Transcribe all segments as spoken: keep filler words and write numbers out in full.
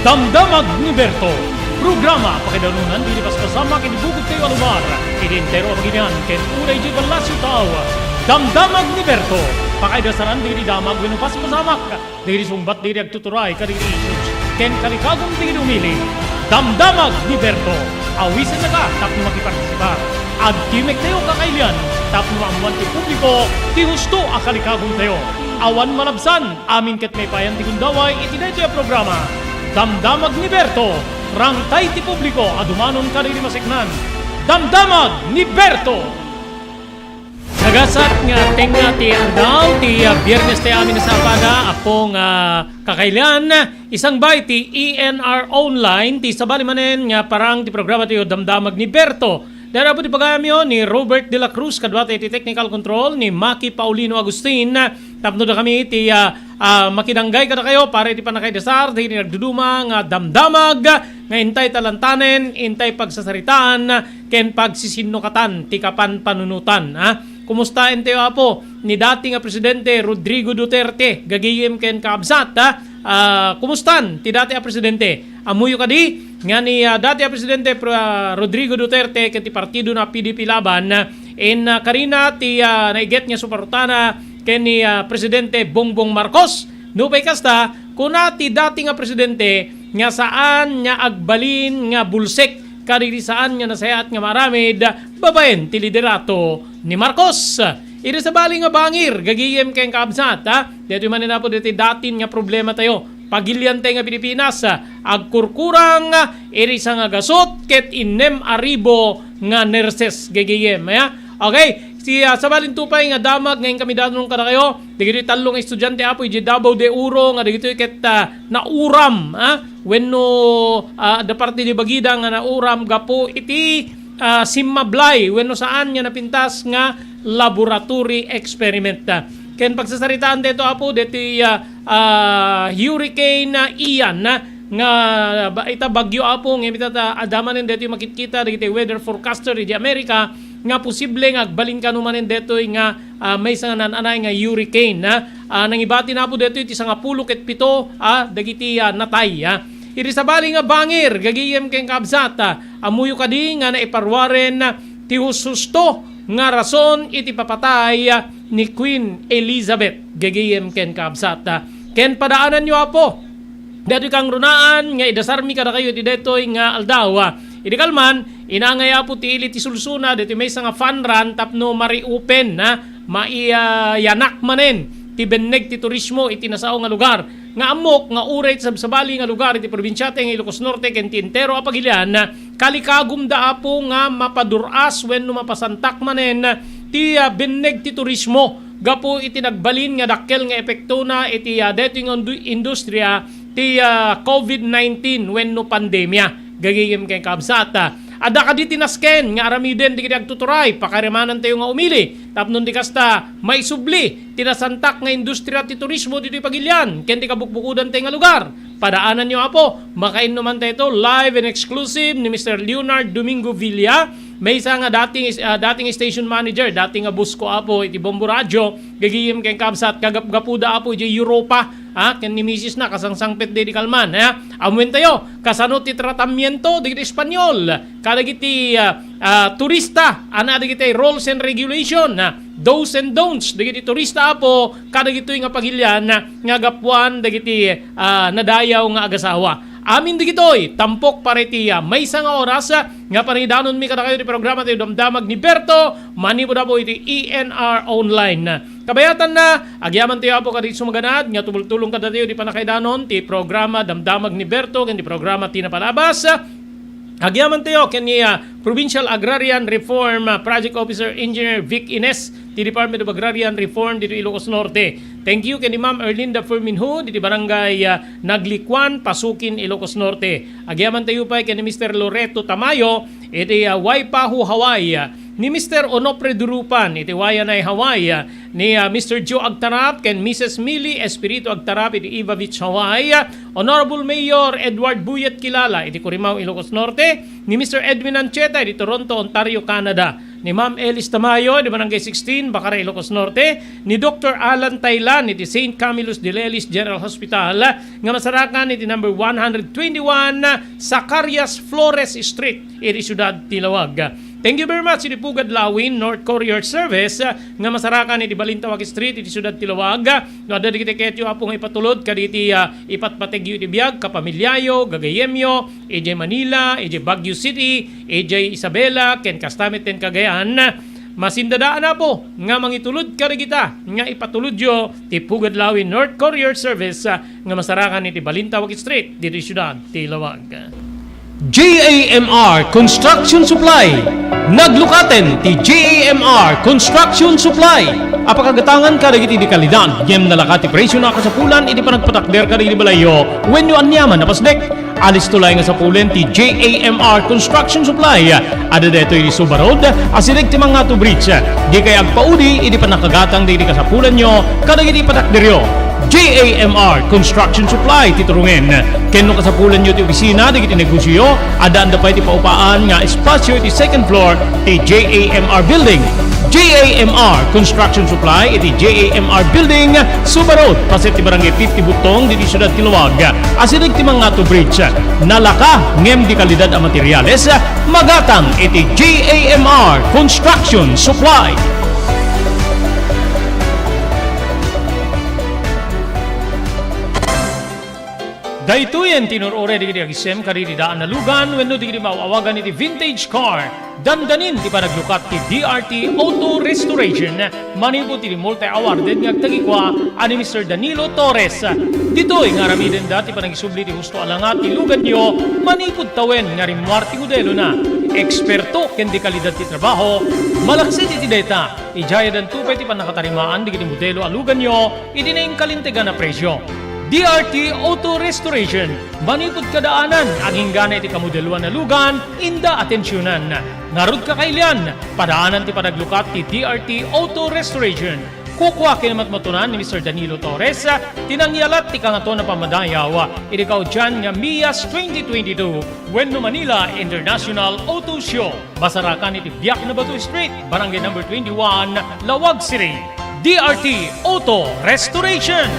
Damdamag ni Berto, programa pakaidanunan dagiti paspasamak iti bukod tayo a lugar, iti entero a pagilian ken unay iti Palacio Tao. Damdamag ni Berto, pakaidasaran dagiti damag wenno paspasamak, dagiti sungbat dagiti agtuturay kadagiti issues, ken kalikagum dagiti umili. Damdamag ni Berto, awisenna ka tapno makipartisipar. Agtimek tayo kakailian tapno maammuan ti publiko ti husto a kalikagum tayo. Awan malabsan, amin ket maipayan ti gundaway iti daytoy a programa. Damdamag ni Berto, rangtay ti publiko a dumanon kadagiti maseknan. Damdamag ni Berto! Nagasat nga tengnga ti aldaw ti, ah, Biyernes ti amin a sapada, Apo nga kakailian, isangbay ti E N R Online, ti sabali manen nga parang ti programa ti Damdamag ni Berto. Dayta apo ti pagayamyo ni Robert de la Cruz, kaduata iti technical control ni Maki Paulino Agustin. Tapno dakami ti, ah, ah, makidanggay kadakayo para iti pannakaidasar dagiti nagduduma nga damdamag nga intay talantanen, intay pagsasaritaan, ken pagsisinnukaten ti kapanpanunotan, ha? Kumusta entay, Apo, ni dati nga Presidente Rodrigo Duterte, gagayem ken kaabsat, ha? Ah, kumustan ti dati a presidente? Ammoyo kadi nga ni, ah, dati a Presidente, Pro-, ah, Rodrigo Duterte ken ti partido na P D P Laban, in, ah, karina ti, ah, naiget nga suportana ken ni, ah, Presidente Bongbong Marcos. Nupay kasta, kuna ti dati nga presidente nga saan nga agbalin nga bulsek kadagiti saan nga nasayaat nga maaramid babaen ti liderato ni Marcos. Idi sabali nga bangir, gagayem ken kaabsat, ha? Daytoy manen, Apo, daytoy datin nga problema tayo. Pagilian tayo nga Pilipinas, ha? Agkurkurang iti sangagasut ket innem a ribo nga nurses, gagayem, ha? Okay, si, ah, sabalin to pay nga damag nga inkami danon kadakayo, dagiti tallo nga estudiante, Apo, idiay Davao de Oro nga dagitoy ket, ah, nauram, ah, wenno, ah, adda parte di bagida nga nauram gapu iti, ah, simmablay wenno saan nga napintas nga laboratory experiment. Ken pagsasaritaan daytoy, Apo, daytoy, ah, ah, Hurricane, ah, Ian, ah, nga ba-, ita bagyo, Apo, ngem ita ta-, adda manen daytoy makitkita dagiti weather forecaster idiay Amerika nga posible nga agbalin kano manen daytoy nga, ah, maysa nga naan-anay nga hurricane, ha? Ah, nangibati na, Apo, daytoy ti sangapulo ket pito, ah, dagiti, ah, natay, ha? Idi sabali nga bangir, gagayem ken kaabsat, ah, ammoyo kadi nga naiparuaren ti hushusto nga rason iti papatay, ah, ni Queen Elizabeth, gagayem ken kaabsat, ah. Ken padaananyo, Apo, daytoy kangrunaan nga idasarmi kadakayo iti daytoy nga aldaw. Idi kalman, inangay, Apo, ti ili ti sulsuna daytoy maysa nga fun run tapno ma-reopen, ha? Maiyanak manen ti benneg ti turismo iti nasao nga lugar. Nga ammok nga uray ti sabsabali nga lugar iti probinsiatayo nga Ilocos Norte ken ti entero a pagilian, kalikagumda, Apo, nga mapadur-as wenno mapasantak manen ti, ah, benneg ti turismo gapu iti nagbalin nga dakkel nga epektona iti, ah, daytoy nga indu-, industria ti, ah, covid nineteen wenno pandemia. Gagayem ken kaabsat, ah, adda kadi ti nasken nga aramiden dagiti agtuturay, pakarimanantayo nga umili tapno di kasta maisubli ti nasantak nga industria ti turismo ditoy pagilian ken ti kabukbukodantayo nga lugar. Padaananyo, Apo, makainnuman tayo ito, live and exclusive ni Mister Leonard Domingo Villa, maysa nga dating is-, ah, dating station manager, dating nga busko, Apo, iti Bombo Radio, gagayem ken kaabsat, kagapgapuda, Apo, idiay Europa, ha, ken ni misis na, kasangsangpet di, di kalman, ha? Amuen tayo, kasano ti tratamiento dagiti Espanyol kadagiti, ah, ah, turista, ana dagiti rules and regulation, ha? Do's and don'ts dagiti turista, Apo, kadagitoy nga pagilian nga gapuan dagiti, ah, nadayaw nga agasawa. Amin dagitoy, tampok para iti, ah, maysa nga oras, ah, nga panidanonmi kadakayo ti programa ti Damdamag ni Berto, manipud, Apo, iti E N R Online. Kabayatanna, agyamantayo, Apo, kadagiti sumaganad nga tumultulong kadatayo ti pannakaidanon ti programa Damdamag ni Berto ken ti programa Ti Napalabas. Agyamantayo ken ni, ah, Provincial Agrarian Reform, ah, Project Officer Engineer Vic Ines ti Department of Agrarian Reform dito Ilocos Norte. Thank you ken ni Ma'am Erlinda Ferminho diti Barangay, ah, Naglikuan, Pasukin, Ilocos Norte. Agyamantayo pay ken ni Mister Loreto Tamayo iti, ah, Waipahu, Hawaii, ah, ni Mister Onofre Durupan iti Waianae, Hawaii, ah, ni, ah, Mister Joe Agtarap ken Missus Millie Espiritu Agtarap iti Iva Beach, Hawaii, ah, Honorable Mayor Edward Buyet Kilala iti Curimaw, Ilocos Norte, ni Mister Edwin Ancheta iti Toronto, Ontario, Canada, ni Ma'am Elis Tamayo, di Barangay sixteen, Bacara, Ilocos Norte, ni Doktor Alan Taylan, iti Saint Camillus de Lelis General Hospital, nga masarakan iti number one hundred twenty-one, Zacarias Flores Street, iti siudad ti Laoag. Thank you very much, iti Pugad Lawin North Courier Service, nga masarakan iti Balintawak Street, iti siudad ti Laoag. No adda dagiti ketyo, Apo, nga ipatulod kadagiti, ah, ipatpategyo iti biag, kapamilyayo, gagayemyo, idiay Manila, idiay Baguio City, idiay Isabela, ken kasta met ten Cagayan. Masindadaan, Apo, nga mangitulod kadagita nga ipatulodyo ti Pugad Lawin North Courier Service, ah, nga masarakan iti Balintawak Street, ditoy siudad ti Laoag. J A M R Construction Supply. Naglukaten ti J A M R Construction Supply. Apakagatangan kadagiti di kalidad, ngem nalaka ti presio na kasapulan iti panagpatakder kadagiti balayyo wenno aniaman a pasdek. Alisto laeng nga sapulen ti J A M R Construction Supply. Adda daytoy iti Suba Road, asideg ti Mangato Bridge. Dikay agpaudi iti pannakagatang dagiti kasapulanyo kadagiti patakderyo. J A M R Construction Supply ti turungen. Ken no kasapulanyo ti opisina dagiti negosioyo, addaanda pay ti paupaan nga espasio iti second floor ti J A M R Building. J A M R Construction Supply iti J A M R Building, Suba Road, paset ti Barangay fifty Butong, ditoy siudad ti Laoag. Asideg ti Mangato Bridge. Nalaka ngem di kalidad a materiales, magatang iti J A M R Construction Supply. Daytoyen ti nur-uray dagiti agisem kadagiti daan a lugan wenno dagiti maaw-awagan iti vintage car. Dandanin ti panaglukat ti D R T Auto Restoration manipud iti multi-awarded nga agtagikua a ni Mister Danilo Torres. Ditoy nga aramidenda ti panagisubli ti husto a langa ti luganyo manipud tawen nga rimmuar ti modelona. Eksperto ken di kalidad ti trabaho, malaksid iti dayta, idiay addanto pay ti pannakatarimaan dagiti modelo a luganyo iti nainkalintegan a presio. D R T Auto Restoration, manipud kadaanan, aginggana iti kamodeloan a lugan, inda atensionan. Ngarud, kakailian, padaanan ti panaglukat ti D R T Auto Restoration. Kukua ken matmatunan ni Mister Danilo Torres ti nangyalat ti Kangatoan a Pammadayaw iti kaudian nga MIAS twenty twenty-two wenno Manila International Auto Show. Masarakan iti Biak Nabato Street, Barangay Number twenty-one, Laoag City. D R T Auto Restoration.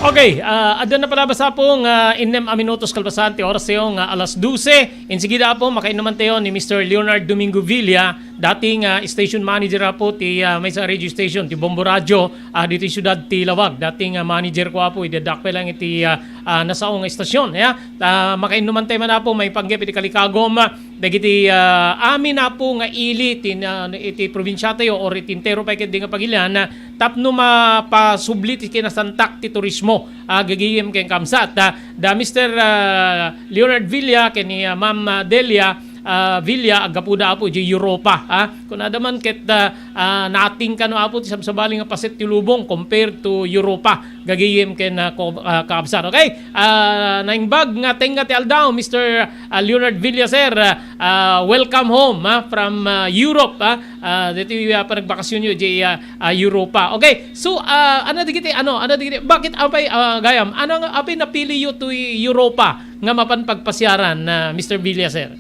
Okay, ah, adda na pala basta po nga innem a minutos kalpasan ti oras tayo nga alas dose. Insigida po, makainnuman tayo ni Mister Leonard Domingo Villa, dating, ah, station manager po ti, ah, maysa a radio station, ti Bombo Radio, ah, ditoy siudad ti Laoag. Dating, ah, manager ko, Apo, idi adda pay lang iti, ah, ah, nasao nga istasyon, ya. Ah, makainnuman tayo man, Apo, maipanggep iti kalikagom, ah, dagiti, ah, amin, Apo, nga ili ti na, iti probinsia tayo or iti entero pay ketdi nga pagilian, ah, tapno mapasubli ti kinasantak ti turismo, ah, gagayem ken kamsat. Ah, da Mister, ah, Leonard Villa ken ni, ah, Ma'am, ah, Delia, ah, Villa, aggapuda, Apo, idiay Europa, ah. Kunada man ket, ah, ah, nating kano, Apo, ti sabsabali nga paset ti lubong compared to Europa, gagayem ken, ah, ko-, ah, kaabsan. Okay? Ah, naimbag nga tengnga ti aldaw, Mister, ah, Leonard Villa, sir. Ah, ah, welcome home, ah, from, ah, Europe, ah. Ah, ditoy, ah, panagbakasyonyo idiay, ah, ah, Europa. Okay. So, ah, ano dagiti, ano, ano dagiti, bakit apay, ah, gayam, ano nga apay napiliyo toy Europa nga mapan pagpasiaran, ah, Mister Villa, sir?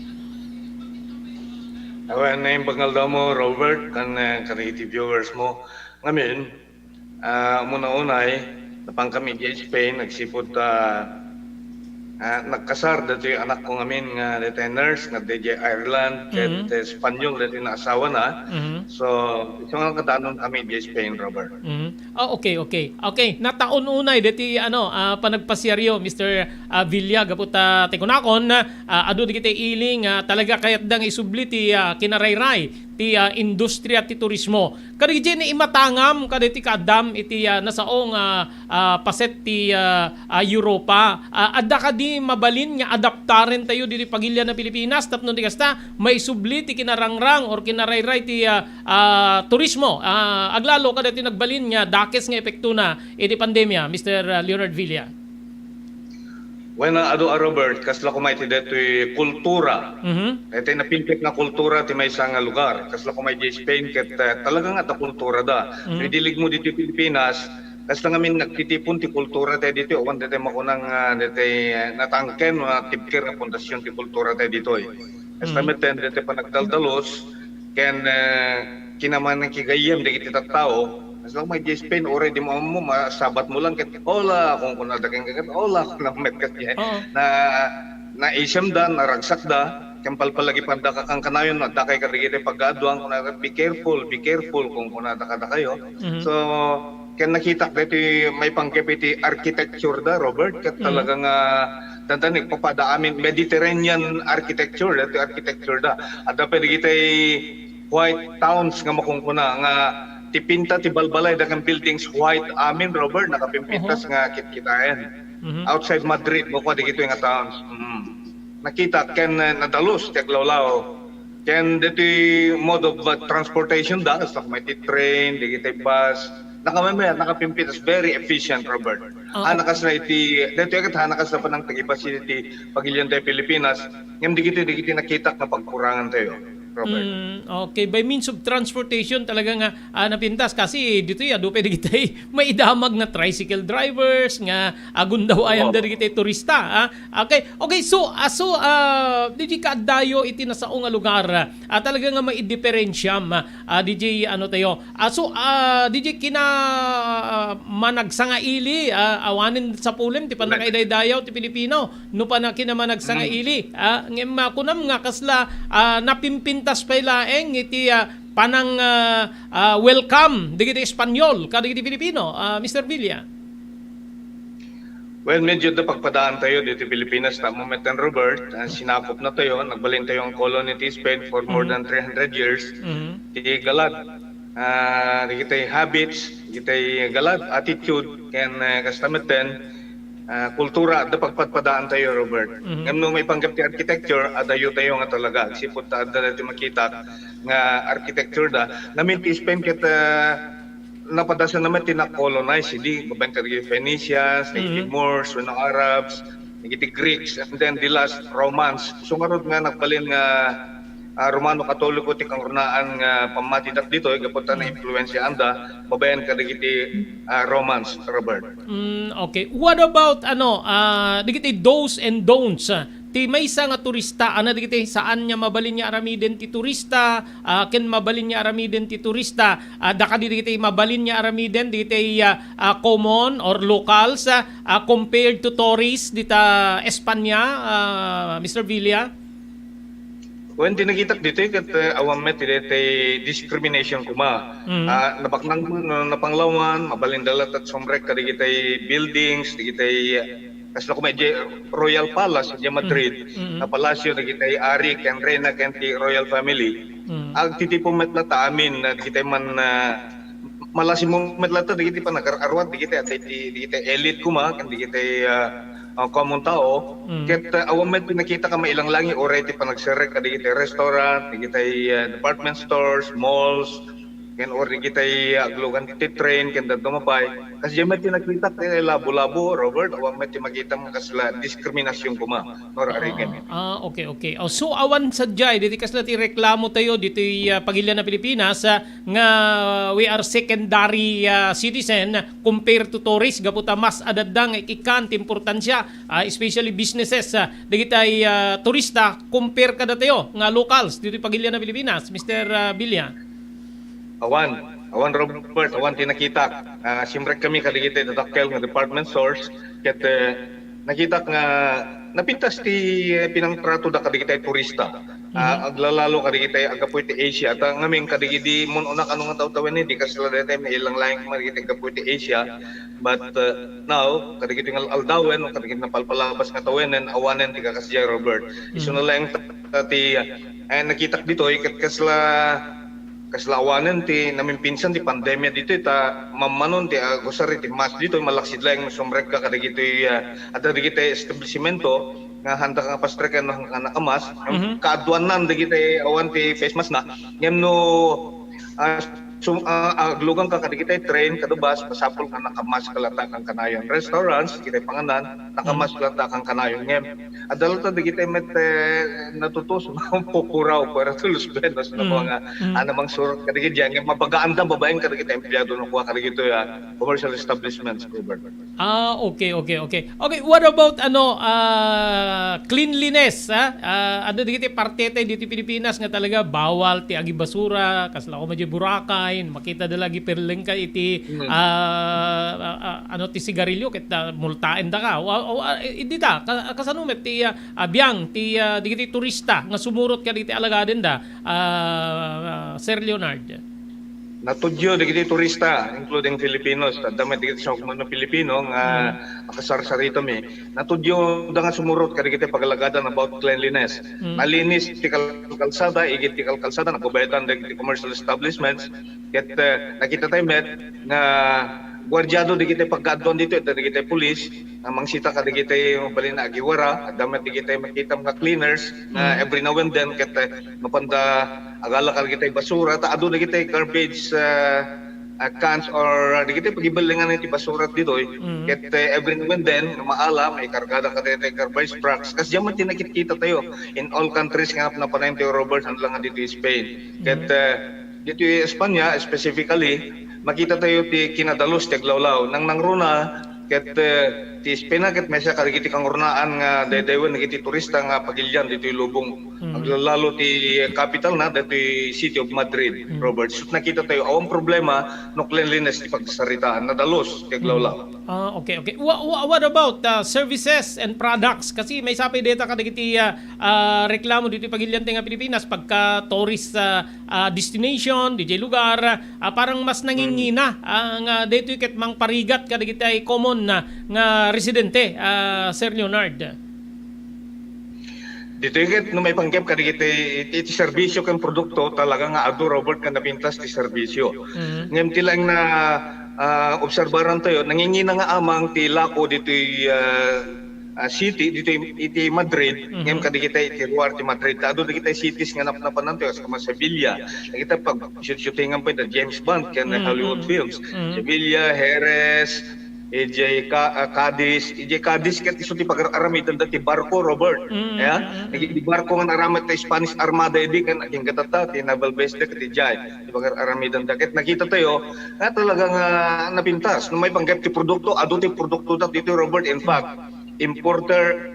Awan, naimbag nga aldaw mo, Robert, kan, eh, kadagiti viewers mo. Ngamin, ah, umuna-unay, napan kami idiay Spain, nagsipud ta, ah, nagkasar datoy anak ko ngamin nga daytoy nurse, nga idiay Ireland, ket, Mhm. eh, Espanyol daytoy naasawana. Mhm. So, isu nga kadaanon kami idiay Spain, Robert. Mhm. Ah, okay, okay. Okay, nataon unay deti, ano, ah, panagpasiaryo, Mister, ah, Villa, gapu ta ti kunakon, ah, adu dagiti ili nga talaga kayatda nga isubli ti, ah, kinarayray ti, ah, industriya ti turismo. Kadagiti naimatangam kadagiti kaaddam iti, ah, nasao nga, ah, paset ti, ah, ah, Europa. Ah, adda kadi mabalin nga adaptaren tayo diti pagilian a Pilipinas tapno di kasta maisubli ti kinarangrang or kinarayray ti, ah, ah, turismo, ah, aglalo kadagiti nagbalin nga dakes nga epektona iti pandemia, Mister Leonard Villa? Bueno, adu a Robert, kasla koma iti daytoy kultura. Mhm. Daytoy napintek nga kultura ti maysa nga lugar. Kasla koma iti Spain ket, eh, talaga nga adda kultura da. Mhm. So, idi ligmo ditoy Pilipinas, Kasta ngamin nagtitipon ti kultura tayo ditoy, awan ditoy makunang, ah, ditoy, eh, natangken, ah, tibker nga pundasyon ti kultura tayo ditoy. Kasta Mm. metten ditoy panagdaldalos, ken, eh, kinamanan kigayyem dagiti tattao. Kasta may di Spain, uray di mo ammo, masabat mo lang ket, "Hola," kung kunada ken ket, "Hola," kung namet ket, Oo. na, naisemda, naragsakda, ken palpalagipanda kakankanayon, adda kay kadagiti pagkaaduan, kunada, "Be careful, be careful," kung kunada kadakayo. Mhm. So, ken nakitak daytoy maipanggep iti architecture da, Robert, ket Mhm. talaga nga dandan nagpapada amin Mediterranean architecture, daytoy architecture da. Adda pay dagiti white towns nga makunkuna nga ti pinta ti balbalay da ken buildings white amin, Robert, nakapimpintas Oho. nga kitkitaen. Mhm. Outside Madrid, makuha dagitoy nga towns. Mm. Nakita ken, eh, nadalus ti aglawlaw. Ken ditoy mode of, uh, transportation da, kasta may ti train, dagiti bus. Nakamamaya, nakapimpintas, very efficient, Robert. Ah, Hana okay. kasla iti, ditoy ket hana kasla panang tagibasin iti pagilian tayo Pilipinas. Ngem dagitoy, dagitoy nakitak nga pagkurangan tayo, Robert. Mm, okay. By means of transportation, talaga nga, ah, napintas. Kasi ditoy, adu pay dagiti maidamag nga tricycle drivers, nga agundawayan Oo. da dagiti turista, ah. Okay. Okay, so, ah, so, ah, diay kaaddayo iti nasao nga lugar, ah, talaga nga maidiferensiam, ah, diay ano tayo. Ah, so, ah, diay kina-, ah, managsangaili, ah, awanen sapulem ti Correct. pannakaidaydayaw ti Pilipino, no pannakinamanagsangaili, Mm. ah, ngem, ah, kunam nga kasla, ah, napimpintas pay laeng iti, ah, panang, ah, ah, welcome dagiti Espanyol kadagiti Pilipino, ah, Mister Villa. Well, medyo da pagpadaan tayo dito Pilipinas, tama met ken Robert, ah, sinakop na tayo, nagbalin tayo ang colony ti Spain for more Mhm. than three hundred years. Mhm. Ti galad, ah, dagiti habits, dagiti galad, attitude, ken, eh, kasta met ken, ah, kultura, da pagpadpadaan tayo, Robert. Mhm. Ngem no maipanggep ti architecture, adayo tayo nga talaga. Agsipud ta adda daytoy makita nga architecture da. Ngamin ti Spain ket, ah, napadasan na met ti na-colonize idi, babaen kadagiti Phoenicians, dagiti Mhm. Moors, wenno Arabs, dagiti Greeks, and then the last, Romans. So ngarud nga nagbalin nga, ah, Romano Katoliko ti kangrunaan nga pammatidak ditoy, gapu ta Mhm. naimpluensiaanda babaen kadagiti, ah, Romans, Robert. Mm, okay. What about, ano, ah, dagiti do's and don'ts, ah, ti maysa nga turista, ano, dagiti saan nga mabalin nga aramiden ti turista, ah, ken mabalin nga aramiden ti turista, ah, da kadi dagiti mabalin nga aramiden dagiti, ah, ah, common or locals, ah, ah, compared to tourists dita Espanya, ah, Mister Villa? Wen, ti nakitak ditoy ket, eh, awan met ti daytoy discrimination koma. Mhm. Ah, nabaknang, no, napanglawan, mabalin da latta ti sumrek kadagiti buildings, dagiti, kasla koma idiay Royal Palace idiay Madrid, Mhm. Mhm. nga palasyo dagiti ari ken reyna ken ti royal family. Mhm. Agtitipon met latta amin, ah, dagiti man, ah, malasi mo met latta dagiti panagar-arwat, dagiti, dagiti, dagiti elite koma, ken dagiti, ah, ah, common tao. Mm. Ket, ah, awan met ti nakitak a mailanglangi, uray ti panagserrek kadagiti restaurant, dagiti, ah, department stores, malls, ken or dagiti, ah, aglugan ti train, ken dadduma pay. Kasdiay met ti nakitak ti labo-labo, Robert, awan met ti makitam nga kasla diskriminasyon koma. Nora Reagan. Ah, okay, okay. Oh, so, awan sadiay, ditoy kasla ti reklamo tayo, ditoy, ah, pagilian a Pilipinas, ah, nga we are secondary, ah, citizen compared to tourist, gapu ta mas adda nga ikkan ti importansia, ah, especially businesses, ah, dagiti, ah, turista, compare kadatayo nga locals, ditoy pagilian a Pilipinas, Mister, ah, Villa. Awan, awan, Robert, awan ti nakitak. Ah, simrek kami kadagiti dadakkel nga department stores, ket, eh, nakitak nga napintas ti, eh, pinangtrato da kadagiti turista. Ah, Mhm. aglalalo kadagiti aggapu iti Asia. Ta ngamin kadagiti mun-una kano nga tawen-tawen, di kasla daytoy mailanglaing kadagiti aggapu iti Asia. But, uh, now, kadagiti nga aldawen, kadagiti napalpalabas nga tawenen, awanen ti kakasdiay, Robert. Isu Mm. na laeng ta-, ti, eh, nakitak ditoy, ket kasla, kasla awanen ti namimpinsan ti pandemia ditoy, ta mammanon ti agusar iti mask ditoy, malaksid laeng no sumrekka kadagitoy, ah, adda dagiti establisimento nga handa nga pastreken no handa nga nakamas. Mhm. Kaaduannan dagiti awan ti face mask na. Ngem no, ah, sum-, ah, aglugan ka kadagiti train, kada bus, masapul nga nakamask latta kan kanayon. Restaurants, dagiti panganan, nakamask latta kan kanayon. Ngem, adda latta dagiti met, eh, natutus, pupuraw, puerto de los buenos, no, Mm. nga, Mm. ah, namangsurot kadagiti, ngem, mabagaanda babaen kadagiti empleyado no kua kadagiti, ah, commercial establishments, Robert. Ah, okay, okay, okay. Okay, what about, ano, ah, cleanliness, ha? Ah, adda dagiti parte tayo dito Pilipinas nga talaga bawal ti agibasura, kasla ko medyo Boracay, makita da lagi perleng ka iti, Mm. ah, ah, ah, ano, ti sigarilyo, ket, ah, multaen da ka. Wa-, wa-, ah, eh, di ta, ka-, kasano met ti, ah, ah, biang, ti, ah, dagiti turista nga sumurot kadagiti alagaden da, ah, Sir Leonard? Natudyo dagiti turista, including Filipinos. Adda met dagiti siak nga Pilipino nga Mm. akasarsarita mi. Natudyo da nga sumurot kadagiti pagalagadan about cleanliness. Mm. Nalinis ti kal-, kalsada, igid ti kal-, kalsada, nagbabayadan dagiti commercial establishments. Ket, eh, nakita tayo met nga guardiado dagiti pagkaaduan dito, ito dagiti pulis, nga mangsita kadagiti mabalin nga agiwara, adda met dagiti makita nga cleaners nga Mm. every now and then, ket, eh, mapanda agala kadagiti basura, ta adu dagiti garbage, ah, ah, cans or dagiti pagibellengan iti basura ditoy. Mm. Ket, eh, every now and then, nga maala, maikargada kadagiti garbage trucks. Kas diay met ti nakit-kita tayo in all countries nga napanayon tayo, Robert, saan lang nga ditoy Spain. Ket, Mm. eh, ditoy Espanya, specifically, makita tayo ti kinadalus ti aglawlaw. Nangnangruna, ket, eh, ti Espanya ket maysa kadagiti kangurnaan nga daydaywen dagiti turista nga pagilian ditoy lubong. Mm. Aglalalo ti capital na, ditoy City of Madrid, Mm. Robert. So, nakita tayo, awan problema no cleanliness ti pagsaritaan. Nadalus ti aglawlaw. Mm. Ah, okay, okay. Wha-, wha-, what about, ah, services and products? Kasi maysa pay dayta kadagiti, ah, ah, reklamo ditoy pagilian tayo nga Pilipinas pagka tourist, ah, ah, destination, diay lugar, ah, parang mas nangingina, ah, nga daytoy ket mangparigat kadagiti common na nga residente, ah, Sir Leonard. Ditoy ket no maipanggep kadagiti iti, iti serbisyo ken produkto, talaga nga adu, Robert, nga napintas ti serbisyo. Mhm. Ngem ti laeng na, ah, obserbaran tayo, nangingina nga amang ti lako ditoy, ah, ah, city, ditoy iti Madrid, Mhm. ngem kadagiti iti ruar ti Madrid. Ta adu dagiti cities nga napnapananto, kas kuma Sevilla. Dagiti pag shootingan pay da James Bond ken Mm, Hollywood mm. films. Mm. Sevilla, Jerez, idiay Ca-, ah, Cadiz. Idiay Cadiz ket isu ti pagar-aramidenda ti barko, Robert. Mm, Ya? mm, mm. Dagiti barko nga naaramid ti Spanish Armada idi ken agingga tatta ti naval base da ket idiay ti pagar-aramidenda. Ket nakita tayo nga talaga nga napintas. No maipanggep ti produkto, adu ti produkto da ditoy, Robert. In fact, importer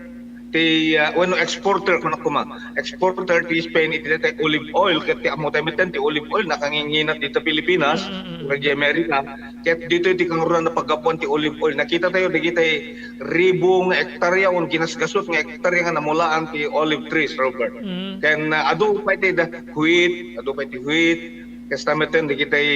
ti, ah, wenno exporter, kunak koma. Exporter ti Spain iti daytoy olive oil, ket ti ammo tayo metten ti olive oil, nakanginginat dita Pilipinas, Mm, mm, mm. ken di Amerika. Ket ditoy ti kangruna nga paggapuan ti olive oil. Nakita tayo, dagiti ribu nga ektarya, wen ginasgasut nga ektarya nga namulaan ti olive trees, Robert. Mm. Ken, ah, adu pay ti da-, wheat, adu pay ti wheat, kasta metten dagiti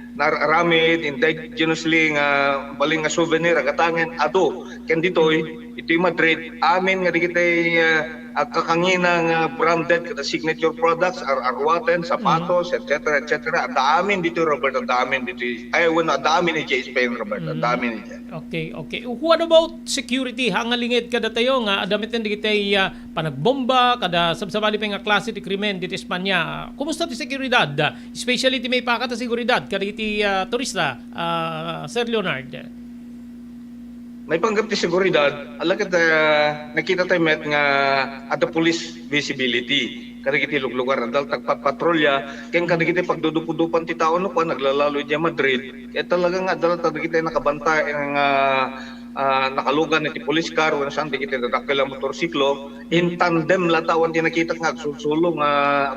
nar-aramid, indigenously nga balin nga souvenir, agatangen, adu. Ken ditoy, iti Madrid, amin nga dagiti, ah, agkakangina nga branded kada signature products, ar-, arwaten, sapatos, Mm. et cetera, et cetera. Adda amin ditoy, Robert, adda amin ditoy. Ay, wenno, adda amin idiay Spain, Robert. Adda Mm. amin idiay. Okay, okay. What about security? Hangalinged kadatayo nga adda metten dagiti, ah, panagbomba, kada sabsabali pay nga klase ti krimen ditoy Espanya. Kumusta ti seguridad? Especially ti maipakat a seguridad kadagiti, ah, turista, ah, Sir Leonard. Maipanggep ti seguridad, ala ket, ah, nakita tayo met nga adda police visibility kadagiti luglugar, adda tagpatpatrolya, ken kadagiti pagdudupudupan ti tao no kuan, naglalalo idiay Madrid. Ket talaga nga adda dagiti nakabantay nga, ah, nakalugan iti police car, wenno saan dagiti dadakkel a motorsiklo, in tandem latta awan ti nakita nga agsulsulo nga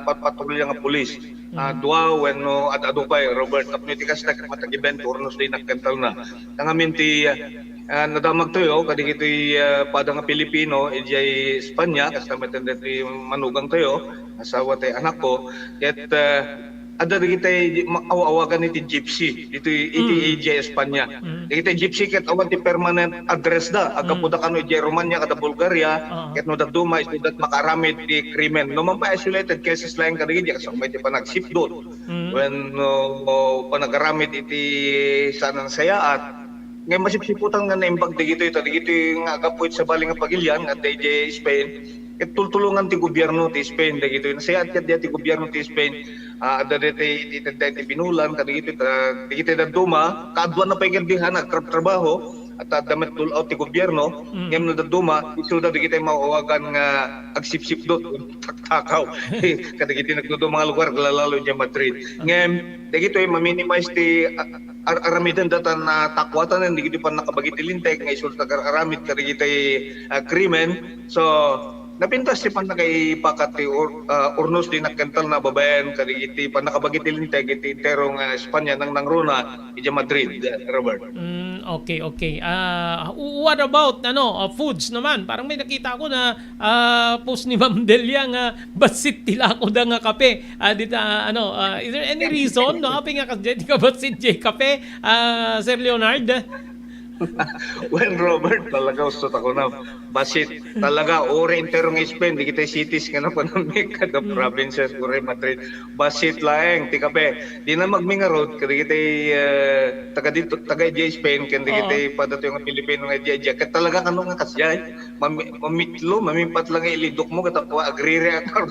patpatrolya nga pulis. Ah, Mm. dua wenno ad-adu pay, Robert, tapno iti kasta, ket matagiben, turnos di nakkentalna. Ngamin ti, ah, nadamag tayo, kadagiti, ah, pada nga Pilipino, idiay Espanya, kasta met dagiti manugang tayo, asawa ti anakko, ket, ah, adda dagiti ma-, aw-awagan iti gypsy, iti, iti Mm. idiay Espanya. Mm. Dagiti gypsy ket awan ti permanent address da, aggapu Mm. da kano idiay Romania, kada Bulgaria, Oo. ket no dadduma, isuda ti makaaramid ti krimen. No, man pay isolated cases laeng kadagiti, kas umay ti panagsipdot. Mm. Wenno, o, panagaramid iti saan a nasayaat. Ngem masipsiputan nga naimbag dagitoy, ta dagitoy nga aggapu iti sabali nga pagilian nga adda idiay Spain, ket tultulongan ti gobierno ti Spain dagitoy. Nasayaat ket dia ti gobierno ti Spain Ah, adda daytoy iti, iti, iti binulan, kadagiti, ah, dagiti dadduma, kaaduanna pay ket di han agtrabtrabaho, at adda met dul-out ti gobierno, Mm. ngem no dadduma, isuda dagiti maawagan nga agsipsipdot, taktakaw. Kadagiti nagduduma nga lugar, lalo idiay Madrid. Ngem, dagitoy, ma-minimize ti, ah, ar-, aramiden datan a takuatan, dagiti pannakabagi ti linteg, nga isu ti agar-aramid kadagiti, ah, krimen. So, napintas ti pannakaipakat ti ur-, ah, urnos di nakkentel na babaen kadagiti pannakabagi ti linteg iti entero nga Espanya nang nangruna idiay Madrid, Robert. Mm, okay, okay. Ah, w-, what about, ano, ah, foods naman? Parang may nakita ko na, ah, post ni Ma'am Delia nga bassit ti lakoda nga kape. Ah, dita, ano, ah, is there any reason, no? Apay nga kasdiay ti kabatsit diay kape, ah, Sir Leonard? Well, Robert, talaga, gusto ta ko na. Bassit. Talaga, uray entero nga Spain, dagiti cities nga napanamik, kada Mm. provinces, uray Madrid. Bassit laeng ti kape. Di na magmingarod, kadagiti, eh, taga dito, taga idiay Spain, ken dagiti Oo. padatayo nga Pilipino nga idiay, idiay. Ket talaga, kano nga kasdiay? Mami-, mamitlo, mamipat lang ilidok mo, ket ako, agriri ako.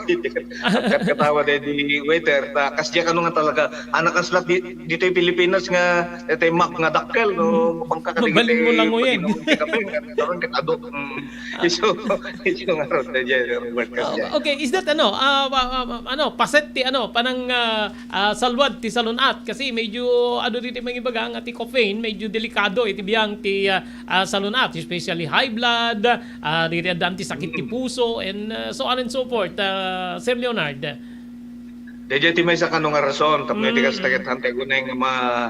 Ket katawa daydi waiter, ta, kasdiay, kano nga talaga? Anak, kasla, di, ditoy Pilipinas nga, daytoy Mac nga dakkel, no? Mm. Mabangka ka Mabalin mo dagiti lang, uyeg. pag-inom ti kape, nga, karon ket adu-, mm. Ah. Isu, isu ngarud daydiay, Robert, Oh, kasdiay. okay, is that ano, ah, wa-, wa-, wa-, ano, paset ti ano, panang, ah, ah, salwad ti salun-at? Kasi medyo, ano, ditoy mangibaga nga ti caffeine, medyo delikado iti biang ti, ah, ah, salun-at, especially high blood, ah, dagiti addaan ti sakit ti Mm. puso, and, ah, so on and so forth, ah, Sir Leonard. Daydiay ti maysa kano nga rason tapno iti Mm. kasta ket hantay uneg nga ma-,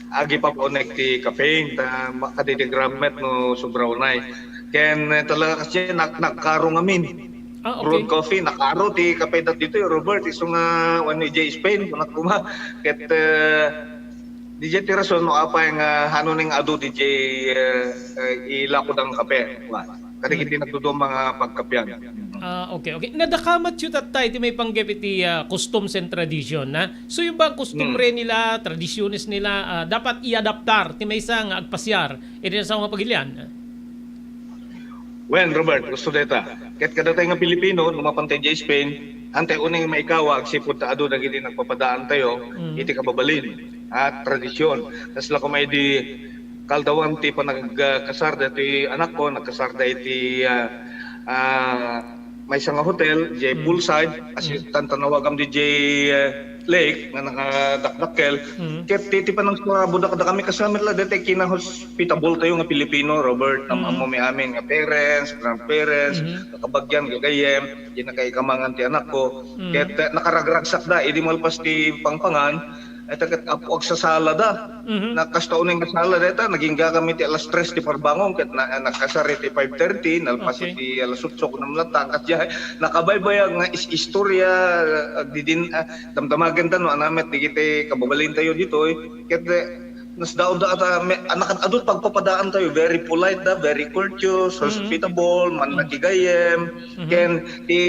agipap uneg ti caffeine, ta ma-, kadi ti gram met no sobra unay. Ken, eh, talaga kasi nak-, nagkaro ngamin. Ah, okay. Brewed coffee, nakaro ti kape dat ditoy, Robert, isu nga wenno idiay Spain, kunak kuma. Ket, eh, Didiay ti rason no apay nga hano ni nga adu didiay, eh, eh, ilakoda nga kape. Wa. Kadagiti Hmm. nagduduma nga pagkapian. Ah, okay, okay. Nadakamatyo tatta iti maipanggep iti, ah, customs and tradition, na? So, yung ba customary Hmm. nila, tradisyones nila, ah, dapat iadaptar ti maysa nga agpasiar iti sa mga pagilian? Wen, Robert, gusto deta. Ket kadatayo nga Pilipino, no mapantay diay Spain, hantay unay nga maikawa agsipud ta adu dagiti nagpapadaantayo Mm. iti kababalin a tradisyon. Kasla koma idi kaaldawan ti panagkasar daytoy anakko, nagkasarda iti, ah, ah, maysa nga hotel, diay Mm. poolside, as in, Mm. tan-, tanawagam diay, ah, lake nga nakadakdakkel. Mm. Ket ti, ti panangsurabo da kadakami, kasla met la daytoy kinahospitabeltayo nga Pilipino, Robert, am-, Mm. ammomi amin nga parents, grandparents, Mm. kakabagian, gagayyem, di nakaikamangan ti anakko. Mm. Ket, eh, nakaragragsakda, idi malpas ti pangpangan, ay, ta ket apo agsasalada. Mhm. Na kasta unay nga sala dayta, nagingga kami ti alas tres ti parbangon, ket na, nagkasar iti five thirty, nalpas Okay. iti alas otso, kunam latta, ket diay, nakabaybayag nga is-, istorya, ah, didin-, ah, damdamagen ta no, ania met dagiti kababalintayo ditoy, ket, eh, nasdaawda ata, me-, a, nakan-adu ti pagpapadaantayo, very polite da, very courteous, Mhm. hospitable, Mm. mannakigayem, Mhm. ken ti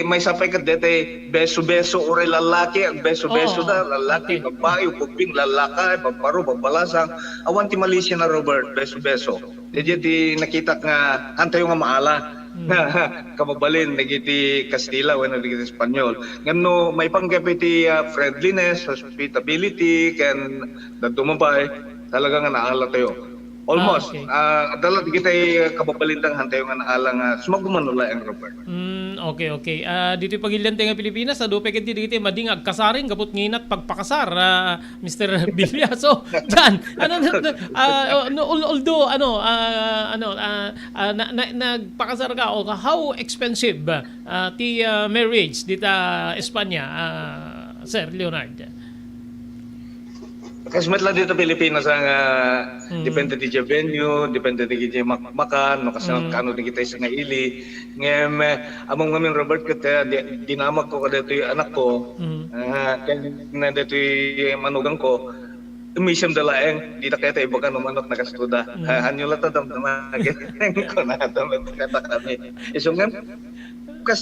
maysa pay ket daytoy beso-beso, uray lallaki, agbeso-beso Oo, da, lallaki, okay. babbai, ubbing, lallakay, babbaro, babbalasang, awan ti malisia na, Robert, beso-beso. Diay ti nakitak nga, hantayo nga maala. Mm. Kababalin dagiti Kastila wenno dagiti Espanyol. Ngem no maipanggep iti, ah, friendliness, hospitality, ken dadduma pay, talaga nga naalatayo. Almost, Ah, okay. ah, adda la dagiti kababalintang hantayo nga naala nga sumagmamano laeng, Robert. Mm, okay, okay. Ah, ditoy pagilian tayo nga Pilipinas, adu pay ket dagiti madi nga agkasarin, gapu ti nginat pagpakasar, ah, Mister Villa. So, diay, ano, no, no, ah, no, al-, although, ano, ah, ano, ah, ah, na, na, nagpakasar ka, o how expensive, ah, ti, ah, marriage dita Espanya, ah, Sir Leonard? Kas met la dita Pilipinas nga Mm. depende ti venue, depende ti mak-, makan, no, kas Mm. kano dagiti sangaili. Ngem, eh, ammom ngamin, Robert, ket, eh, di-, dinamagko kadaytoy anakko, Mm. ah, ken daytoy manugangko, immisemda laeng, dita kayat ibaga no manok nagastoda. Mm. Ah, hanyo latta damdama, kunada met kadakami. Isu ngem, kas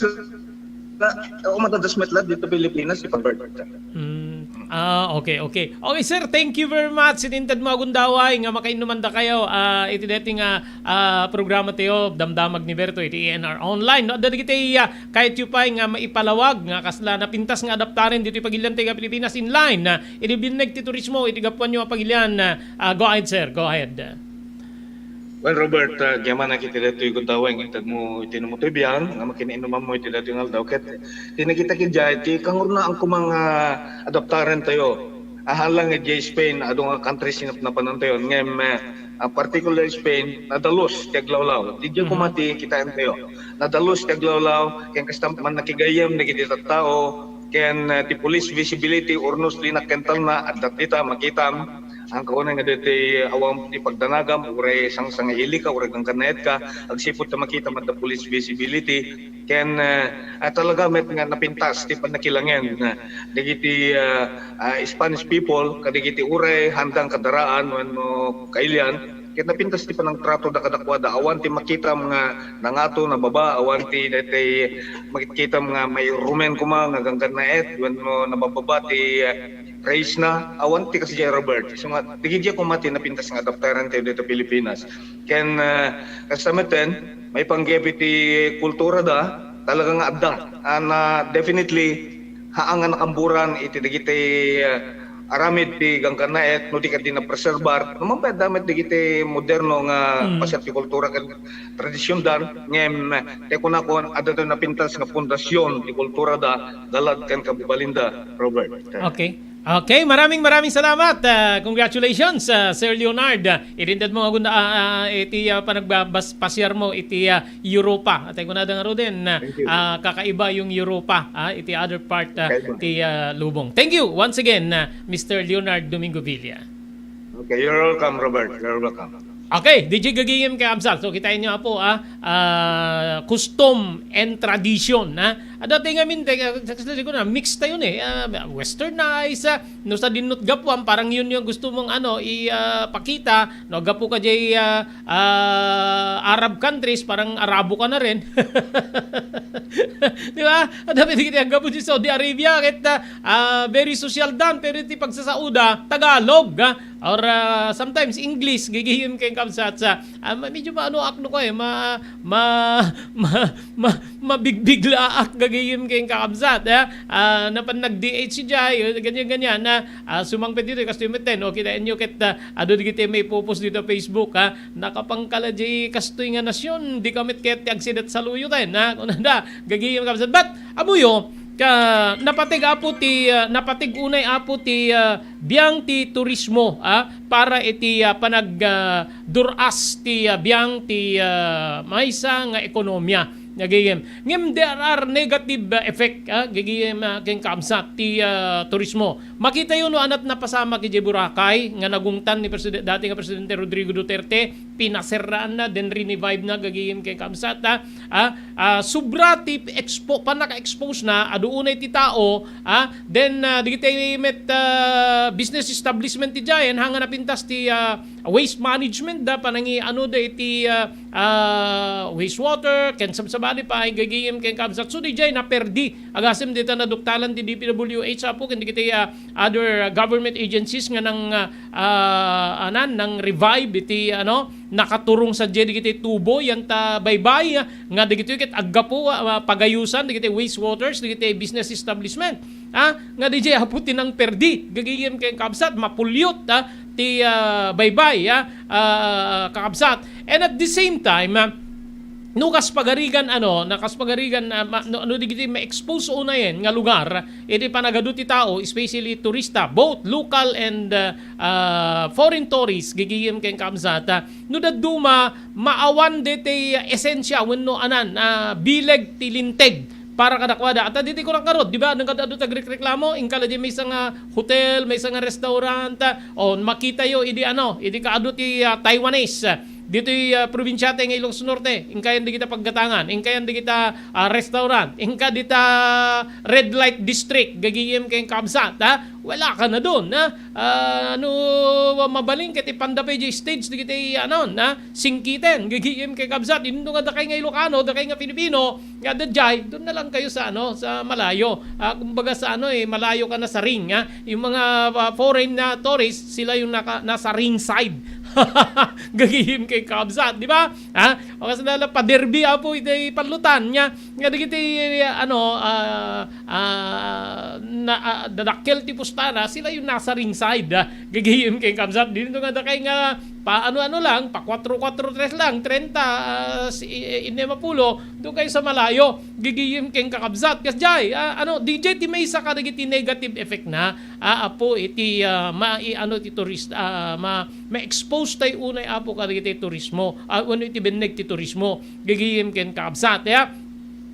na, o, madadas met la dita Pilipinas, ti pagbarbarta. Mm. Ah, okay, okay. Okay, sir, thank you very much. Iti intedmo a gundaway nga makainnuman dakayo, ah, iti daytoy nga, ah, programa tayo, Damdamag ni Berto, iti A N R Online. No, adda dagiti, ah, kayatyo pay nga maipalawag nga kasla napintas nga adaptaren ditoy pagilian tayo nga Pilipinas in line, ah, iti binneg ti turismo, iti gapuanyo a pagilian, ah, ah, go ahead, sir. Go ahead. Well, Robert, ah, diay manen iti daytoy gundaway nga intedmo iti inummo toy biang nga makiinnumanmo iti daytoy nga aldaw. Ket ti nakita ketdi, ti kangurnaan koma nga adaptaren tayo. Ahala nga diay Spain, adu nga country sinapnapanan tayo. Ngem, eh, ah, particular Spain, nadalus ti aglawlaw. Diay Mhm. koma ti kitaen tayo. Nadalus ti aglawlaw, ken kasta man nakigayyem dagiti tattao, ken, eh, ti police visibility, urnos di nakkentalna, adda dita, makitam. Ang kaunay nga ditoy awan ti pagdanagam, uray sangsangaili ka, uray ganggannaet ka, agsipud ta makita met da police visibility. Ken, eh, ah, talaga met nga napintas ti pannakilangen, eh, dagiti, ah, ah, Spanish people, kadagiti uray handang kadaraan wenno kailian, ket napintas ti panangtrato da kadakuada. Awan ti makitam nga nangato, nababa, awan ti daytoy makitam nga mairumen koma nga ganggannaet wenno nabababa ti, eh, race na, awan ti kasdiay, Robert. Isu nga, dagiti koma ti napintas nga adaptaren tayo dito Pilipinas. Ken, eh, kasta metten, maipanggep iti kultura da, talaga nga adda. And, ah, definitely, haan nga nakamburan iti dagiti, eh, aramid ti ganggannaet, no di ket di napreserbar. No man pay adda met dagiti moderno nga Mm. paset ti kultura ken tradisyon dan, ngem, ti kunakon, adda napintas nga pundasyon ti kultura da, galad ken kababalinda, Robert. Okay. Okay, maraming, maraming salamat. Ah, congratulations, ah, Sir Leonard. Ah, irintedmo nga gunda, ah, ah, iti, ah, panagbabas-, pasiarmo iti, ah, Europa. At ay kunada nga Roden, ah, Thank you. ah, kakaiba yung Europa, ah, iti other part, ah, Kakaiba. ti, ah, lubong. Thank you once again, ah, Mister Leonard Domingo Villa. Okay, you're welcome, Robert. You're welcome. Okay, D J gagayem ken kabsat. So, kitain nyo, Apo, ah, ah, custom and tradition, ah. Adda ti ngamin, te, ah, sa, sa, siguro na, mix tayo ni, ah, westernized, ah, no sa dinnot gapuan, parang yun yung gusto mong, ano, i, ah, pakita, no, gapu ka jay, ah, ah, Arab countries, parang Arabo ka na rin. Di ba? Adda ti gapu di Saudi Arabia, kahit, ah, ah, very social dan, pero ti pagsasauda, Tagalog, ah. Or, ah, sometimes English, gigihim ken kabsat sa, ah, ma-, medyo maano ak no ko eh, ma-, ma-, ma-, ma-, mabigbigla ak gagihim ken kabsat, ah. Ah, napan nag-D H diay, ganyan-ganyan na, ah, sumangpet dito, kastoy metten, o, kitaen nyo ket, ah, adu digiti maipupos dito Facebook, ah. Nakapangkala di kastoy nga nasyon, di ka met ket ti agsidat saluyo tayo, na, kunada, gagihim kabsat. But, amuyo, ka, napateg Apo ti, ah, napateg unay Apo ti, ah, biang ti turismo, ah, para iti, ah, panag, ah, dur-as ti, ah, biang ti, ah, maysa nga ekonomia. Nagigim. Ngem there are negative, ah, effect, ah, gigim, ah, ken kabsat ti, ah, turismo. Makita yo no anat napasamak iti Boracay nga nagungtan ni Presiden-, dati nga Presidente Rodrigo Duterte, pinaserraan na, then rinivive na, gagim ken kabsat, ah. Ah, ah, sobra ti expo-, pannaka-expose na, adu unay ti tao, ah, then, ah, digiti met, ah, business establishment ti Giant, hanga napintas ti, ah, waste management da, panangi-, ano da iti, ah, ah, wastewater, ken sabsabali pa, ay gagim ken kabsat. So, di jay naperdi. Agasem dita naduktalan ti D P W H, Apo, ken digiti, ah, other government agencies nga nang, ah, ah, anan, nang revive iti, ano, nakaturong sa jay digiti tubo, yan ta baybay, ah, nga digiti ket aggapu, ah, pagayusan digiti wastewaters, digiti business establishment. Ah, nga di jay Apo ti nangperdi, gagayem ken kabsat, mapulyot, ah, ti, ah, baybay, ah, ah, kakabsat. And at the same time, ah, no kas pagarigan, ano, na kas pagarigan, ah, ma-, no, no, digiti ma-expose unayen nga lugar, iti panagadu ti tao, especially turista, both local and, ah, ah, foreign tourists, gigiyem ken kabsat, ah, no dadduma, maawan deti esensya wenno anan, ah, bileg ti linteg para kadakuada. At diti ko nagkarod, di ba? Nagkadado tagrekreklamo, inkala di maysa nga hotel, maysa nga restaurant, ah, o makita yo, idi ano, idi kaadu ti, ah, Taiwanese, ah, ditoy, ah, probinsiatayo nga Ilocos Norte, inka yan dagita paggatangan, inka yan dagita, ah, restaurant, inka dita red light district, gagayem ken kabsat, ha? Wala ka na don, ha? Ah, no mabalin ket ipanda pay di stage dagiti, ano, na singkiten, gagayem ken kabsat, inno nga dakay nga Ilocano, dakay nga Filipino, nga adda jay, doon na lang kayo sa, ano, sa malayo. Ah, kumbaga sa, ano, eh, malayo ka na sa ring, ha? Yung mga, ah, foreign na tourists, sila yung naka-, nasa ring side. Gagayem ken kabsat, di ba? Ha? O kas lala, pa-derby, apo, iti panlutan niya. Nga dagiti, ano, ah, ah, na, ah, dadakkel ti pustana, sila yung nasa ring side, ah. Gagayem ken kabsat, dito nga dakay nga, pa ano-ano lang, pa kwatro kwatro tres lang, trenta, ah, si, eh, innem a pulo, doon kayo sa malayo. Gagayem ken kakabsat. Kas jay, ah, ano, D J, ti maysa kadagiti negative effect na, ah, apo, iti, ah, ma-, i-, ano, ti turist, ah, ma-, ma-expose tayo unay, apo, kadagiti turismo, ah, wenno iti benneg ti turismo. Gagayem ken kakabsat, ya.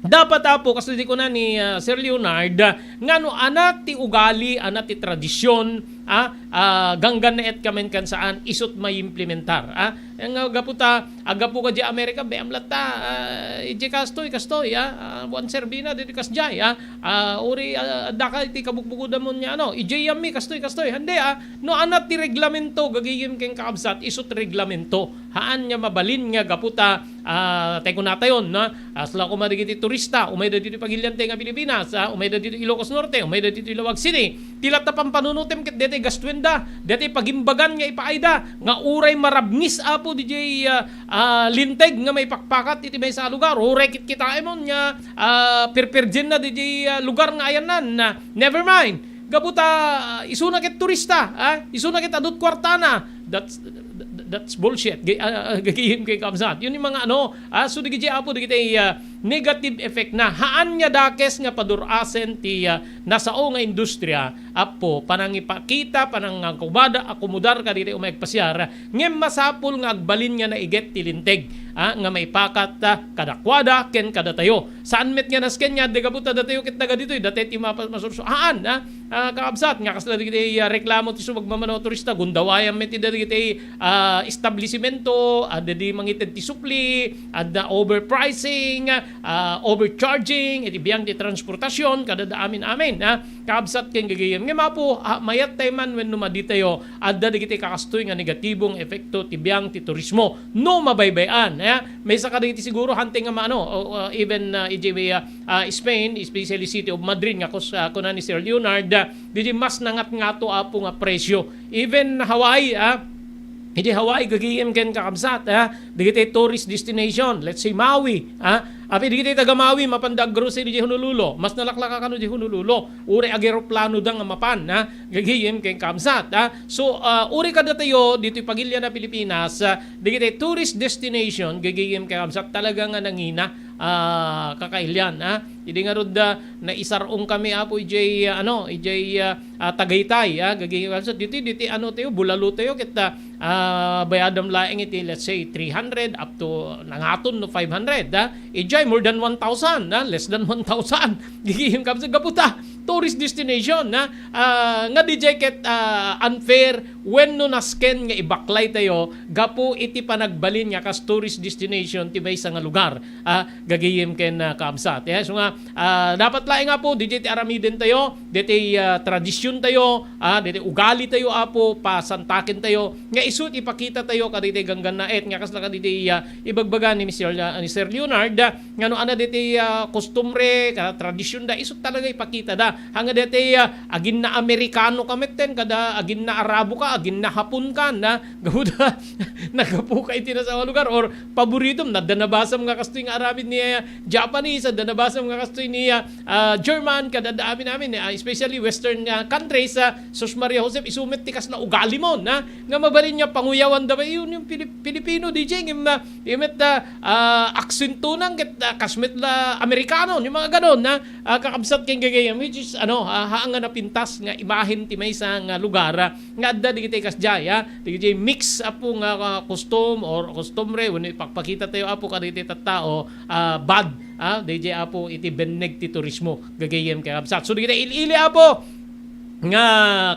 Dapat, apo, kas di kuna ni, ah, Sir Leonard, ah, nga no anat ti ugali, anat ti tradisyon, ah, ah, ganggan na et kamen kan saan, isut maimplementar, ah. Nga gapu ta, agapu ka di Amerika, be, amlat ta, ah, ije kastoy, kastoy, ah, ah, buwan serbina, di kas jay, ah, ah, uri, ah, adda ka iti kabugbugodan mo niya, ano, ije yami, kastoy, kastoy, hande, ah, no anat ti reglamento, gagayem ken kakabsat, isut reglamento, haan nga mabalin nga gapu ta, ah, tay kunatayon, no? Asla koma dagiti turista, umayda ditoy pagilian tay nga Pilipinas, ah, umayda ditoy Ilocos Norte, umayda ditoy Laoag City. Ti latta pampanunotem ket detoy gastuenda, detoy pagimbagan nga ipaayda, nga uray marabngis, apo, didiay, ah, ah, linteg nga maipakpakat iti maysa a lugar. Uray kitkitaem nga, ah, pirpirdienna didiay, ah, lugar nga ayanna. Never mind. Gapu ta, ah, isuna ket turista, ah, isuna ket adut kuartana. That's, that's bullshit. Ga-, ah, ah, gagayem ken kabsat. Yun yung mga ano, ah, so dagiti apo, dagiti, ah, negative effect na. Haan nga dakes nga padur-asen ti, ah, nasao nga industriya, apo, panangipakita, panangakomodar, akomodar kadagiti umay agpasiar, ngem masapul nga agbalin nga naiget ti linteg, ah, nga maipakat, ah, kadakuada ken kadatayo. Saan met nga nasken nga adda gapu ta datayo ket taga ditoy, datayo ti mapa-, masursuroan, ah, ah, kakabsat, nga kasla dagiti, ah, reklamo ti subagmamano a turista, gundawayam met ti dagiti, ah, establisimento, adda di mangited ti supli, adda overpricing, ah, overcharging, iti biang ti transportasyon, kadada amin-amin, ah, kakabsat ken gagayem. Ngem apo, ah, mayat tayo man wenno madi tayo, adda dagiti kakastoy nga negatibo nga epekto ti biang ti turismo no mabaybay-an, eh. Maysa kadagiti siguro hanteng nga maano, o, uh, even, uh, iti, uh, uh, Spain, especially city of Madrid, nga kus-, uh, kuna ni Sir Leonard, uh, didi mas nangatngato, apo, nga presyo. Even Hawaii, ah, iti Hawaii, gagayem ken kakabsat, ah, dagiti tourist destination, let's say Maui, ah, api dagiti taga Maui, mapanda aggrocery di Honolulu, mas nalaklaka kano di Honolulu, uray ageroplano da nga mapan, ah, gagayem ken kakabsat, ah. So, ah, uray kadatayo, ditoy pagilian a Pilipinas, ah, dagiti tourist destination, gagayem ken kakabsat, talaga nga nangina, ah, kakailian, ah. Idi ngarud, ah, naisar-ong kami, apo, ijay, ah, ano, ijay, ah, ah, Tagaytay, ah, gagayem ken kakabsat, ditoy, ditoy, ano tayo, bulalo tayo, ket, ah, ah, bayadam laeng iti, let's say, three hundred up to nangaton no five hundred, ah. Ijay, more than one thousand, ah, less than one thousand. Gagayem ken kakabsat, gapu ta, tourist destination, ah, ah, nga dijay ket, ah, unfair wenno nasken nga ibaklay tayo gapu iti panagbalin nga kas tourist destination ti maysa nga lugar, ah, gagayem ken, ah, kakabsat. Eh, so nga, ah, dapat laeng, apo, dijay ti aramiden tayo, ditoy, ah, tradisyon tayo, ah, ditoy ugali tayo, apo, pasantaken tayo, nga isu ti ipakita tayo kaditoy gangganna et nga kasla kaditoy, ah, ibagbaga ni Mister La-, ni Sir Leonard, ah, nga no adda ditoy, ah, kostumbre, ka-, tradisyonda, isu talaga ipakitada. Haan nga ditoy, ah, aginna Amerikano ka metten, kada aginna Arabo ka, aginna Hapon ka, na, gapu ta, naggapu ka iti nasao a lugar, or paboritom, adda nabasam nga kastoy nga aramid ni, ah, Japanese, adda nabasam nga kastoy ni, ah, ah, German, kada adda amin-amin, ah, especially Western, ah, countries, ah, sus Maria Josep, isu met ti kasla ugali mo, na, nga mabalin nga panguyawanda ba, yun yung Pilip-, Pilipino, D J, nga, ah, yung met, ah, ah, aksento nang ket, ah, kasmet la Amerikano, yung mga ganon, na, ah, kakabsat ken gagayem, which is, ano, ah, haan nga napintas nga imahen ti maysa nga lugar, ah, nga adda dagiti kasjay, ah, dagiti mix, apo, nga, ah, custom or customary, wenno ipakpakita tayo, apo, kadagiti tattao, ah, bad, ah, dagiti, apo, iti benneg ti turismo, gagayem kakabsat. So, dagiti il-ili, apo, nga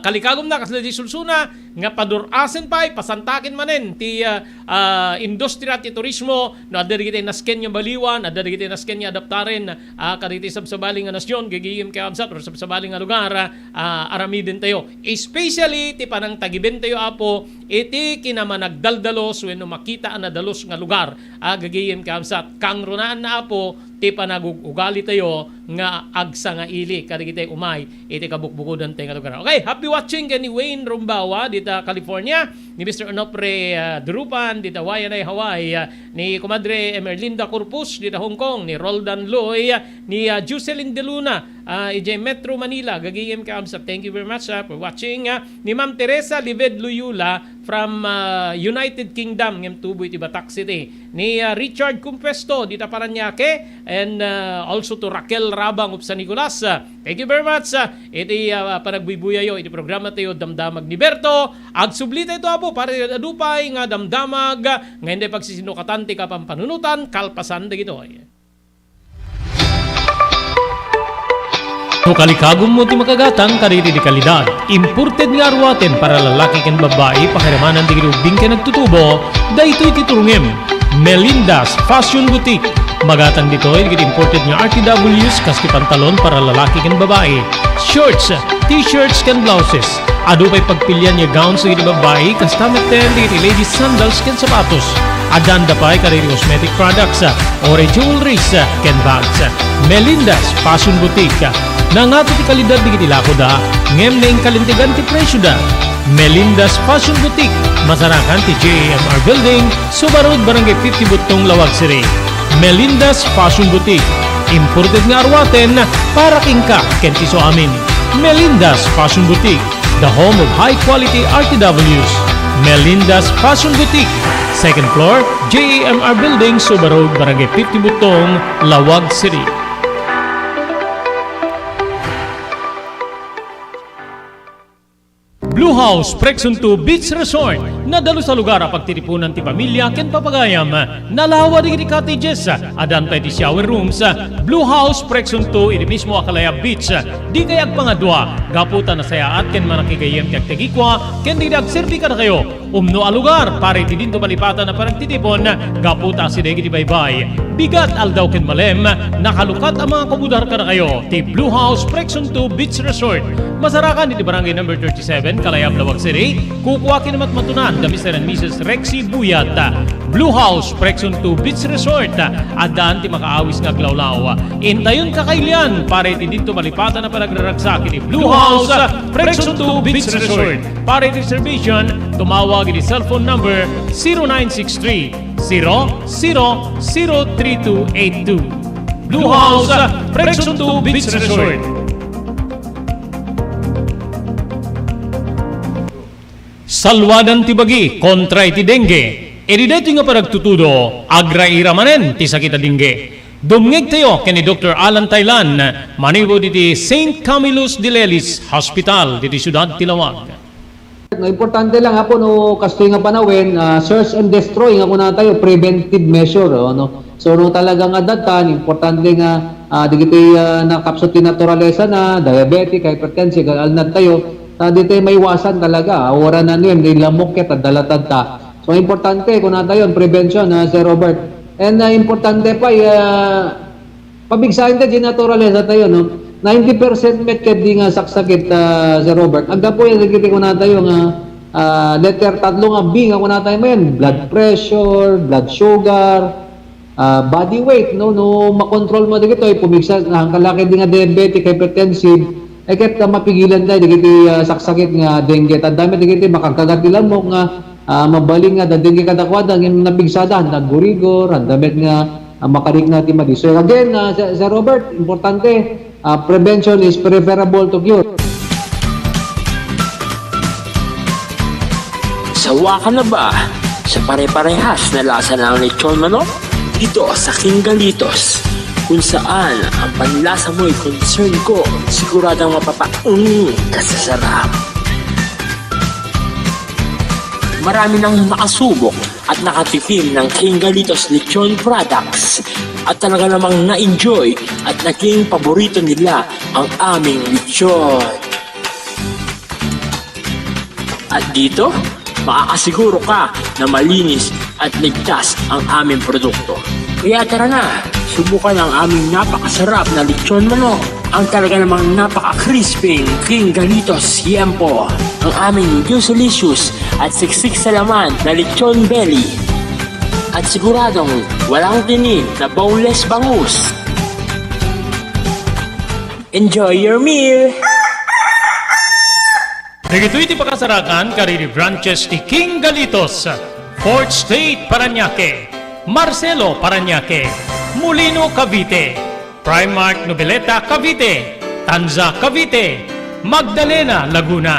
kalikagumna, kasla di sulsuna, nga padur-asen pay, pasantaken manen ti, ah, ah, industriya ti turismo, no, adda dagiti nasken nga baliwan, adda dagiti nasken nga adaptaren, ah, kadagiti sabsabali nga nasion, gagayem kakabsat, or sabsabali nga lugar, ah, ah, aramidentayo. Especially ti panangtagibentayo, Apo, iti kinamanagdaldalos wenno makita a nadalus nga lugar, ah, gagayem kakabsat. Kangrunaan na, Apo, ti panagug-ugalitayo nga agsangaili kadagiti umay iti kabukbukodantayo nga lugar. Okay, happy watching ken ni Wayne Rumbawa dita California, ni Mister Onofre, ah, Durupan dita Waianae, Hawaii, ah, ni Komadre Emerlinda Corpus dita Hong Kong, ni Roldan Loy, ah, ni, ah, Jocelyn De Luna, ah, idiay Metro Manila, gagayem kakabsat. Thank you very much, ah, for watching, ah, ni Ma'am Teresa Lived Loyola, from, ah, United Kingdom, ngem tubo iti Batac City. Ni, ah, Richard Cumpuesto, dita Parañaque, and, ah, also to Raquel Rabang of San Nicolas. Ah, thank you very much, ah, iti, ah, panagbuybuyayo iti programatayo, Damdamag ni Berto. Agsublitayo, Apo, para adu pay nga damdamag, ah, nga inday pagsisinukatan ti kapampanunotan, kalpasan dagitoy. No kalikagummo ti makagatang kadagiti kalidad, imported nga aruaten para lalaki ken babbai, pakiramanan dagiti ubbing ken agtutubo, daytoy ti turongem. Melinda's Fashion Boutique. Magatang ditoy dagiti imported nga R T Ws kas ti pantalon para lalaki ken babbai, shorts, t-shirts ken blouses. Adu pay pagpilian nga gowns iti babbai, kasta metten dagiti ladies sandals ken sapatos. Addaanda pay kadagiti cosmetic products, ah, or jewelries, ah, ken bags. Melinda's Fashion Boutique. Nangato ti kalidad dagiti lakoda, ngem naingkalintegan ti presioda. Melinda's Fashion Boutique, masarakan ti J A M R Building, Suba Road, Barangay fifty Buttong, Laoag City. Melinda's Fashion Boutique. Imported nga aruaten para kenka ken ti suamin. Melinda's Fashion Boutique, the home of high quality R T Ws. Melinda's Fashion Boutique, second floor, J A M R Building, Suba Road, Barangay fifty Buttong, Laoag City. Blue House Preksunto Beach Resort. Nadalus a lugar a pagtitipunan ti pamilia ken papagayam. Nalawa dagiti cottages. Addan pay ti shower rooms. Blue House Preksunto iti mismo a Kalayab Beach. Dikay agpangadua, gapu ta nasayaat ken manakigayyem ti agtagikua ken dagiti agserbi kadakayo. Umno a lugar para iti dinto malipatan a panagtitipon, gapu ta asideg iti baybay, bigat, aldaw ken malem, nakalukat a mangakubudar kadakayo ti Blue House Preksunto Beach Resort. Masarakan iti Barangay Number thirty-seven, Kalayab, Laoag City. Kukua ken matmatunan da Mister and Missus Rexy Buyat. Blue House Preksunto Beach Resort. Addaan ti makaawis nga aglawlaw. Intayon kakailian para iti dinto malipatan a panagraragsak iti Blue House Preksunto Beach Resort. Para iti reservation, tumawag iti cellphone number zero nine six three, zero zero zero three two eight two. Blue House, Preksunto Beach Resort. Salwadan ti bagi kontra iti dengue. Iti daytoy nga panagtutudo, agraira manen ti sakit a dengue. Dumngegtayo ken ni Doktor Alan Taylan, manipud iti Saint Camillus de Lelis Hospital, diti siudad ti Laoag. No, importante lang, Apo, no, kastoy nga panawen, ah, search and destroy nga kunatayo, preventive measure, oh, no? So, no, talaga nga datan, importante nga, ah, dagiti, ah, nakapsut ti naturalesa na, diabetic, hypertensive, alnad tayo, ta ditoy maiwasan talaga, ah, wala na nun, di lamok ket, adda latad ta. So, importante, kunatayo, prevention, ah, Sir Robert. And, ah, importante pa, ah, Pabigsaen ta, di naturalesa tayo, no? Ninety percent met ket di nga saksakit, ah, Sir Robert. Aggapu yan, dagiti kunatayo nga, ah, letter tatlo nga B nga kunatayo manen, blood pressure, blood sugar, ah, body weight, no? No, makontrol mo dagitoy, pumigsa, ang kalaki di nga diabetic, hypertensive, eh, ket, ah, mapigilan tayo, dagiti, ah, saksakit nga dengue. Tanda met, dagiti makagkagat ti lamok nga, ah, mabalin nga, da dengue kadakuada, ngem napigsada, handa gurigor, handa met nga, ah, makarikna ti madi. So again, ah, Sir, Sir Robert, importante, ah, prevention is preferable to cure. Sawa ka na ba sa pare-parehas na lasa ng lechon manok? Dito sa King Galitos, kung saan ang panlasa mo'y concern ko, siguradong mapapaung ka sa sarap. Marami nang nakasubok at nakatikim ng King Galitos Lechon products. At talaga namang na-enjoy at naging paborito nila ang aming lechon. At dito, makakasiguro ka na malinis at ligtas ang aming produkto. Kaya tara na, subukan ang aming napakasarap na lechon manok. Ang talaga namang napaka-crispy, King Galitos Siempo. Ang aming juicy-licious at siksik sa laman na lechon belly. At siguradong walang tinik na boneless bangus. Enjoy your meal! Dagitoy ti pakasarakan kadagiti branches ti King Galitos, Fourth Street, Parañaque, Marcelo, Parañaque, Molino, Cavite, Primark, Noveleta, Cavite, Tanza, Cavite, Magdalena, Laguna,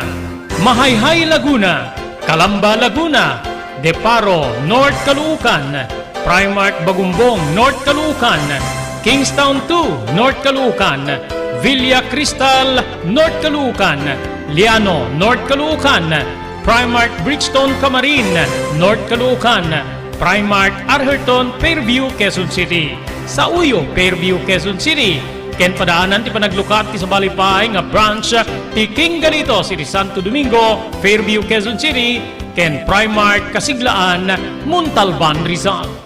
Mahayhay, Laguna, Calamba, Laguna, De Paro, North Caloocan, Primark Bagumbong, North Caloocan, Kingstown two, North Caloocan, Villa Cristal, North Caloocan, Liano, North Caloocan, Primark Brixton, Camarin, North Caloocan, Primark Arherton, Fairview, Quezon City, Sauyo, Fairview, Quezon City, ken padaanan ti panaglukat ti sabali pay nga branch ti King Galitos iti Santo Domingo, Fairview, Quezon City, ken Primark Kasiglaan, Montalban, Rizal.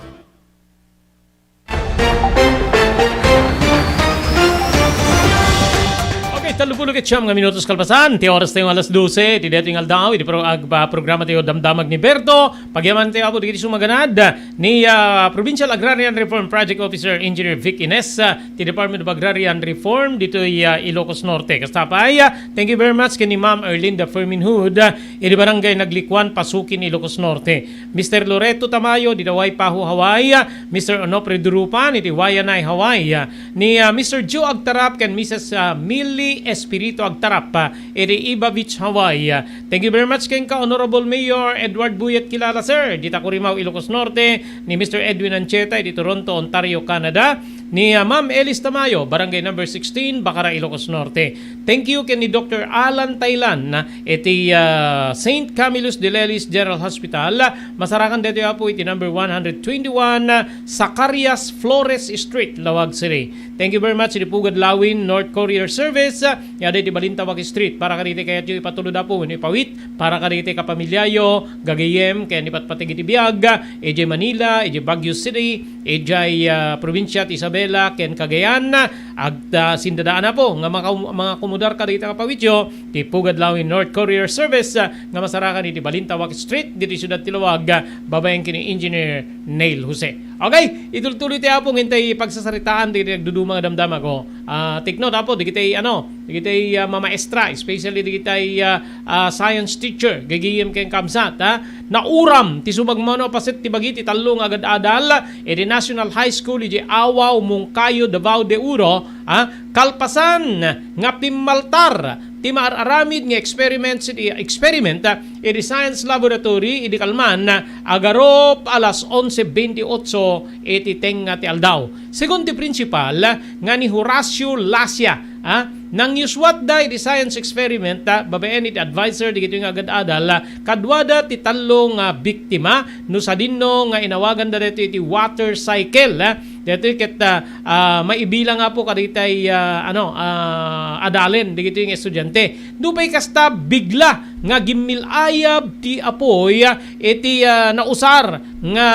Okay, tallo pulo ket siam nga minutos kalpasan ti oras tayo alas dose ti daytoy nga aldaw, iti pro-, ag-, ah, programa tayo Damdamag ni Berto. Pagyaman tayo, Apo, dagiti sumaganad ni, ah, Provincial Agrarian Reform Project Officer Engineer Vic Ines, ah, ti Department of Agrarian Reform ditoy, ah, Ilocos Norte. Kasta pay, ah, thank you very much ken ni Ma'am Erlinda Ferminhud, ah, idi Barangay Naglikuan, Pasukin, Ilocos Norte. Mister Loreto Tamayo, dita Waipahu, Hawaii, ah, Mister Onofre Durupan, iti Waianae, Hawaii, ah, ni, ah, Mister Joe Agtarap ken Missus, ah, Millie Espirito Agtarap, ah, iti Iba Beach, Hawaii, ah. Thank you very much kenka, Honorable Mayor Edward Buyet Kilala, sir, dita Corimao, Ilocos Norte, ni Mister Edwin Ancheta, iti Toronto, Ontario, Canada, ni, ah, Ma'am Elis Tamayo, Barangay Number sixteen, Bacara, Ilocos Norte. Thank you ken ni Doctor Alan Tailan, ah, iti, ah, Saint Camillus de Lelis General Hospital. Masarakan daytoy, Apo, iti number one hundred twenty-one, ah, Zacarias Flores Street, Laoag City. Thank you very much, iti Pugad Lawin North Courier Service, ah, iti Balintawak Street. Para kadagiti kayatyo ipatulod, Apo, wenno ipawit, para kadagiti kapamilyayo, gagayyem, ken ipatpateg iti biag, idiay Manila, idiay Baguio City, idiay, ah, probinsia ti Isabela ken Cagayan, ag-, ah, sindadaan, Apo, nga maka-, mangakomodar kadagiti kapawityo ti Pugad Lawin North Courier Service, ah, nga masarakan iti Balintawak Street, ditoy siudad ti Laoag, ah, babaen ken ni Engineer Neil Jose. Okay, itultuloy ti, Apo, nga intay pagsasaritaan dagiti nagduduma nga damdama ko. Ah, take note, Apo, dagiti, ano, dagiti, ah, mamaestra, especially dagiti, ah, ah, science teacher, gagayyem ken kabsat, ha? Nauram ti sumagmamano a paset ti bagi ti tallo nga agad-adal iti National High School iti Awao, Monkayo, Davao de Oro, ha? Kalpasan nga pimmaltar ti maar-aramid nga experiments iti, experiment, ha, iti Science Laboratory idi kalman, agarup alas onse bentiotso iti tengnga ti aldaw. Segun ti principal nga ni Horacio Lasia, ah, nangyuswatda iti science experiment, ah, babaen iti adviser dagitoy nga agad-adal, ah, kaduada ti tallo nga biktima no sadinno nga inawaganda daytoy iti water cycle, ah. Daytoy ket, ah, ah, maibilang, Apo, kadagitay, ah, ano, ah, adalen dagitoy nga estudiante. Nupay kasta, bigla nga gimmil-ayab ti apuy, ah, iti, ah, nausar nga,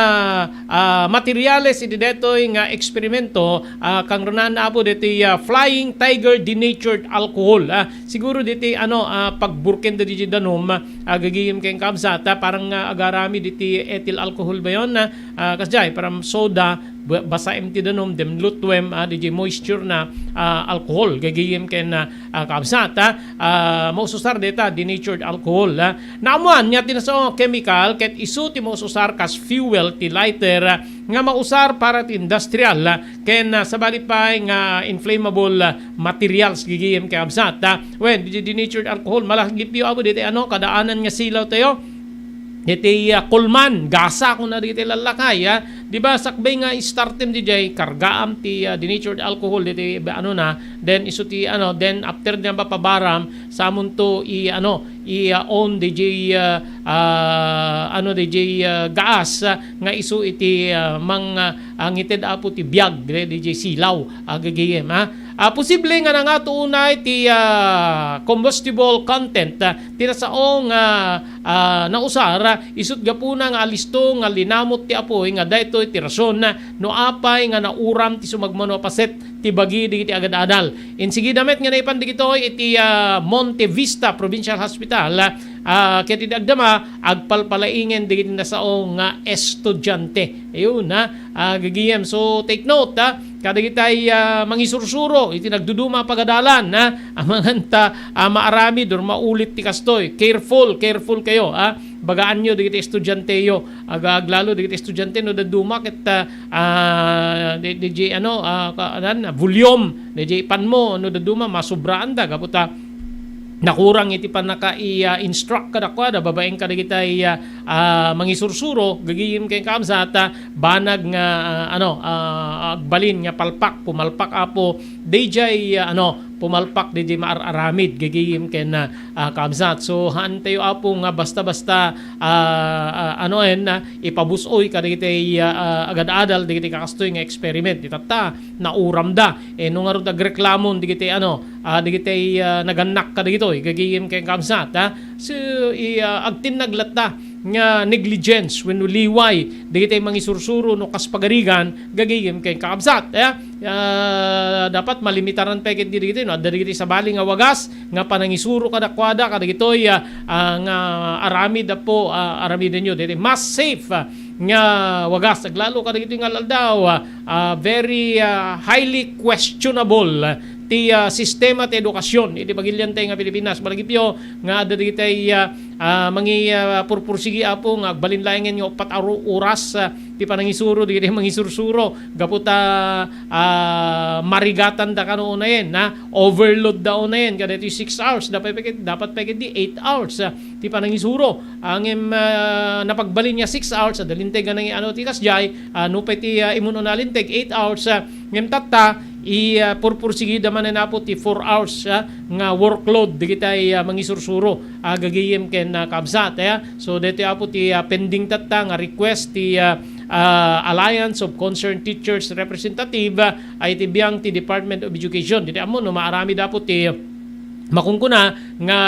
ah, materials iti daytoy nga eksperimento, ah, kangrunaanna, Apo, daytoy, ah, Flying Tiger Denatured Alcohol, ah. Siguro daytoy, ano, ah, pagburkenda daytoy danum, ah, gagayyem ken kabsat, ah, parang, ah, agarami daytoy ethyl alcohol ba yon, ah, ah, kasdiay, parang soda, ba-, basaem ti danum, then lutuem, ah, daytoy moisture na, ah, alcohol, gagayyem ken, ah, ah, kabsat, ah, ah, maususar dayta denatured alcohol, ah. Naammuan nga ti nasao nga chemical ket isu ti maususar kas fuel ti lighter, ah, nga mausar para ti industrial, ah, ken, ah, sabali pay nga inflammable, ah, materials gagayyem ken kabsat, ah. Wen, di, denatured alcohol, malagipyo, Apo, daytoy, ano, kadaanan nga silaw tayo. Daytoy, ah, kulman, gasa, kuna dagiti lallakay, ah. Di ba, sakbay nga istartem diay, kargaam ti, ah, denatured alcohol, daytoy, ano na, then isu ti, ano, then after na mapabaram, samonto i, ano, i, ah, on diay, ah, ah, ano, diay, ah, gaas, ah, nga isu iti, ah, mang, ah, ah, ngited, Apo, ti biag, diay silaw, ah, gagayyem, ha? Ah, posible nga nangato unay ti, ah, combustible content, ah, ti nasao nga, ah, nausar, ah, isut' gapuna nga alisto nga linamut ti apuy nga daytoy ti rason, ah, no apay nga nauram ti sumagmamano a paset ti bagi dagiti agad-adal. Insigida met nga naipan dagitoy iti, ah, Monte Vista Provincial Hospital, ah, ket idi agdama, agpalpalaingen dagiti nasao nga estudiante. Ayun, ha? Ah, gagayem. So, take note, ha? Kadagitay, ah, mangisursuro iti nagduduma a pagadalan, ha? Amangan ta, ah, maaramid or maulit ti kastoy. Careful, careful kayo, ha? Bagaanyo dagiti estudianteyo. Aga-, aglalo dagiti estudiante no dadduma ket, ah, ah, di, di, di, ano, ah, ka-, anan, volume, di, di, panmo, no dadduma, masubraanda, gapu ta nakurang iti pannaka-, i, ah, instruct kadakuada, babaen kadagitay, ah, ah, mangisursuro, gagayem ken kaamsat, ah, banag nga, ah, ano, ah, agbalin nga palpak, pumalpak, Apo, dayjay, ah, ano, pumalpak, dayjay maar-aramid, gagayem ken, ah, ah, kaamsat. So, haantayo, Apo, nga basta-basta, ah, ah, ano, en, ah, ipabus-oy kadagitay, ah, ah, agad-adal, dagiti kakastoy nga experiment. Itatta, nauramda. Eh, no ngarud agreklamon dagiti, ano, ah, dagiti, ah, nagannak kadagitoy, gagayem ken kaamsat, ha? So, i-, ah, agtinnag latta nga negligence wenno liway dagiti mangisursuro no kas pagarigan, gagayem ken kaamsat, eh? Ah, dapat malimitaran pay ketdi dagitoy, no? Adda dagiti sabali nga wagas nga panangisuro kadakuada, kadagitoy, ah, ah, nga aramid, Apo, ah, aramidenyo. Dagiti mas safe, ah, nga wagas, aglalo kadagitoy nga aldaw, ah, ah, very, ah, highly questionable ti, ah, sistema ti edukasyon iti pagiliantay nga Pilipinas. Malagipyo nga adda dagitay, ah, ah, mangi-, ah, purpursigi, Apo, nga agbalin laengen nga uppat a ru-, oras, ah, ti panangisuro dagiti mangisursuro gapu ta, ah, marigatanda kano unayen, ha? Overload da unayen, kadaytoy six hours, dapat pay ket-, dapat pay ketdi eight hours, ah, ti panangisuro. Ngem, ah, napagbalin nga six hours, adda linteg nga nangi-, ano, ti kasdiay, ah, nupay ti, ah, imun-una a linteg, eight hours, ah, ngem tatta, i, ah, purpursigida manen, Apo, ti four hours, ah, nga workload dagitay, ah, mangisursuro, ah, gagayem ken, ah, kaamsat, eh. So, daytoy, Apo, ti, ah, pending tatta nga request ti, ah, ah, Alliance of Concerned Teachers Representative, ah, iti biang ti Department of Education. Daytoy ammo no maaramid, Apo, ti makunkuna nga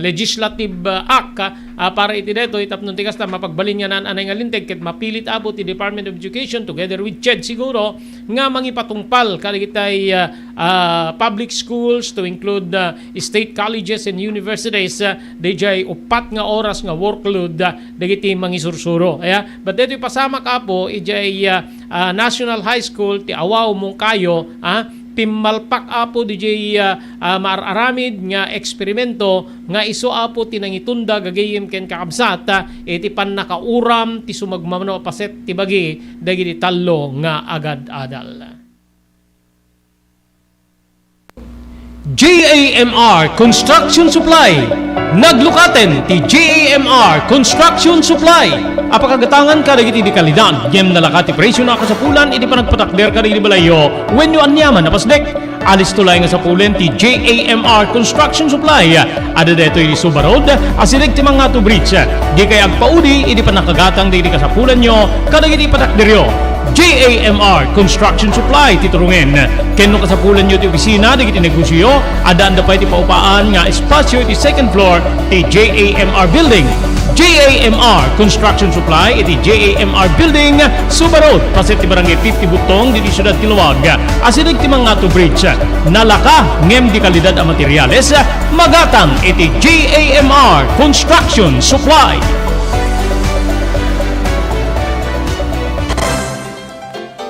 legislative, ah, act, ah, para iti daytoy tapno ti kasta mapagbalin nga naan-anay nga linteg ket mapilit, Apo, ti Department of Education together with ched siguro nga mangipatungpal kadagitay, ah, ah, public schools to include, ah, state colleges and universities, ah, dayjay uppat nga oras nga workload, ah, dagiti mangisursuro. Aya, but daytoy pasamak, Apo, idiay, ah, ah, National High School ti Awao Monkayo, ah, Pimmalpak, Apo, didiay, ah, ah, maar-aramid nga eksperimento nga isu, Apo, ti nangitunda gagayem ken kakabsat, ah, iti pannakauram ti sumagmamano a paset ti bagi dagiti tallo nga agad-adal. J A M R Construction Supply. Naglukaten ti J A M R Construction Supply a pakagatangan kadagiti dekalidad ngem nalaka ti presio a kasapulan iti panagpatakder kadagiti balayyo wenno aniaman a pasdek. Alisto laeng a sapulen ti J A M R Construction Supply. Adda daytoy iti Suba Road, asideg ti Mangato Bridge. Dikay agpaudi iti pannakagatang dagiti kasapulanyo kadagiti patakderyo. J A M R Construction Supply ti turongen. Ken no kasapulanyo ti opisina dagiti negosioyo, addaanda pay ti paupaan nga espasio iti second floor ti J A M R Building. J A M R Construction Supply iti J A M R Building, Suba Road, paset ti Barangay fifty Butong, diti siudad ti Laoag. Asideg ti Mangato Bridge. Nalaka ngem dekalidad a materiales, magatang iti J A M R Construction Supply.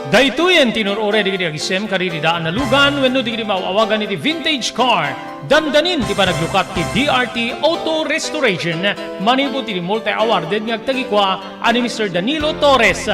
Daytoyen ti inur-uray dagiti agisem kadagiti daan a lugan wenno dagiti maaw-awagan iti vintage car. Dandanin ti panaglukat ti D R T Auto Restoration manipud iti multi-awarded nga agtagikua a ni Mister Danilo Torres.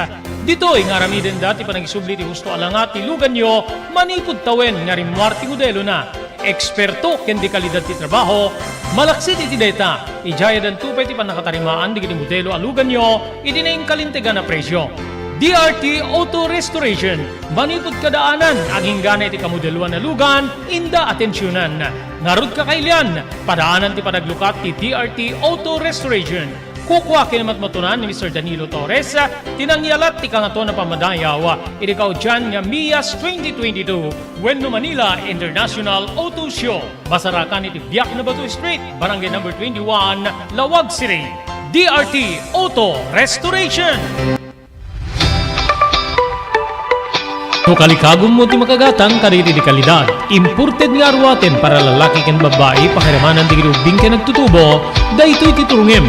Ditoy nga aramidenda ti panagisubli ti husto a langa ti luganyo manipud tawen nga rimmuar ti modelona. Eksperto ken dekalidad ti trabaho, malaksid iti dayta, idiay addanto pay ti pannakatarimaan dagiti modelo a luganyo iti nainkalintegan a presio. D R T Auto Restoration, manipud kadaanan, agingga iti kamodeloan a lugan, inda atensionan. Ngarud, kakailian, padaanan ti panaglukat ti D R T Auto Restoration. Kukua ken matmatunan ni Mister Danilo Torres, ti nangyalat ti Kangatoan a Pammadayaw iti kaudian nga MIAS twenty twenty-two wenno Manila International Auto Show. Masarakan iti Biak na Bato Street, Barangay Number twenty-one, Laoag City. D R T Auto Restoration. No kalikagummo ti makagatang kadagiti di kalidad, imported nga aruaten para lalaki ken babbai, pakiramanan dagiti ubbing ken agtutubo, daytoy ti turongem.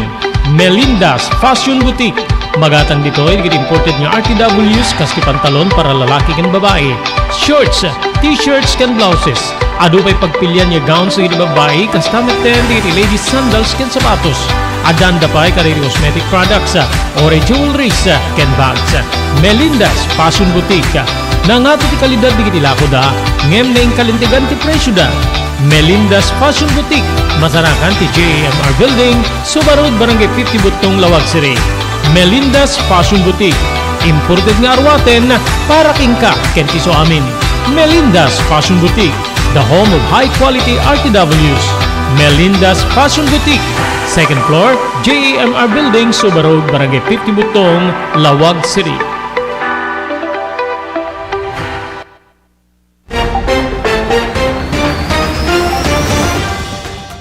Melinda's Fashion Boutique. Magatang ditoy dagiti imported nga R T Ws kas ti pantalon para lalaki ken babbai, shorts, t-shirts ken blouses. Adu pay pagpilian nga gowns dagiti babbai, kasta metten dagiti ladies sandals ken sapatos. Addaanda pay kadagiti cosmetic products, ah, ore jewelries, ah, ken bags. Melinda's Fashion Boutique. Nangato ti kalidad dagiti lakoda, ngem naingkalintegan ti presioda. Melinda's Fashion Boutique, masarakan ti J A M R Building, Suba Road, Barangay fifty Buttong, Laoag City. Melinda's Fashion Boutique. Imported nga aruaten para kenka ken ti suamin. Melinda's Fashion Boutique, the home of high quality R T Ws. Melinda's Fashion Boutique, second floor, J A M R Building, Suba Road, Barangay fifty Buttong, Laoag City.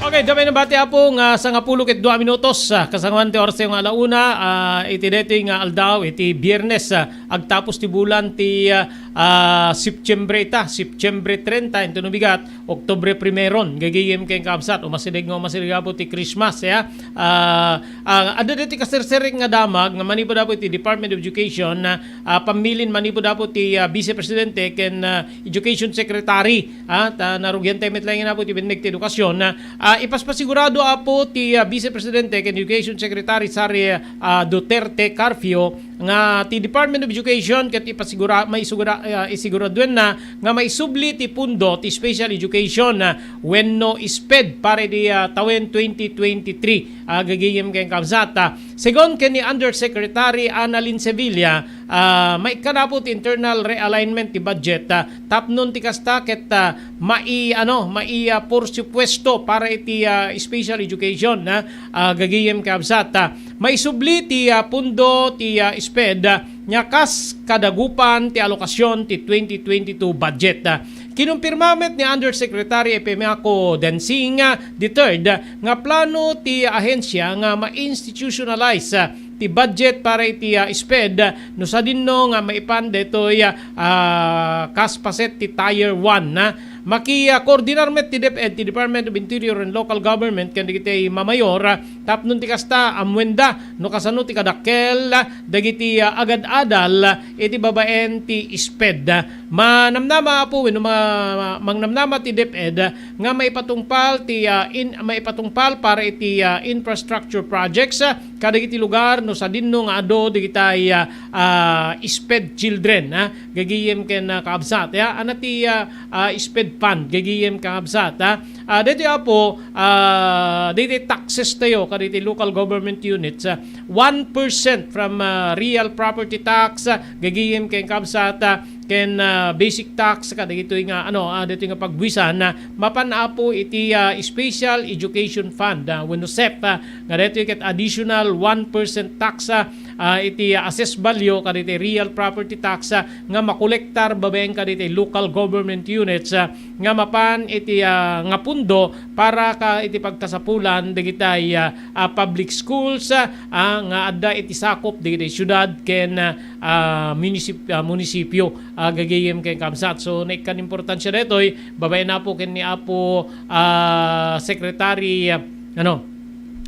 Okay, damay nabati, Apo, nga sangapulo ket dua minutos, ah, kasangoan ti oras nga alauna, ah, iti daytoy nga aldaw, iti Biyernes, ah, agtapos ti bulan ti, ah, ah, Septiembre ita, Septiembre treinta, inton umigat, Oktubre primeron, gagayem ken kabsat, umasideg nga umasideg, Apo, ti Christmas, ya. Ah, ah, adda daytoy kaserserek nga damag nga manipud, Apo, iti Department of Education, ah, ah, pammilin manipud, Apo, ti, ah, Vice Presidente ken, ah, Education Secretary, ah, ta narugian tayo met laeng, Apo, ti benneg ti edukasyon, ah, ah, ipaspasigurado, Apo, ti, ah, Vice Presidente ken Education Secretary Sara, ah, Duterte Carpio nga ti Department of Education ket ipasigura-, maisugura-, ah, isiguraduenna nga maisubli ti pundo ti special education, ah, wenno SPED para iti, ah, tawen twenty twenty-three, ah, gagayem ken kabsat, ah. Segun ken ni Undersecretary Annalyn Sevilla, ah, maikkan, Apo, ti internal realignment ti budget, ah, tapnon ti kasta ket, ah, mai-, ano, mai-, ah, porsupuesto para iti, ah, special education, ah, ah, gagayem ken kabsat, ah. Maisubli ti, ah, pundo ti, ah, SPED, ah, nga kas kadagupan ti alokasyon ti twenty twenty-two budget, ah. Kinumpirma met ni Undersecretary Epimaco Dancing, ah, the third, ah, nga plano ti ahensya nga ma-institutionalize, ah, ti budget para iti, ah, SPED, ah, no sadinno nga maipan daytoy, ah, ah, kas paset ti Tier one, ah. Maki, ah, koordinar met ti DepEd, ti Department of Interior and Local Government, ken dagiti mamayor, ah, tapno ti kasta, ammoenda no kasano ti kadakkel, ah, dagiti, ah, agad-adal, ah, iti babaen ti SPED. Manamnama, Apo, wenno ma-, mangnamnama ti DepEd, ah, nga maipatungpal ti, ah, in-, maipatungpal para iti, ah, infrastructure projects, ah, kadagiti lugar no sadinno nga adu dagiti, ah, ah, SPED children, ah, gagayem ken, ah, kabsat, ya. Ania ti, ah, ah, SPED fund, gagayem kabsat, ah. Ah, daytoy, Apo, ah, daytoy taxes tayo, kadagiti local government units, ah, one percent from, ah, real property tax, ah, gagayem ken kabsat, ah, ken, ah, basic tax, kadagitoy nga, ano, ah, daytoy nga pagbuisan, ah, mapan, Apo, iti, ah, Special Education Fund, ah, wenno SEP, ah, nga daytoy ket additional one percent tax, ah, ah, iti, ah, assessed value, kadagiti real property tax, ah, nga makolektar babaen kadagiti local government units, ah, nga mapan iti, ah, nga pundo para ka iti pagkasapulan dagiti, ah, ah, public schools, ah, ah, nga adda iti sakup dagiti siudad ken, ah, ah, munisip-, ah, munisipyo, ah, gagayem ken kabsat. So, naikkan importansya daytoy, babaen, Apo, ken ni Apo, ah, Secretary, ah, ano,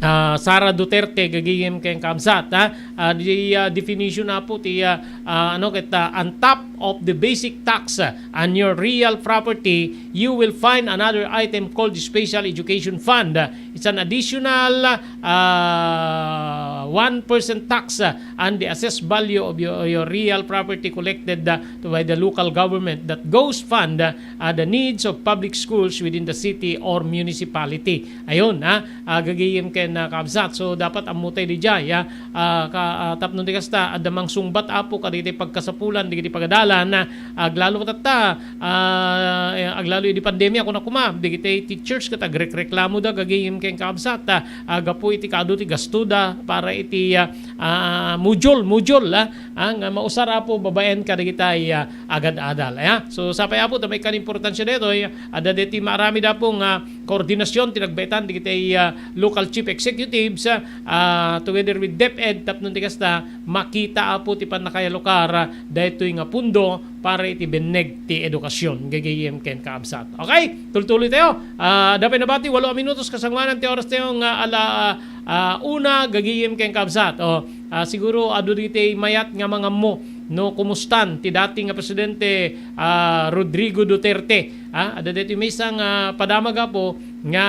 ah, Sara Duterte, gagayem ken kabsat, ah. Ah, di, ah, definition, Apo, ti, ah, ah, ano, ket, ah, on top of the basic tax, ah, on your real property, you will find another item called Special Education Fund. It's an additional, ah, one percent tax, ah, on the assessed value of your, your real property collected, ah, to, by the local government that goes fund, ah, the needs of public schools within the city or municipality. Ayun, ah, ah, gagayem ken, ah, kabsat. So, dapat ammo tayo diay, ah, ah, ka-, ah, tapno ti kasta, adda mangsungbat, Apo, kadagiti pagkasapulan, dagiti pagadalan, ah, aglalo tatta, ah, aglalo idi pandemia, kuna koma, dagiti teachers ket agrekreklamoda, gagayem ken kaabsat, ah, ah, gapu iti kaadu ti gastoda para iti, ah, ah, module, module, ah, ah, nga mausar, Apo, babaen kadagitay, ah, agad-adal. Aya? So, sapay, Apo, ta maikkan importansya daytoy, adda deti maaramid, Apo, nga koordinasyon ti nagbaetan dagiti, ah, local chief executives, ah, together with DepEd tapno ti kasta makita, Apo, ti pannakayalukar, ah, daytoy nga pundo para iti benneg ti edukasyon, gagayem ken kaabsat. Okay, tultuloy tayo. Ah, adda pay nabati, walo a minutos kasangoanan ti oras tayo nga ala, ah, una, gagayem ken kaabsat. O, ah, siguro adu dagiti mayat nga mangammo no kumustan ti dati nga presidente, ah, Rodrigo Duterte. Ah, adda daytoy maysa nga padamag, Apo, nga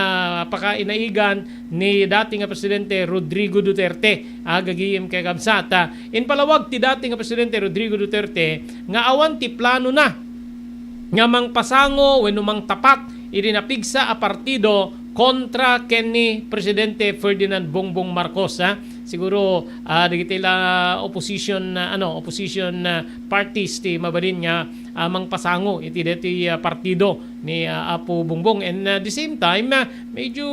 pakainaigan ni dati nga presidente Rodrigo Duterte. Ah, gagayem ken kaabsat. Ah, impalawag ti dati nga presidente Rodrigo Duterte nga awan ti planona nga mangpasango wenno mangtapat iti napigsa a partido kontra ken ni Presidente Ferdinand Bongbong Marcos, ha? Siguro, ah, dagiti la opposition, ah, ano, opposition, ah, parties ti mabalin nga, ah, mangpasango iti daytoy, ah, partido ni, ah, Apo Bongbong. And, ah, the same time, ah, medyo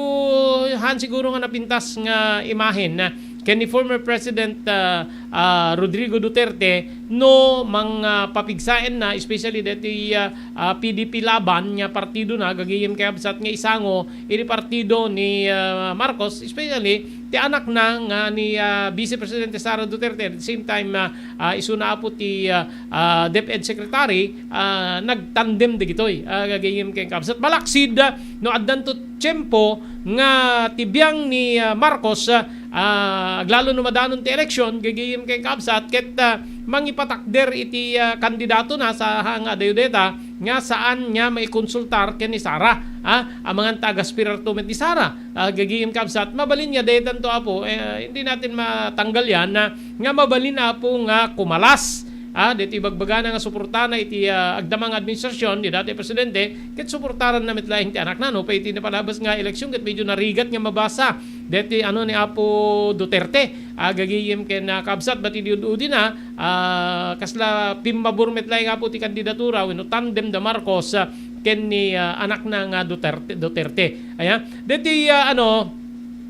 han siguro nga napintas nga imahen, ah, ken ni former President, ah, ah, Rodrigo Duterte no mang, ah, papigsaenna, especially daytoy, ah, ah, P D P Laban nga partido na, gagayem ken kaabsat nga isango iti partido ni, ah, Marcos, especially ti anakna nga ni, ah, Vice Presidente Sara Duterte. At the same time, ah, ah, isuna, Apo, ti, ah, ah, DepEd Secretary, ah, nagtandem dagitoy, ah, gagayem ken kaabsat. Balaksid, ah, no addanto tiempo nga ti biang ni, ah, Marcos, ah, ah, aglalo no madanon ti eleksyon, gagayem ken kaabsat, ket, ah, mangipatakder iti, ah, kandidato na sa hanga dayo deta nga saan nga maikonsultar ken ni Sara, ah, amangan ta agaspirar to met ni Sara. Ah, gagayem kaabsat, mabalin nga daytanto, Apo, eh, hindi natin matanggal yan, ah, nga mabalin, Apo, nga kumalas. Ah, daytoy ibagbagana nga suportana iti, ah, agdama nga administrasyon ni dati presidente, ket suportaran na met laeng ti anakna, no? Pay iti napalabas nga eleksyon, ket medyo narigat nga mabasa daytoy, ano, ni Apo Duterte, ah, gagayem ken, ah, kabsat, bat idi ud-udi na, ah, kasla pimmabor met laeng, Apo, ti kandidatura wenno tandem da Marcos, ah, ken ni, ah, anakna nga Duterte, Duterte. Aya, daytoy, ah, ano,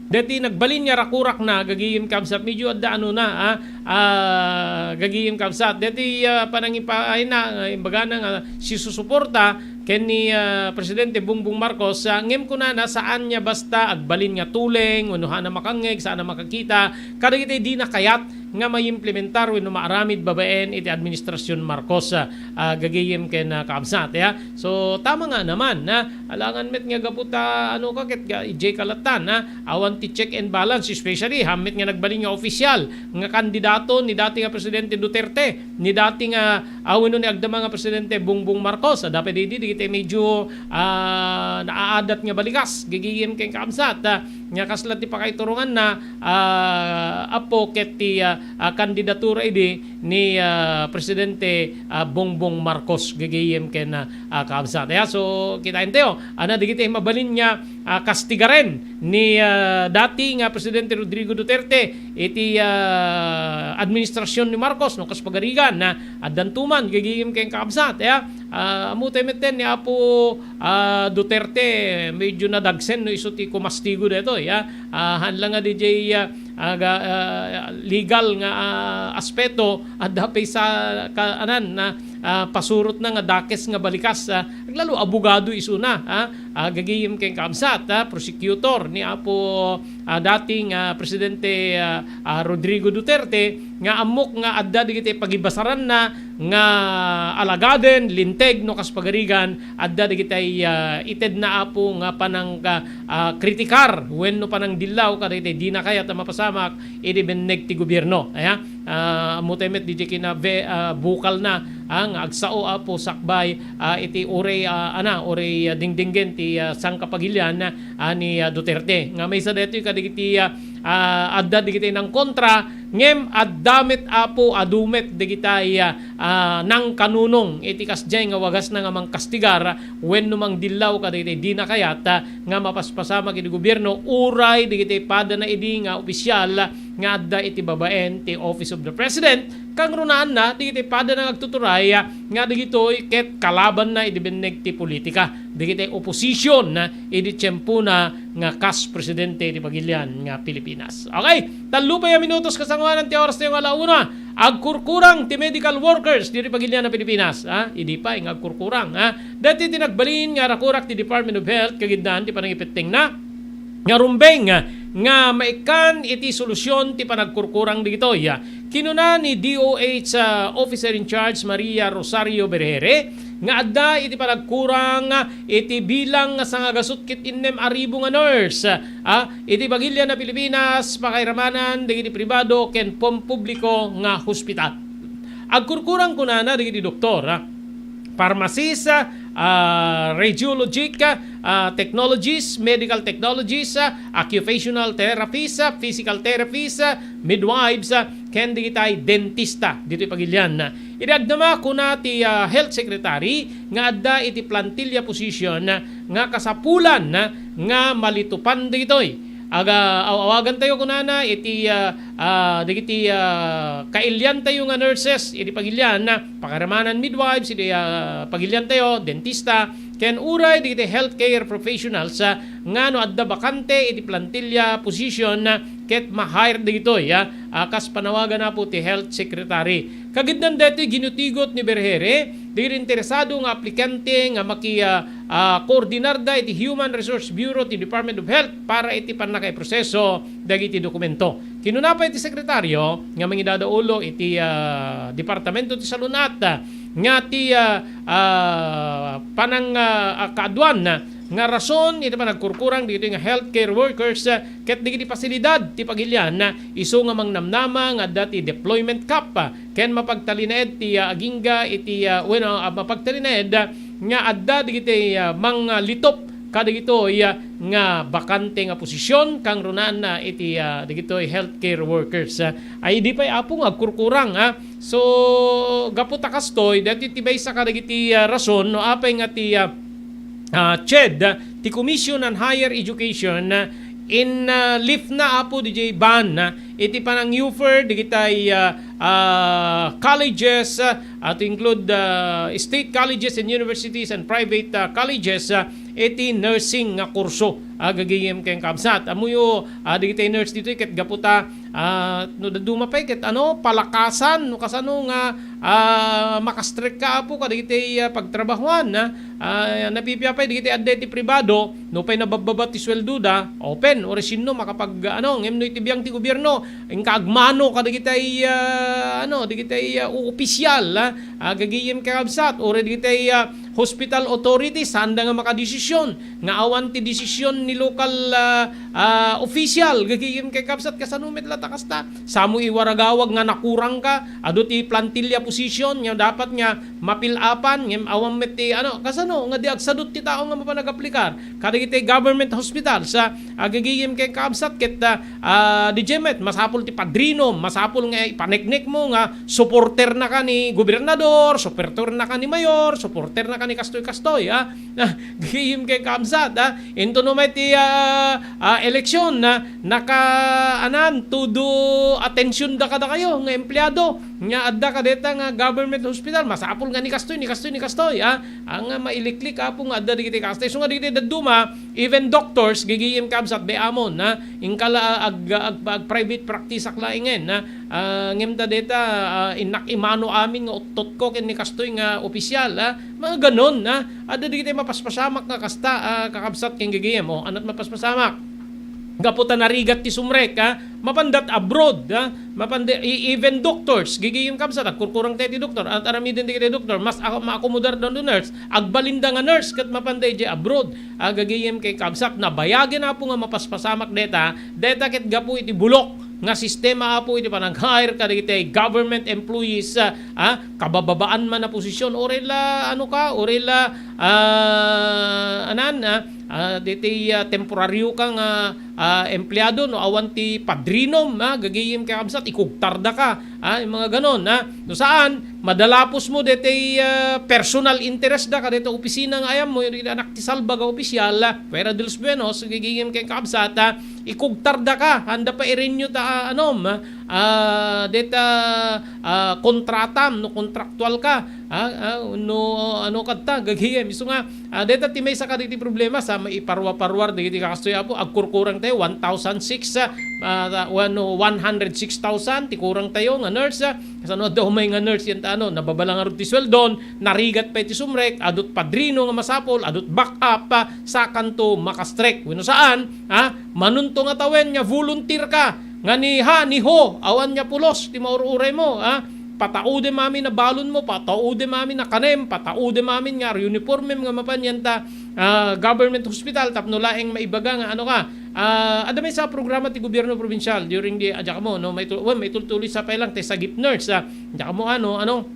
daytoy nagbalin nga rakurak na, gagayem kabsat, medyo adda ano na, ah, ah, gagayem kabsat. Daytoy, ah, panangipa-, ay na, ah, imbagana nga sisusuporta ken ni, ah, Presidente Bongbong Marcos, ah, ngem kunana, saan nga basta agbalin nga tuleng, wenno haanna makangngeg, saanna makakita, kadagiti dina kayat nga maimplementar wenno maaramid babaen iti administrasyon Marcos, ah, ah, gagayem ken, ah, kabsat, ya. So, tama nga naman, na alangan met nga gapu ta, ano ka, ket ga-, idiay kalatan, ha? Awan ti check and balance, especially, han met nga nagbalin nga opisyal nga kandidato ni dati nga Presidente Duterte, ni dati nga, ah, wenno ni agdama nga Presidente Bongbong Marcos. Adda pay didi, dagiti medyo, ah, naaadat nga balikas, gagayem ken kabsat, ah, nga kasla ti pakaituronganna, ah, Apo, ket ti, ah, ah, kandidatura idi ni, ah, Presidente, ah, Bongbong Marcos, gagayem ken, ah, ah, kabsat. Aya, so, kitaentayo, ana, dagiti mabalin nga, ah, kastigaren ni, ah, dati nga Presidente Rodrigo Duterte iti, ah, administrasyon ni Marcos, no, kas pagarigan, na addanto man, gagayem ken kabsat. Aya, ah, ammo tayo metten ni Apo, ah, Duterte, medyo nadagsen no isu ti kumastigo daytoy, ah. Ah, han la nga diay, ah, aga-, ah, legal nga, ah, aspeto, adda pay sa ka-, anan, na, ah, pasurotna nga dakes nga balikas, ah, aglalo abogado isuna, ah, ah, gagayem ken kabsat, ah, prosecutor ni Apo, ah, dating, ah, Presidente, ah, ah, Rodrigo Duterte, nga ammok nga adda dagiti pagibasaranna nga alagaden, linteg no kas pagarigan, adda dagitay, ah, itedna, Apo, nga panang-, ah, ah, kritikar wenno panangdillaw kadagitay dina kayat a mapasamak idi benneg ti gobierno. Aya, ah, ammo tayo met diay kina ve-, ah, bukalna, ah, nga agsao, Apo, sakbay, ah, iti uray, ah, ana, uray, ah, dingdinggen ti, ah, sangkapagilian, ah, ni, ah, Duterte. Nga maysa daytoy kadagiti, ah, ah, adda dagiti nangkontra, ngem adda met, Apo, adu met dagitay, ah, ah, nangkanunong iti kasdiay nga wagasna nga mangkastigar wenno mangdillaw kadagiti dina kayat, ah, nga mapaspasamak iti gobierno, uray dagiti padana idi nga opisyal, nga adda iti babaen ti Office of the President, kangrunaanna dagiti padana nga agtuturay, ah, nga dagitoy ket kalabanna idi binneg ti politika, dagiti opposition, ah, idi tiempona nga kas presidente ti pagilian nga Pilipinas. Okay, tallo pay a minutos kasangoanan ti oras tayo nga ala una. Agkurkurang ti medical workers ditoy pagilian nga Pilipinas, ah, idi pay nga agkurkurang, ah. Dati ti nagbalin nga arakurak ti Department of Health kagiddan ti panangipettingna nga rumbeng nga maikkan iti solusyon ti panagkurkurang dagitoy. Kinuna ni D O H, ah, Officer in Charge Maria Rosario Berhere nga adda iti panagkurang iti bilang nga sangagasut ket innem a ribu nga nurse, ah, iti pagilian a Pilipinas, pakairamanan dagiti pribado ken pampubliko nga hospital. Agkurkurang kunana dagiti doktor, ah, pharmacist, ah, radiologic, ah, technologies, medical technologies, ah, occupational therapists, ah, physical therapists, ah, midwives, ah, ken dagitay dentista ditoy pagilian. Idi agdama, kuna ti, ah, health secretary nga adda iti plantilla position, ah, nga kasapulan, ah, nga malitupan dagitoy. Aga, aw-awagan tayo kunana iti, ah, ah, dagiti, ah, kailian tayo nga nurses, iti pagilian, ah, pakaramanan midwives, iti, ah, pagilian tayo, dentista, ken uray dagiti healthcare professionals, ah, nga no adda bakante iti plantilla position, ah, ket ma-hire dagitoy, ah, ah, kas panawagan na po ti health secretary. Kagiddan daytoy ginutigot ni Berhere, dagiti interesado nga aplikante nga maki, ah, ah, koordinarda iti Human Resource Bureau ti Department of Health para iti pannakaiproseso dagiti dokumento. Kinuna pay ti sekretaryo nga mangidadaulo iti, ah, Departamento ti Salun-at, ah, nga ti, ah, ah, panang, ah, ah, kaaduan, ah, nga rason iti panagkurkurang dagitoy nga healthcare workers, ah, ket dagiti pasilidad ti pagilian, ah, isu nga mangnamnama nga adda ti deployment cap, ah, ken mapagtalinaed ti, ah, agingga iti, ah, wenno, ah, mapagtalinaed, ah, nga adda dagiti, ah, manglitop kadagitoy, ah, nga bakante nga posisyon kangrunaanna iti, ah, dagitoy healthcare workers, ah. Ay, di pay, Apo, nga agkurkurang, ah. So, gapu ta kastoy, daytoy ti maysa kadagiti, ah, rason no apay nga ti, ah, ah, CHED, ah, ti Commission on Higher Education, ah, in, ah, lift na, Apo, D J ban, ah, iti panang-offer dagitay, ah, ah, colleges, ah, to include, ah, state colleges and universities and private, ah, colleges, ah, iti nursing nga kurso. Ah, gagayem ken kabsat. Ammoyo, ah, dagitay nurse ditoy ket gapu ta, ah, no dadduma pay ket ano, palakasan, no kasano nga, ah, makastrek ka, Apo, kadagitay, ah, pagtrabahuan, ah. Ah, napipia pay dagitay adda iti pribado, no pay nabababa ti sueldoda, open, uray sinno makapag, ano, ngem no iti biang ti gobierno, inka agmano kadagitay, ah, ano, dagitay, ah, opisyal, ah, ah, gagayem kakabsat, uray dagitay, ah, hospital authorities, saanda nga makadesisyon nga awan ti desisyon ni local, ah, ah, official, gagayem kakabsat, kasano met la ta kasta? Samo i waragawag nga nakurang ka, adu ti plantilla position nga dapat nga mapilapan, ngem awan met ti, ano, kasano nga di agsadut ti tao nga mapan agaplikar kadagiti government hospitals, ah, gagayem kakabsat, ket, ah, ah, D J met, masapul ti padrino, masapul nga ipaneknek mo nga supporter na ka ni gobernador, supporter na ka ni mayor, supporter na ka ni kastoy-kastoy, ah. Ah, gagayem kakabsat, ah. Into no may ti, ah, ah, eleksyon na naka, anan, todo atensyon da kadakayo nga empleyado nga adda kadeta nga government hospital, masapul nga ni kastoy, ni kastoy, ni kastoy, ah. Ang, ah, mailiklik, Apo, nga adda dagiti kastoy. So nga dagiti dadduma, even doctors, gagayem kabsat, be amon, ah. Inkala ag, ag, ag private practice ak laengen, ah. Ah, ngem ta deta, ah, innak imano amin nga uttotko ken ni kastoy nga opisyal, ah. Mga ganon, ah. Adda dagiti mapaspasamak nga kasta, ah, kakabsat ken gagayem. O, anat mapaspasamak? Gapu ta narigat ti sumrek, ah, mapandat abroad, ah, mapanda, i-, even doctors, gagayem kabsat, agkurkurang tayo ti doktor, at aramiden dagiti doktor, mas ako, maakomodar da no nurse, agbalinda nga nurse, ket mapanda idiay abroad, ah, gagayem kakabsat, nabayagen, Apo, nga mapaspasamak deta, deta ket gapu iti bulok nga sistema, Apo, iti panag-hire kadagiti government employees, ah, ah, kabababaan man a posisyon, uray la, ano ka, uray la, ah, anan, ah, ah, diti, ah, temporaryo ka nga, ah, empleado, no awan ti padrinom, ah, gagayem ken kakabsat, ikugtarda ka, ah, yung mga ganon, ah. No saan, madalapos mo detay, ah, personal interest da ka detay opisina nga ayam mo, yung anak ti salbag a opisyal, ah, fuera de los buenos, gagayem ken kakabsat, ah, ikugtarda ka, anda pa irenyo ta, ah, anom, ah, deta, ah, kontratam, no kontraktual ka, ah, ah, no, ano kadta, gagayem. Isu nga, ah, deta ti maysa kadagiti problema sa maiparwa-parwar dagiti kakastoy, Apo, agkurkurang tayo, one thousand six, ah, ah, one, one hundred six thousand ti kurang tayo nga nurse, ah, kasano adda umay nga nurse yan ta, ano, nababala ngarud ti sweldon, narigat pay ti sumrek, adut padrino nga masapol, adut backup, ah, sakanto makastrek. Wenno saan, ah, manunto nga tawen nga volunteer ka, nga ni ha, ni ho, awan nga pulos ti maur-uray mo, ah. Pataudem amin a balon mo, pataudem amin a kanem, pataudem amin nga uniformem nga mapan yan ta, ah, government hospital tapno laeng maibaga nga ano ka. Ah, adda maysa a programa ti gobierno probinsial during the, ah, diak mo, no, maitul-, well, maitultuloy sa pay lang ti sagip nurse, ah, diak mo, ano, ano,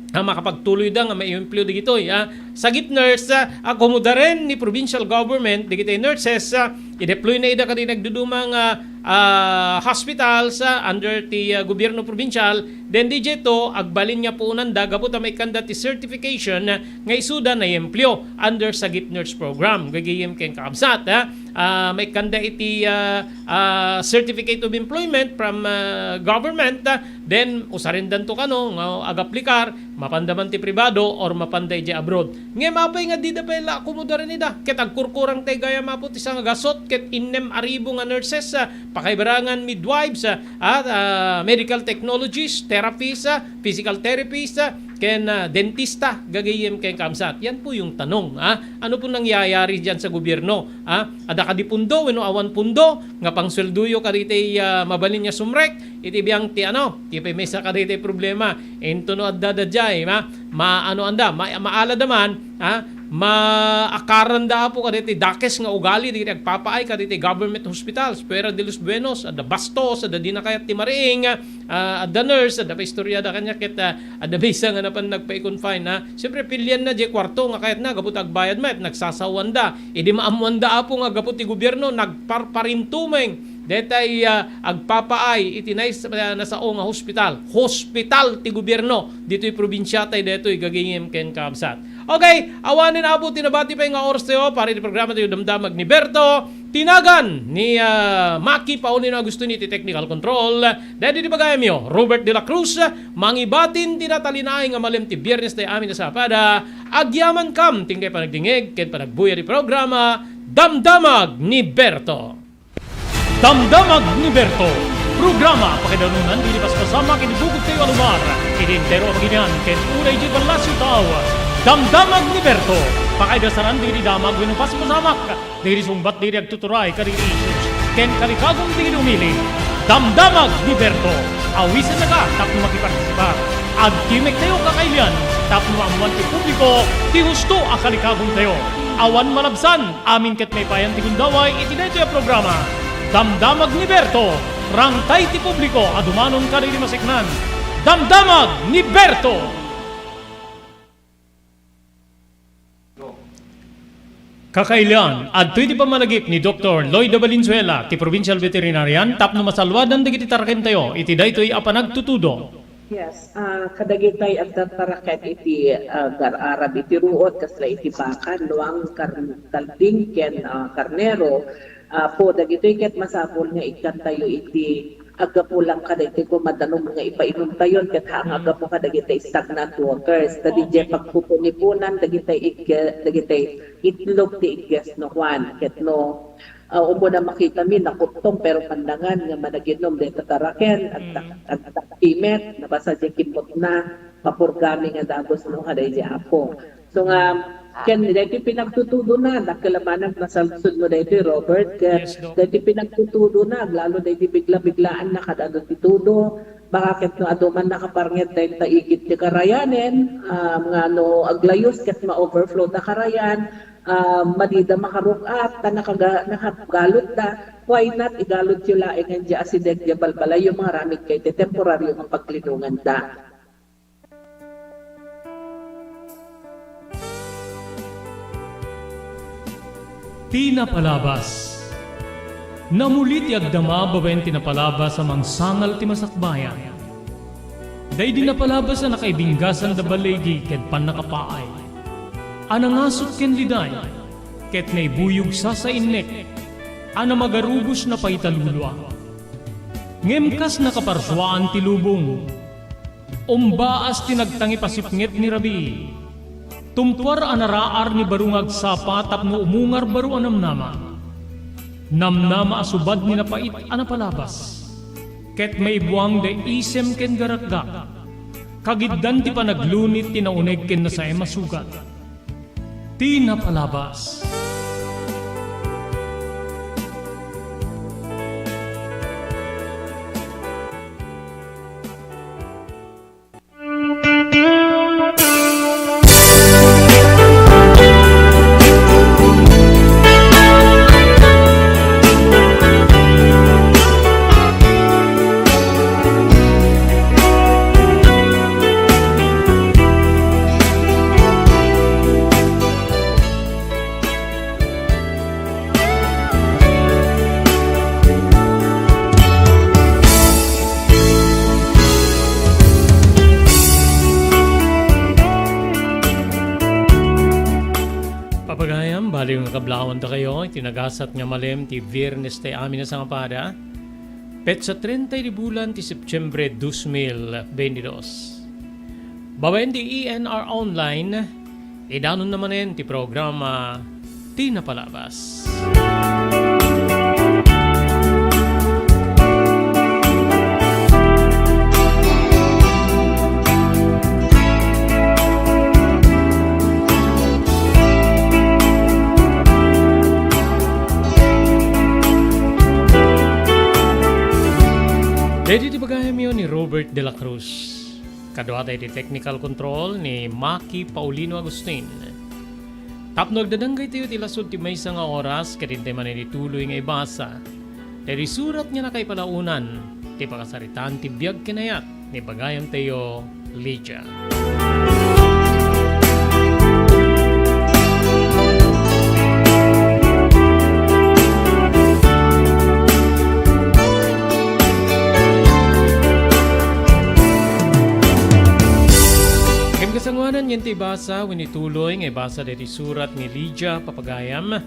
ah, makapagtuloy da nga maiempleo digitoy, ah. Sagip nurse, ah, akomodaren ni provincial government dagiti nurses, ah, i-deploy na ida kadagiti nagduduma nga, ah, hospitals, ah, under ti, ah, gobierno probinsial. Then diay to, agbalin nga puonanda gapu ta maikkanda ti certification, ah, nga isuda naiempleo under Sagip Nurse Program. Gagayem ken kakabsat, ah, ah, maikkanda iti, ah, ah, certificate of employment from, ah, government, ah, then usarendanto kano nga agaplikar, mapanda man ti pribado or mapanda idiay abroad. Ngem apay nga dida pay la akomodaren ida? Ket agkurkurang tay gayam, Apo, ti sangagasut ket innem a ribu nga nurses, ah, pakaibarangan midwives, ah, at, ah, medical technologists, therapists, ah, physical therapists, ah, ken, ah, dentista, gagayem ken kakabsat. Yan po yung tanong, ah. Ano po nangyayari diyan sa gobyerno? Ah, adda kadi pundo wenno awan pundo nga pangsueldoyo kadagiti, ah, mabalin nga sumrek? Iti biang ti ano, ti pay maysa kadagiti problema. Intono adda daydiay, ma-, maano anda, ma-, maalada man, ha? Maakaranda, Apo, kadagiti dakes nga ugali dagiti agpapaay kadagiti government hospitals, fuera de los buenos, adda bastos, adda dina kayat ti mariing, ah, adda nurse, adda pay istoriada kaniak ket, ah, adda maysa nga napan nagpa-confine, ha? Siyempre, pilianna diay kuarto nga kayatna gapu ta agbayad met, nagsasawanda. Idi maammoanda, Apo, nga gapu ti gobierno, nagparparintumeng detay, ah, agpapaay iti nais-, ah, nasao nga hospital. Hospital ti gobierno ditoy probinsiatay detoy, gagayem ken kakabsat. Okay, awanen, Apo, ti nabati pay nga oras tayo para iti programa tayo, Damdamag ni Berto. Tinagan ni, ah, Maki Paulino Agustin iti technical control. Daydi ti bagayamyo, Robert de la Cruz, mangibatin ti natalinaay nga malem ti Biernes tayo amin a Sabado. Agyamankam ti inkay panagdingeg ken panagbuya ti programa, Damdamag ni Berto. Damdamag ni Berto, programa pakaidanunan dagiti paspasamak iti bukod tayo a lugar, iti entero a baginian ken unay idiay Palacio Tao. Damdamag ni Berto, pakaidasaran dagiti damag wenno paspasamak dagiti sungbat dagiti agtuturay kadagiti issues ken kalikagum dagiti umili. Damdamag ni Berto, awisennaka tapno makipartisipar. Agkimektayo, kakailian, tapno maammoan ti publiko ti husto a kalikagumtayo. Awan malabsan, amin ket maipayan ti gundaway iti daytoy a programa. Damdamag ni Berto, rangtay ti publiko a dumanon kadagiti maseknan. Damdamag ni Berto! Kakailian, adtoy ti pammalagip ni Doktor Lloyda Valenzuela, ti Provincial Veterinarian, tapno masaluadan dagiti tarakentayo iti daytoy a panagtutudo. Yes, ah, kadagitay agtartaraken iti, ah, agar-arab iti ruot, kasla iti baka, nuang, kar-, kalding, ken, ah, karnero. Ah, po, dagitoy ket masapul nga ikkantayo iti aggapu lang kadagiti gumadanom nga ipainumtayon ket haan nga aggapu kadagiti stagnant waters. Ta didiay pagpupuniponan dagiti igge-, dagiti itlog ti igges no Juan. Ket no, ah, umuna makitami, nakuttom, pero pandangan nga managinom dayta taraken, agtak-, Mm. agtaktimet, nabasa diay kimmutna, papurgami nga dagus no kadaydi Apo. So nga, ken daytoy pinagtutudona, dakkel a banag nasalsod mo daytoy, Robert, ket Yes, Doc. daytoy pinagtutudona, aglalo daytoy bigla-biglaan na kad-adu ti tudo, baka ket no adu man nakaparnget dayta igid ti karayanen, ah, nga no aglayus ket ma-overflow da karayan, ah, madida makaruk-at, ta nakaga-, nakagalutda, why not igalutyo laeng diay asideg diay balbalayyo, mangaramidkayo iti temporario nga paglinonganda. Ti napalabas. Namuli ti agdama babaen ti napalabas a mangsangal ti masakbayan. Daydi napalabas a nakaibinggasan da baligi ket pannakapaay, a nangasut ken liday, ket naibuyog sasainnek, a namagarubos napaitalulua. Ngem kas nakaparsuaan ti lubong, umbaas ti nagtangipasipnget ni rabii. Tumpuar a naraar ni baro nga agsapa tapno umungar baro a namnama. Namnama a subad ni napait a napalabas. Ket maibuang da isem ken garakgak. Kagiddan ti panaglunit ti nauneg ken nasaem a sugat. Ti napalabas. Papagayam, baliw nga kablaawan dakayo iti nagasat nga malem ti Biernes ti amin a sangapada, petsa treinta iti bulan ti Septiembre dos mil veintidós. Babaen ti E N R Online, idanonna manen ti programa Ti Napalabas. Daydi ti pagayamyo ni Robert de la Cruz. Kaduata iti technical control ni Maki Paulino Agustin. Tapno agdadangaytayo ti lasud ti maysa nga oras, ket intay manen ituloy nga ibasa daydi surat nga nakaipalaonan ti pakasaritaan ti biag ken ayat ni bagayamtayo, Lydia. Ngem kasangoanan, ken ti ibasa wenno ituloy nga ibasa daydi surat ni Lydia, papagayam.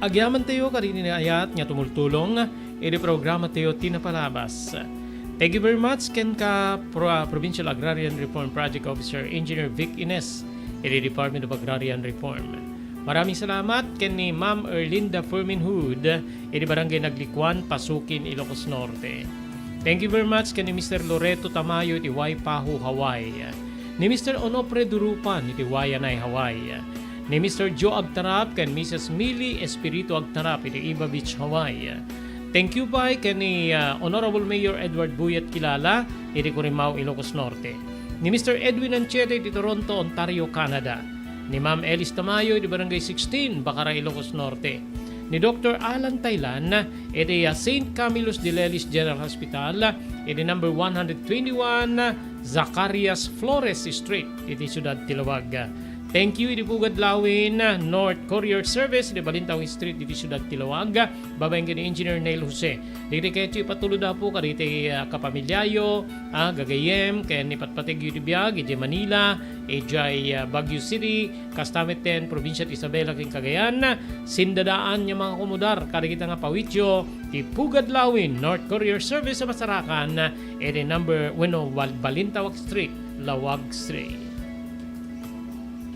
Agyamantayo kadagiti naayat nga tumultulong iti programatayo Ti Napalabas. Thank you very much kenka, Pro-, Provincial Agrarian Reform Project Officer Engineer Vic Ines iti Department of Agrarian Reform. Maraming salamat ken ni Ma'am Erlinda Fermin Hood iti Barangay Naglikuan, Pasukin, Ilocos Norte. Thank you very much ken ni Mister Loreto Tamayo iti Waipahu, Hawaii. Ni Mister Onofre Durupan iti Waianae, Hawaii. Ni Mister Joe Agtarap ken Missus Millie Espiritu Agtarap iti Iba Beach, Hawaii. Thank you pay ken ni, ah, Honorable Mayor Edward Buyat Kilala iti Corimao, Ilocos Norte. Ni Mister Edwin Anchieta iti Toronto, Ontario, Canada. Ni Ma'am Elis Tamayo iti Barangay sixteen, Bacara, Ilocos Norte. Ni Doktor Alan Taylan iti, ah, Saint Camillus de Lelis General Hospital iti number one hundred twenty-one Zacarias Flores Street iti siudad ti Laoag. Thank you iti Pugad Lawin North Courier Service iti Balintawak Street iti siudad ti Laoag, babaen ken ni Engineer Neil Jose. Dagiti ketdi ipatulod, Apo, kadagiti, ah, kapamiliayo, ah, gagayyem, ken ipatpategyo iti biag idiay Manila, idiay, ah, Baguio City, kasta met ken probinsia ti Isabela ken Cagayan. Sindadaan nga mangakomodar kadagita nga pawityo ti Pugad Lawin North Courier Service a masarakan iti number wenno Balintawak Street, Laoag City.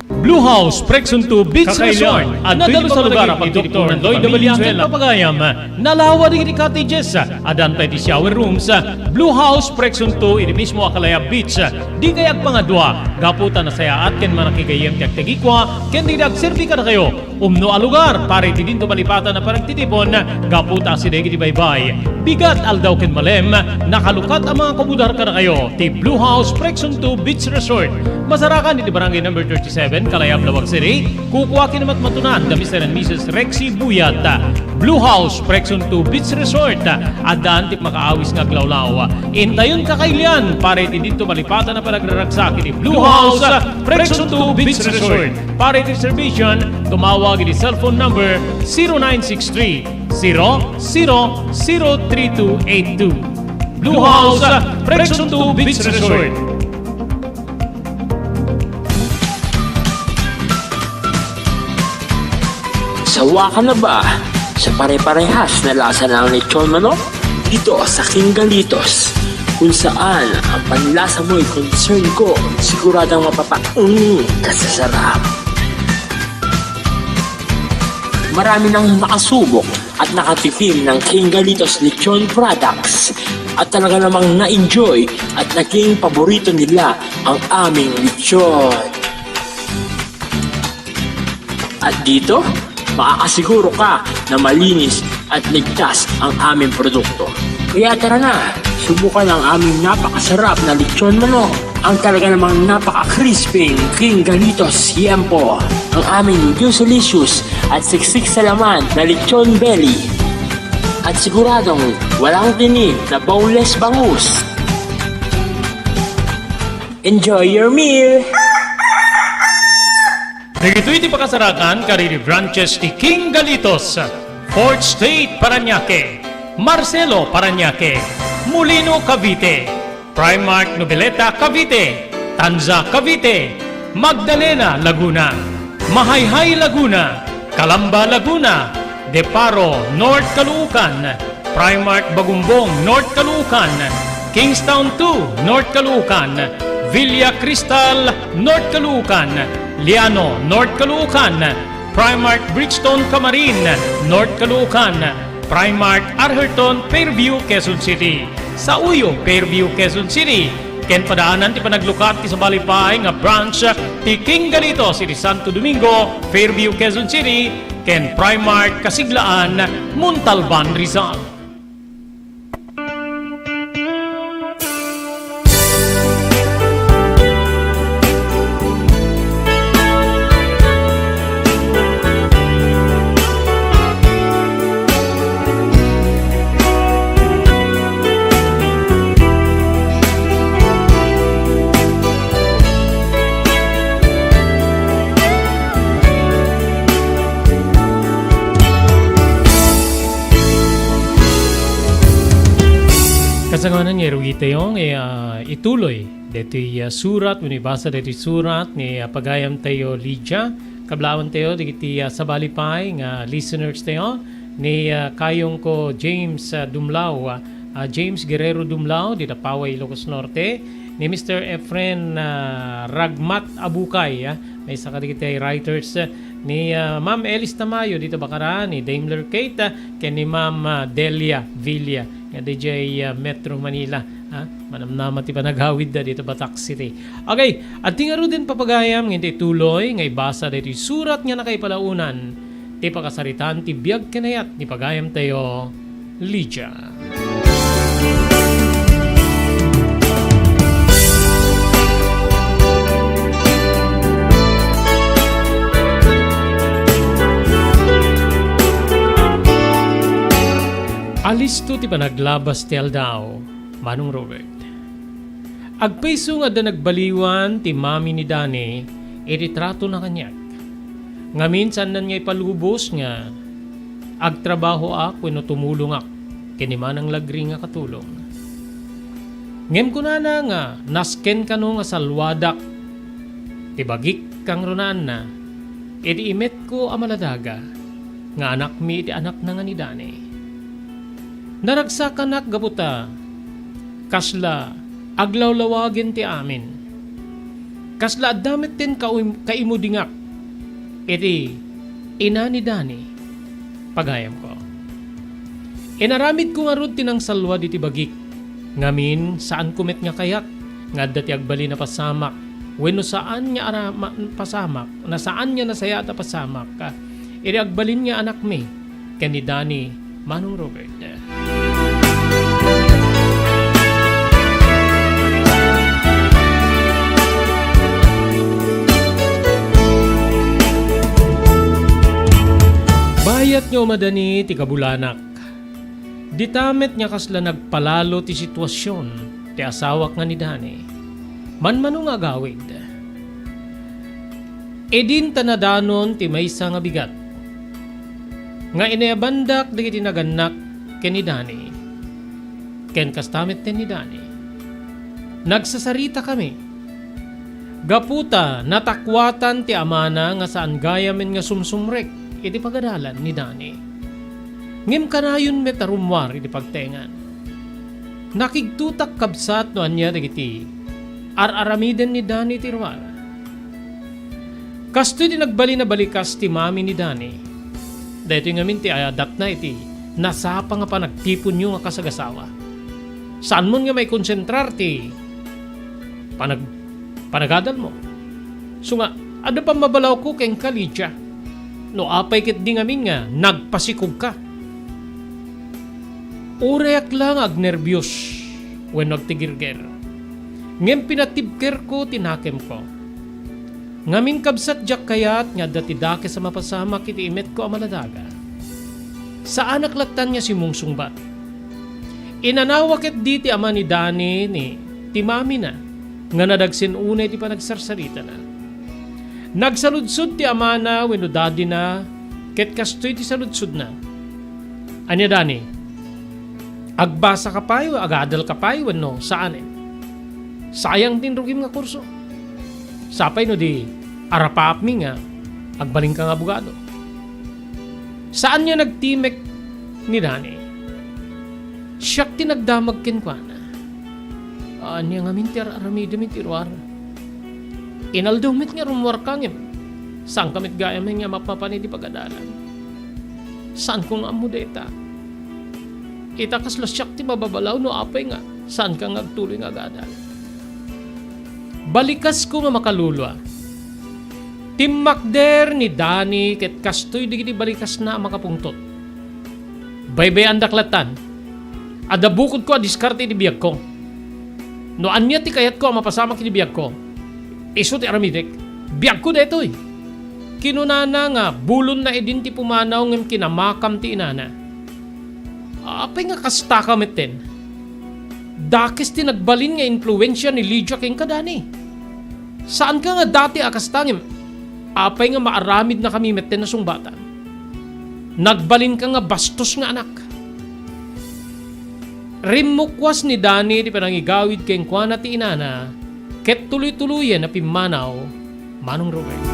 Blue House Prexon two Beach Resort. Adda lugar a pagtitipuran ni Lloyd Valenzuela. Papagayam, nalawa dagiti cottages. Addan pay ti shower rooms. Blue House Prexon two iti mismo a Kalayab Beach. Dikay agpangadua gapu ta nasayaat ken manakigayyem ti agtagikua ken dagiti agserbi kadakayo. Umno a lugar para iti dinto malipatan a panagtitipon gapu ta asideg iti baybay, bigat, aldaw ken malem, nakalukat a mangakomodar kadakayo ti Blue House Prexon two Beach Resort. Masarakan iti Barangay Number thirty-seven, Kalayab, Laoag City. Kukua ken matmatunan da Mister and Missus Rexy Buyat. Blue House Prexon two Beach Resort. Addaan ti makaawis nga aglawlaw. Intayon kakailian para iti dinto malipatan a panagraragsak iti Blue House Prexon two Beach Resort. Para iti reservation, tumawag iti cellphone number zero nine six three zero zero zero three two eight two. Blue House, Frection two Beach Resort. Sawa ka na ba sa pare-parehas na lasa ng lechon manok? Dito sa King Galitos, kung saan ang panlasa mo'y concern ko, siguradong mapapa-, mm, kasasarap. Marami nang nakasubok at nakatikim ng King Galitos Lechon Products at talaga namang na-enjoy at naging paborito nila ang aming lechon. At dito, makakasiguro ka na malinis at ligtas ang aming produkto. Kaya tara na, subukan ang aming napakasarap na lechon manok, ang talaga namang napaka-crispy King Galitos Yempo, ang aming juicylicious at siksik sa laman na lechon belly, at siguradong walang tinik na boneless bangus. Enjoy your meal! Dagitoy ti pakasarakan kadagiti branches ti King Galitos, Fourth Street, Parañaque, Marcelo, Parañaque, Molino, Cavite, Primark, Noveleta, Cavite, Tanza, Cavite, Magdalena, Laguna, Mahayhay, Laguna, Calamba, Laguna, De Paro, North Caloocan, Primark Bagumbong, North Caloocan, Kingstown two, North Caloocan, Villa Cristal, North Caloocan, Liano, North Caloocan, Primark Bridgestone, Camarin, North Caloocan, Primark Arherton, Fairview, Quezon City, Sauyo, Fairview, Quezon City, ken padaanan ti panaglukat ti sabali pay nga branch ti King Galitos iti Santo Domingo, Fairview, Quezon City, ken Primark Kasiglaan, Montalban, Rizal. Kasangkanan nga irugitayo nga, ah, ituloy daytoy, ah, surat, wenno ibasa daytoy surat ni, ah, pagayamtayo Lydia. Kablaawentayo dagiti, ah, sabali pay nga listeners tayo ni, ah, kayongko James, ah, Dumlao, ah, ah, James Guerrero Dumlao, dita Paway, Ilocos Norte, ni Mister Efren, ah, Ragmat Abukay, ah, maysa kadagiti writers, ah, ni, ah, Ma'am Elis Tamayo dita Bacara, ni Daimler Kate, ah, ken ni Ma'am, ah, Delia Villa nga diay, ah, Metro Manila, ah, manamnama ti panagawidda dita Batac City. Okay, adda ngaruden papagayam nga iti tuloy nga ibasa daytoy surat nga nakaipalaonan ti pakasaritaan ti biag ken ayat ni pagayamtayo, Lydia. Alisto ti panaglabas ti aldaw, Manong Robert. Agpayso nga adda nagbaliwan ti mami ni Danny iti tratona kaniak. Ngamin, saanna nga ipalubos nga agtrabahoak wenno tumulongak ken ni Manang Lagri nga katulong. Ngem kunana nga nasken kano nga salwadak ti bagik kangrunaanna iti imetko a maladaga nga anakmi iti anakna nga ni Danny. Naragsakanak gapu ta kasla aglawlawagen ti amin. Kasla adda met ti kaim-, kaimudingak iti ina ni Danny, pagayamko. Inaramidko ngarud ti nangsalluad iti bagik. Ngamin, saanko met nga kayat nga adda ti agbalin a pasamak wenno saan nga ara-, ma-, pasamak, na saan nga nasayaat a pasamak, ah, iti agbalin nga anakmi ken ni Danny, Manong Robert. Bayat nga umadani ti kabulanak. Dita met nga kasla nagpalalo ti situasion ti asawak nga ni Danny. Manmano nga agawid. Idin ta nadanon ti maysa nga bigat. nga inayabandak dagiti nagannak ken ni Dani. Ken kasta met ken ni Dani. Nagsasaritakami. Gapu ta natakuatan ti amana nga saan gayamen nga sumsumrek iti pagadalan ni Dani. Ngem kanayon met a rummuar iti pagtengan. Nakigtotak, kabsat, no ania dagiti ar-aramiden ni Dani iti ruar. Kastoy ti nagbalin a balikas ti mami ni Dani. Daytoy ngamin ti adatna iti nasapa nga panagtiponyo nga kasagasawa. Saanmon nga maikonsentrar ti panag-, panagadalmo. Isu nga, adda pammabalawko kenka, Lydia. No apay ketdi ngamin nga nagpasikogka. Urayak la nga agnerbios wenno agtigirger. Ngem pinatibkerko ti nakemko. Ngamin, kabsat, diak kayat nga adda ti dakes a mapasamak iti imetko a maladaga. Saanak lattan nga simungsungbat. Inanawa ketdi ti ama ni Dani ni ti mamina nga nadagsen unay ti panagsarsarita. Nagsaludsod ti amana wenno dadina ket kastoy ti saludsodna. Ania, Dani? Agbasa ka pay, agadal ka pay, wenno saanen? Sayang ti inrugim nga kurso. Sapay no di arapaapmi nga agbalinka nga abogado. Saan nga nagtimek ni Dani. Siak ti nagdamag kenkuana. Ania ngamin ti ar-aramidem iti ruar? Inaldaw met nga rummuarka ngem saanka met gayam nga mapmapan iti pagadalan. Saanko nga ammo dayta. Ita, kasla siak ti mababalaw no apay nga saanka nga agtuloy nga agadal. Balikasko nga makalulua. Timmakder ni Dani ket kastoy dagiti balikasna a makapungtot. Baybay-andak lattan. Adda bukodko a diskarte iti biagko. No ania ti kayatko a mapasamak iti biagko, isu ti aramidek. Biagko daytoy. Kinunana nga bulonna idin ti pumanaw ngem kinamakam ti inana. Apay nga kastaka metten? Dakes ti nagbalin nga impluensia ni Lydia kenka, Dani. Saanka nga dati a kasta ngem apay nga maaramidnakami metten a sungbatan? Nagbalinka nga bastos nga anak. Rimmukwas ni Dani ti panangigawid kenkuana ti inana ket tuloy-tuloyen a pimmanaw, Manong Robert.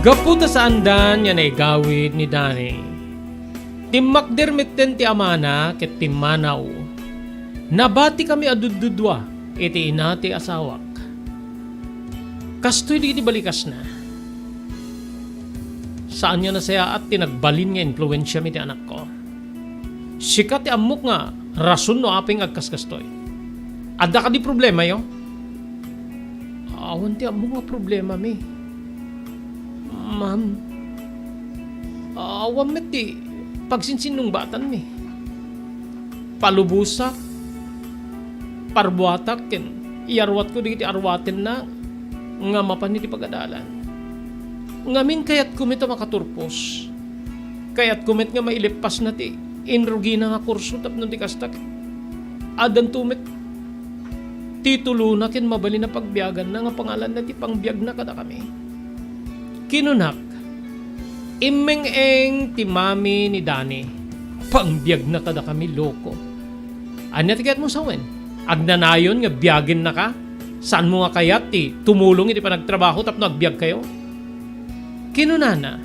Gapu ta saandan nga naigawid ni Dani, timmakder metten ti amana ket pimmanaw. Nabatikami a duddudua iti ina ti asawak. Kastoy dagiti balikasna. Saan nga nasayaat ti nagbalin nga impluensiam iti anakko. Sika ti ammok nga rason no apay nga agkaskastoy. Adda kadi problemayo? Awan ti ammok nga problemami. Ma'am, awan met ti pagsinsinnungbatanmi. Palubosak, parbuatak, ken iyaruatko dagiti aruatenna nga mapan iti pagadalan. Ngamin, kayatko met a makaturpos. Kayatko met nga maileppasna ti inrugina nga kurso tapno di kasta, addanto met titulona ken mabalin a pagbiaganna nga pangalanna ti pangbiagna kadakami. Kinunak, "Immeng-eng ti mami ni Dani. Pangbiagna kadakami, loko. Ania ti kayatmo sawen? Agnanayon nga biagennaka? Saanmo nga kayat ti tumulong iti panagtrabaho tapno agbiagkayo?" Kinunana,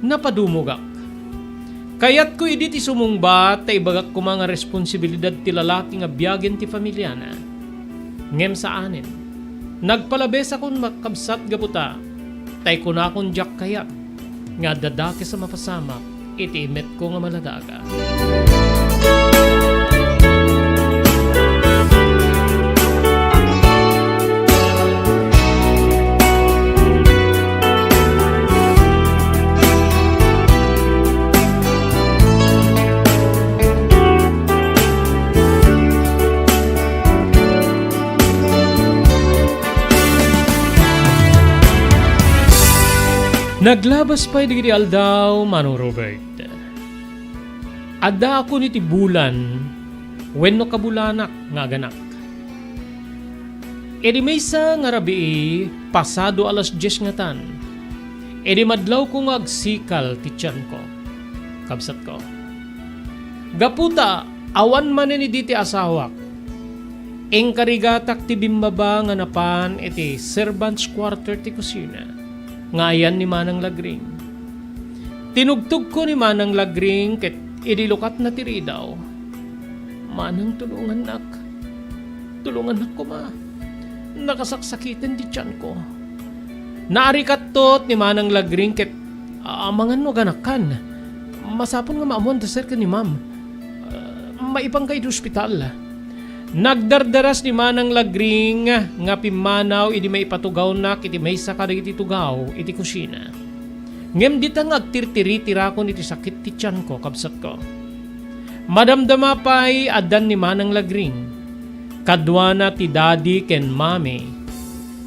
napadumogak. Kayatko idi ti sumungbat ta ibagak koma nga responsibilidad ti lalaki nga biagen ti familiana. Ngem saanen. Nagpalabesakon, makabsat, gapu ta tay kunakon diak kayat nga adda dakes a mapasamak iti imetko nga maladaga. Naglabas pay dagiti aldaw, Manong Robert. Addaakon iti bulan wenno kabulanak nga aganak. Idi maysa nga rabii, pasado alas dies ngatan, idi madlawko nga agsikal ti tianko, kabsatko. Gapu ta awan manen idi ti asawak, inkarigatak ti bimmaba nga napan iti servants' quarter ti kusina nga ayan ni Manang Lagring. Tinugtogko ni Manang Lagring ket idi lukatna ti ridaw, "Manang, tulongannak. Tulongannak koma. Nakasaksakiten ti tianko." Naarikatto ni Manang Lagring ket, "Amangan no aganakkan. Masapul nga maammoanda serka ni Ma'am. Ah, maipanka iti ospital." Nagdardaras ni Manang Lagring nga pimmanaw idi maipatugawnak iti maysa kadagiti tugaw iti kusina. Ngem dita nga agtirtiritirakon iti sakit ti tianko, kabsatko. Madamdama pay addan ni Manang Lagring. Kaduana ti daddy ken mommy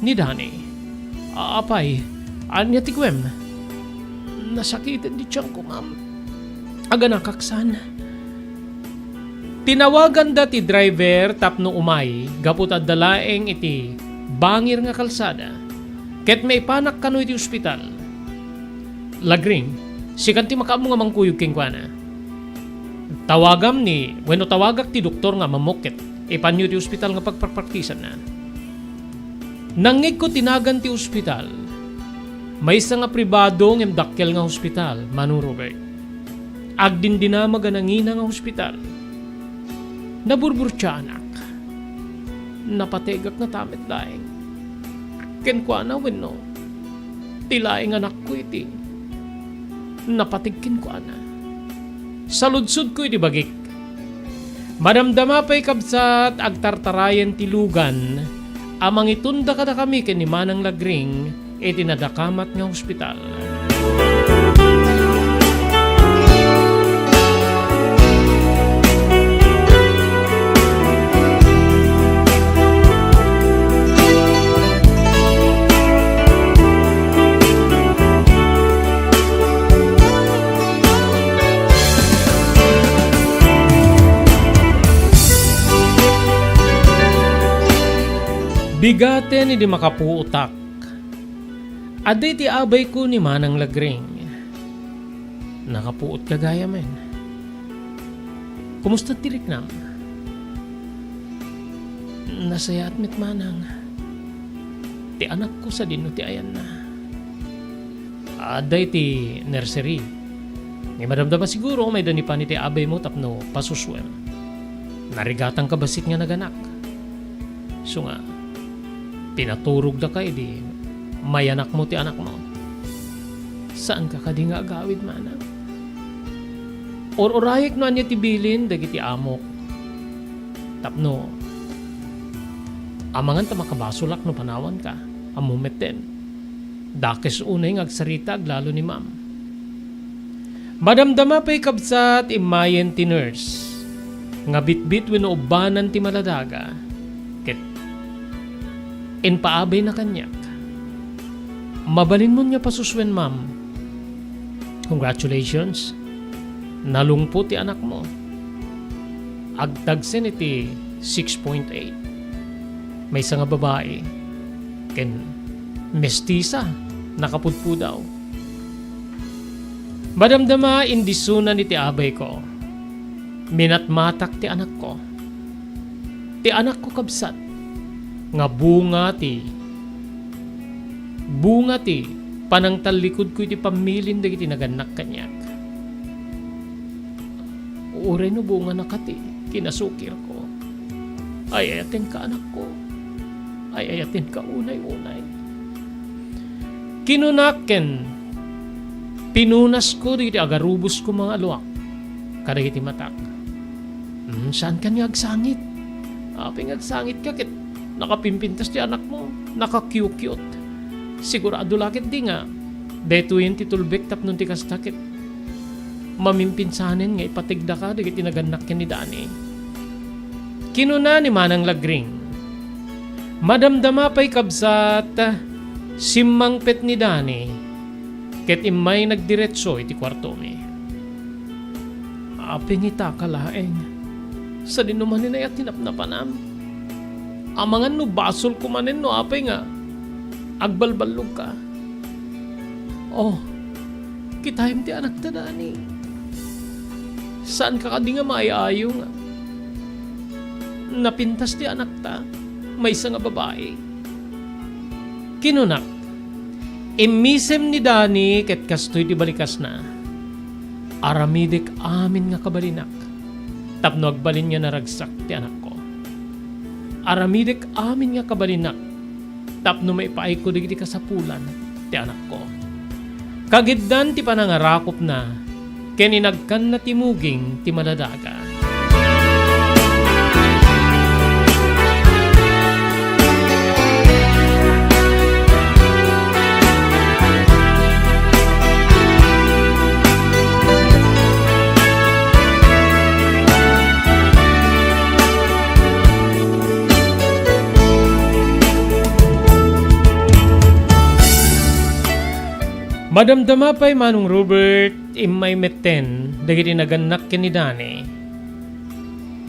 ni Dani. "Apay, ania ti kuem?" "Nasakiten ti tianko, ma'am. Aganakak saan." Tinawaganda ti driver tapno umay gapu ta adda laeng iti bangir nga kalsada ket maipanak kano iti ospital. "Lagring, sikan ti makaammo nga mangkuyog kenkuana. Tawagam ni, wenno tawagak ti doktor nga mammok ket ipanyo ti ospital nga pagprakpraktisanna." Nangngegko ti nagan ti ospital. Maysa nga pribado ngem dakkel nga ospital, Manong Robert. Agdindinamag a nangina nga ospital. Naburburtiaanak. Napategak nga tamet laeng. Kenkuana wenno, ti laeng anakko iti napateg kenkuana. Saludsodko iti bagik. Madamdama pay, kabsat, agtartarayan ti lugan a mangitunda kadakami ken ni Manang Lagring iti nadakamat nga ospital. Bigaten idi makapuotak. Adda iti abayko ni Manang Lagring. Nakapuotka gayamen. Kumusta ti riknam? Nasayaat met, Manang. Ti anakko sadino ti ayanna. Adda iti nursery. Ni madamdama siguro, mayda ni pan iti abaymo tapno pasusuem. Narigatanka bassit nga naganak. Isu nga, pinaturogdaka idi mayanakmo ti anakmo. Saanka kadi nga agawid, Manang? Ur-urayek no ania ti bilin dagiti amok. Tapno, amangan ta makabasolak no panawanka, ammo metten. Dakes unay nga agsarita aglalo ni Ma'am. Madamdama pay, kabsat, immayen ti nurse nga bitbit wenno ubbanan ti maladaga ket impaabayna kaniak. Mabalinmon nga pasusuen, Ma'am. Congratulations. Nalungpo ti anakmo. Agtagsen iti six point eight. Maysa nga babai ken mestisa, nakapudpudaw. Madamdama, indisuna ni ti abayko. Minatmatak ti anakko. Ti anakko, kabsat, nga bunga ti, bunga ti panangtallikudko iti pammilin dagiti nagannak kaniak. Uray no bunganaka ti kinasukirko. Ay-ayatenka, anakko. Ay-ayatenka unay-unay. Kinunak ken pinunasko dagiti agarubosko nga aluak kadagiti matak. Hmm, saankan nga agsangit? Apay nga agsangitka ket nakapimpintas ti anakmo, naka-cute-cute. Sigurado la ketdi nga daytoyen ti tulbek tapno ti kasta ket mamimpinsanen nga ipategdaka dagiti nagannak ken ni Dani. Kinuna ni Manang Lagring, madamdama pay, kabsat, simmangpet ni Dani ket immay nagdiretso iti kuartomi. Apay nga itaka laeng, sadino manen aya ti napnapanam? Amangan no basolko manen no apay nga agbalballogka. Oh, kitaem ti anakta, Dani. Saanka kadi nga maay-ayo nga napintas ti anakta, maysa nga babai? Kinunak, immisem ni Dani ket kastoy ti balikasna, "Aramidek amin nga kabalinak tapno agbalin nga naragsak ti anakko. Aramidek amin nga kabalinak tapno maipaayko dagiti kasapulan ti anakko." Kagiddan ti panangarakupna ken inagkanna ti muging ti maladaga. Madamdama pay, Manong Robert, immay metten dagiti nagannak ken ni Dani,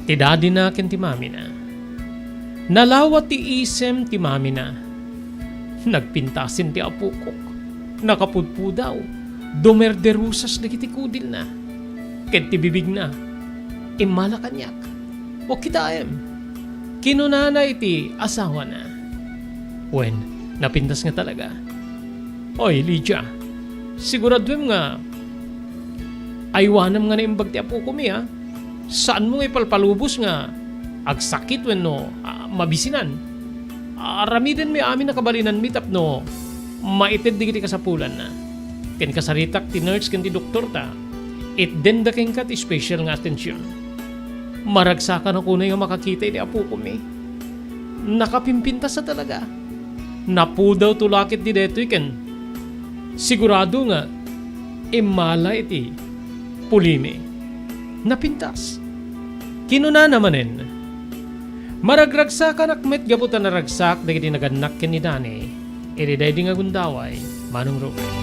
ti dadina ken ti mamina. Nalawa ti isem ti mamina. Nagpintasen ti apokok. Nakapudpudaw. Dumerderusas dagiti kudilna. Ket ti bibigna, immala kaniak. O kitaem, kinunana iti asawana. Wen, napintas nga talaga. Oy, Lydia, siguraduem nga aywanam nga naimbag ti apokomi, a? Saanmo nga ipalpalubos nga agsakit wenno, a, mabisinan? Aramidenmi amin a kabalinanmi tapno maited dagiti kasapulanna. Ken kasaritak ti nurse ken ti doktorta, itdenda kenka ti special nga atension. Maragsakan a kunay nga makakita iti apokomi. Nakapimpintas a talaga. Napudaw to la ketdi daytoy ken sigurado nga immala iti pulimi. Napintas. Kinunana manen, "Maragragsakanak met gapu ta naragsak dagiti nagannak ken ni Dani iti daydi nga gundaway, Manong Robert."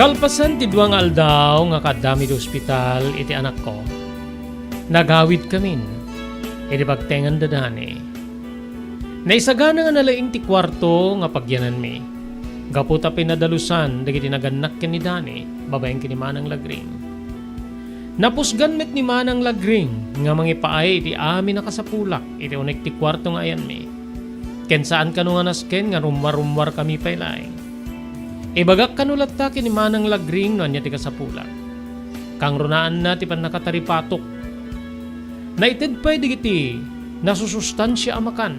Kalpasan ti dua nga aldaw nga kaaddami iti ospital iti anakko, nagawidkamin iti pagtengan da Dani. Naisagana nga nalaing ti kuarto nga pagyananmi, gapu ta pinadalusan dagiti nagannak ken ni Dani babaen ken ni Manang Lagring. Napusgan met ni Manang Lagring nga mangipaay iti amin a kasapulak iti uneg ti kuarto nga ayanmi. Ken saan kano nga nasken nga rummuar-rummuarkami pay laeng. Ibagak kano latta ken ni Manang Lagring no ania ti kasapulak. Kangrunaanna ti pannakataripatok. Naited pay dagiti nasusustansia a makan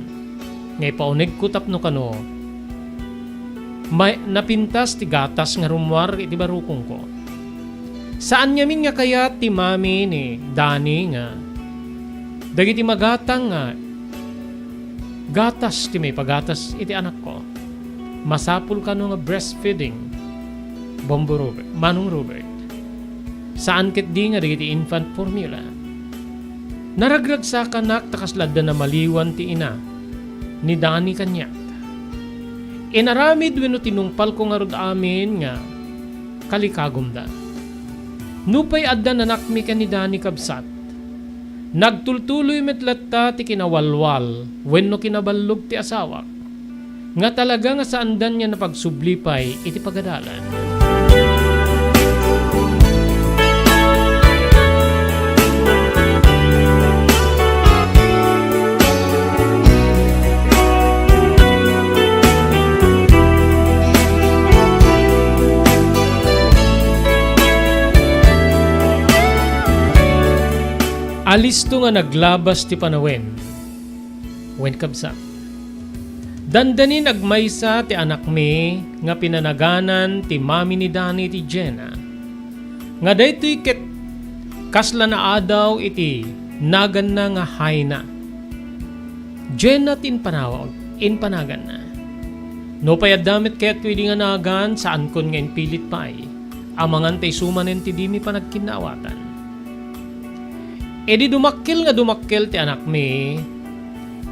nga ipaunegko tapno kano ma-, napintas ti gatas nga rummuar iti barukongko. Saan ngamin nga kayat ti mami ni Dani nga dagiti magatang nga gatas ti maipagatas iti anakko. Masapul kano nga breastfeeding, Bombo Robert, Manong Robert. Saan ketdi nga dagiti infant formula. Naragragsakanak ta kasla adda namaliwan ti ina ni Dani kaniak. Inaramid wenno tinungpalko ngarud amin nga kalikagumda. Nupay adda nanakmi ken ni Dani, kabsat, nagtultuloy met latta ti kinawalwal wenno kinaballog ti asawak nga talaga nga saandan nga napagsubli pay iti pagadalan. Alisto nga naglabas ti panawen. Wen, kabsat, dandani nagmaysa ti anakmi nga pinanaganan ti mami ni Dani iti Jena, nga daytoy ket kasla naadaw iti Naganna nga Haina. Jenna ti impanawag, impanaganna. Nupay adda met kayatko idi nga nagan, saankon nga impilit pay. Amangan ta isu manen ti dimi panagkinnaawatan. Idi dumakkel nga dumakkel ti anakmi,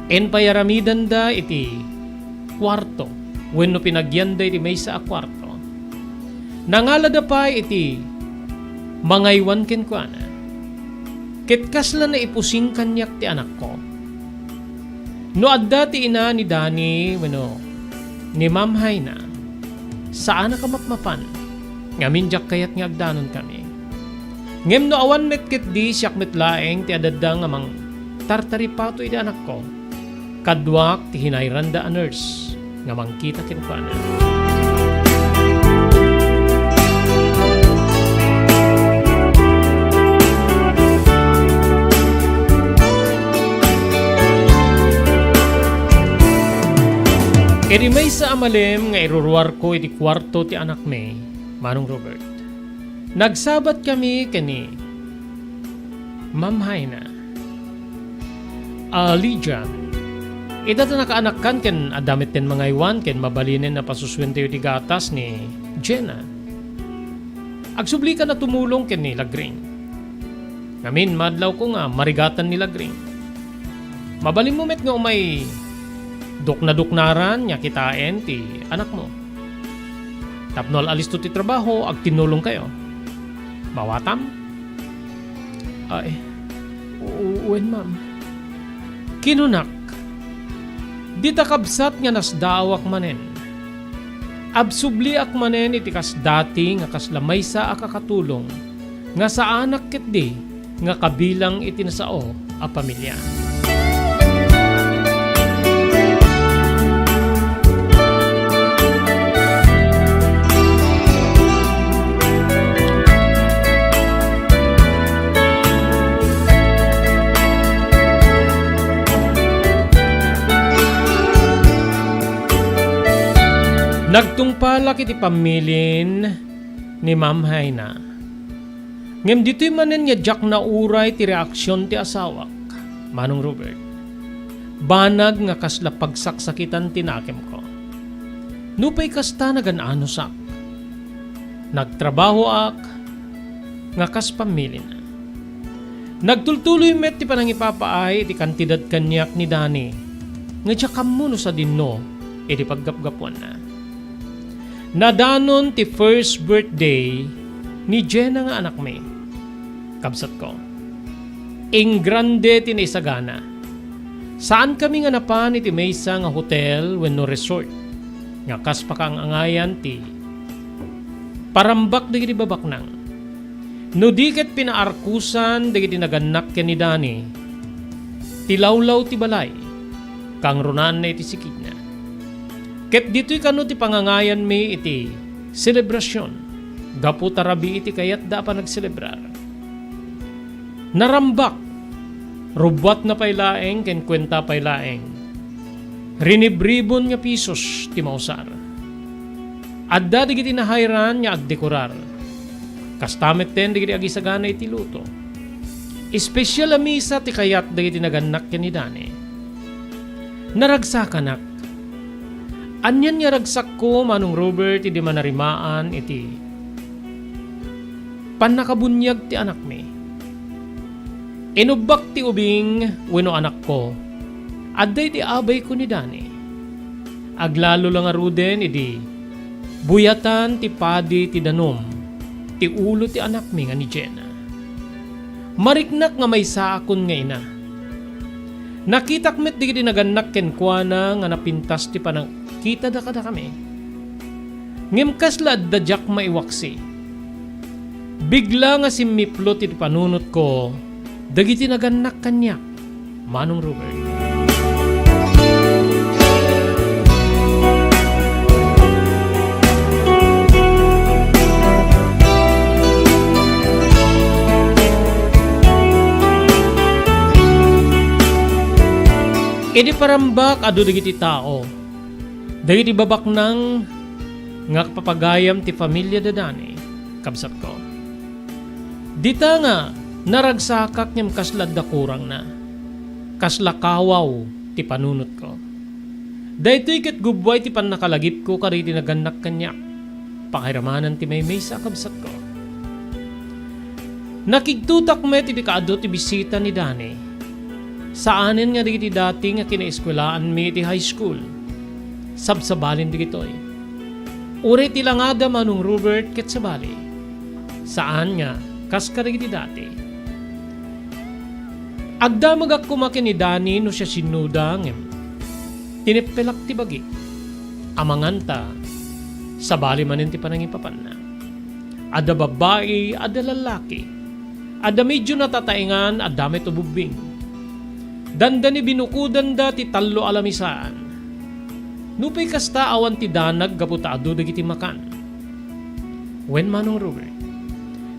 impayaramidanda iti kuarto wenno pinagyanda iti maysa a kuarto. Nangalada pay iti mangaywan kenkuana. Ket kasla naipusing kaniak ti anakko. No adda ti ina ni Dani wenno ni Ma'am Haina, saanak a mapmapan, ngamin diak kayat nga agdanonkami. Ngem no awan met ketdi, siak met laeng ti adda nga mangtartaripato iti anakko. Kaduak ti hinayranda a nurse nga mangkita kenkuana. Iti maysa a malem nga iruruarko iti kuarto ti anakmi, Manong Robert, nagsabatkami ken ni Ma'am Haina. A, Lydia, ita ta nakaanakkan ken adda metten mangaywan ken mabalinen a pasusuentayo ti gatas ni Jenna. Agsublikan a tumulong ken ni Lagring. Ngamin, madlawko nga marigatan ni Lagring. Mabalinmo met nga umay duknaduknaran nga kitaen ti anakmo. Tapno al-alisto ti trabaho, agtinnulongkayo. Maawatam? Ay, u-, wen, ma'am. Kinunak, dita kabsat nga nasdaawak manen. Agsubliak manen iti kas dati nga kasla maysa a kakatulong nga saanak ketdi nga kabilang iti nasao a pamilia. Nagtungpalak iti pammilin ni Ma'am Haina. Ngem ditoy manen nga diak nauray ti reaksion ti asawak, Manong Robert. Banag nga kasla pagsaksakitan ti nakemko. Nupay kasta, nagan-anusak. Nagtrabahoak nga kas pammilina. Nagtultuloy met ti panangipapaay iti kantidad kaniak ni Dani, nga diak ammo no sadinno iti paggapgapuanna. Nadanon ti first birthday ni Jenna nga anakmi. Kabsatko, ingrande ti naisagana. Saankami nga napan iti maysa nga hotel wenno resort nga kas pakaang-angayan ti parambak dagiti babaknang. No di ket pinaarkusan dagiti nagannak ken ni Dani ti lawlaw ti balay, kangrunaanna iti sikidna. Ket ditoy kano ti pangangayanmi iti selebrasion, gapu ta rabii ti kayatda a panagselebrar. Narambak, rubbuatna pay laeng ken kuenta pay laeng. Rinibribon nga pisos ti mausar. Adda dagiti nahayran nga agdekorar. Kasta metten dagiti agisagana iti luto. Espesial a misa ti kayat dagiti nagannak ken ni Dani. Naragsakanak. Anian nga ragsakko, Manong Robert, idi manarimaan iti pannakabuniag ti anakmi. Inubbak ti ubing wenno anakko. Adda iti abayko ni Dani. Aglalo la ngaruden idi buyatan ti padi ti danum ti ulo ti anakmi nga ni Jenna. Mariknak nga maysaakon nga ina. Nakitak met dagiti nagannak kenkuana nga napintas ti panagkitada kadakami. Ngem kasla adda diak maiwaksi. Bigla nga simmiplo ti panunotko dagiti nagannak kaniak, Manong Robert. Idi parambak, adu dagiti tao, dagiti babaknang nga papagayam ti familia da Dani, kabsatko. Dita nga Naragsakak ngem kasla adda kurangna. Kasla kawaw ti panunotko. Daytoy ket gubbuay ti pannakalagipko kadagiti nagannak kaniak. Pakairamanan ti maymaysa a kabsatko. Nakigtotak met iti kaadu ti bisita ni Dani. Saanen nga dagiti dati nga kinaeskuelaanmi iti high school. Sabsabalin dagitoy. Uray ti langada, Manong Robert, ket sabali. Saan nga kas kadagiti dati. Agdamagak koma ken ni Dani no siasinoda, ngem tineppelak ti bagi. Amanganta, sabali manen ti panangipapanna. Adda babbai, adda lallaki. Adda medio natataengan, adda met ububbing. Dandani binukudanda ti tallo a lamisaan. Nupay kasta, awan ti danag gapu ta adu dagiti makan. Wen, Manong Robert,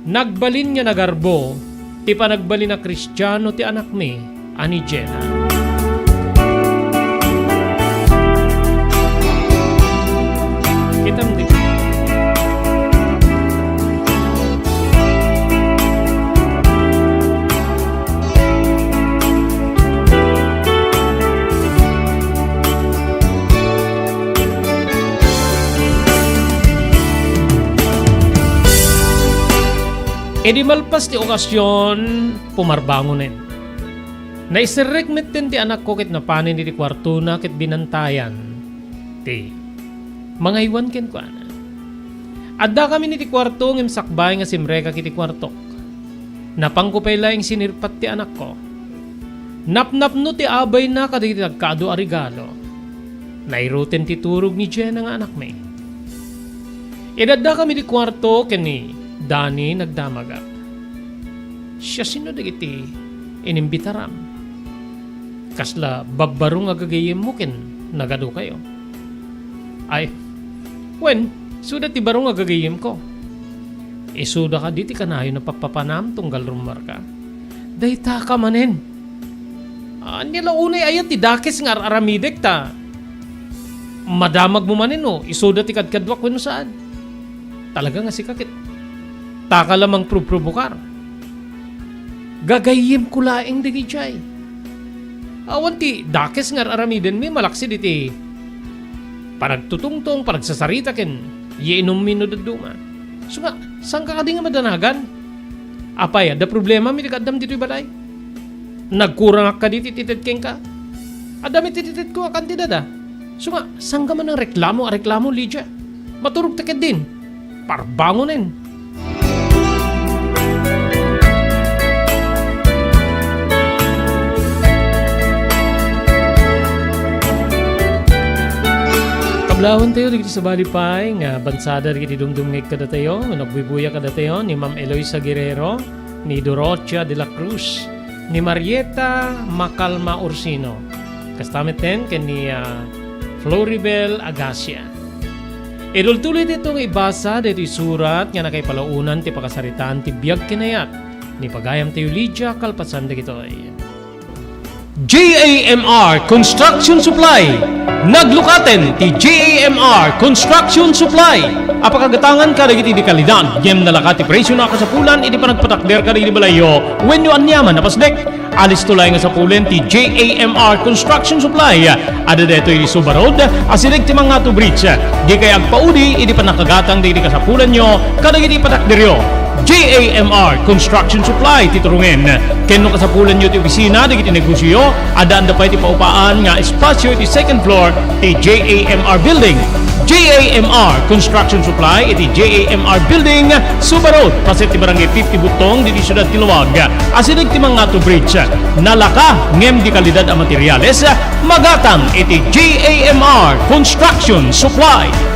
nagbalin nga nagarbo ti panagbalin a Kristiano ti anakmi a ni Jenna. Kitam di. Idi malpas ti okasion, pumarbangonen. Naiserrek metten ti anakko ket napanen iti kuartona ket binantayan ti mangaywan kenkuana. Addakamin iti kuarto ngem sakbay nga simrekak iti kuartok. Napanko pay laeng sinirpat ti anakko. Napnapno ti abayna kadagiti nagkaadu a regalo. Nairoten ti turog ni Jenna nga anakmi. Idi addakami iti kuarto ken ni Dani, nagdamagak. Siasino dagiti inimbitaram? Kasla babbarong a gagayyemmo ken nagadukayo? Ay, wen, isuda ti barong a gagayyemko. Isuda kadi ti kanayon a pappapanam tunggal rummuarka? Daytaka manen. Ania la unay aya ti dakes nga ar-aramidek ta madamagmo manen no isuda ti kadkaduak wenno saan? Talaga nga sika ket taka la mangprobprobokar. Gagayyemko laeng dagiti ay. Awan ti dakes nga ar-aramidenmi malaksid iti panagtutungtong, panagsasarita ken iinummi no dadduma. Isu nga, saanka kadi nga madanagan? Apay, adda problemami ti kaaddam ditoy balay? Nagkurangak kadi ti ted kenka? Adda met ti tedko a kantidad a. Isu nga, saanka man nangreklamo a reklamo, Lydia? Maturogta ketdin. Parbangonen. Kablawantayo dagiti sabali pay nga bansada dagiti dumdumngeg kadatayo, nga nagbuybuya kadatayo ni Ma'am Eloisa Guerrero, ni Dorotia de la Cruz, ni Marieta Macalma Orsino. Kasta metten ken ni, ah, Floribel Agasia. Idultuloy daytoy nga ibasa daytoy surat nga nakaipalaonan ti pakasaritaan ti biag ken ayat ni pagayamtayo Lydia kalpasan dagitoy. J A M R Construction Supply. Naglukaten ti J A M R Construction Supply a pakagatangan kadagiti di kalidad ngem nalaka ti presio a kasapulan iti panagpatakder kadagiti balayyo wenno aniaman a pasdek. Alisto laeng nga sapulen ti J A M R Construction Supply. Adda daytoy iti Suba Road, asideg ti Mangato Bridge. Dikay agpaudi iti pannakagatang dagiti kasapulanyo kadagiti patakderyo. J A M R Construction Supply ti turongen. Ken no kasapulanyo ti opisina dagiti negosioyo, addaanda pay ti paupaan nga espasio iti second floor ti J A M R Building. J A M R Construction Supply iti J A M R Building, Suba Road, paset ti Barangay fifty Butong, ditoy siudad ti Laoag. Asideg ti Mangato Bridge. Nalaka ngem di kalidad a materiales, magatang iti J A M R Construction Supply.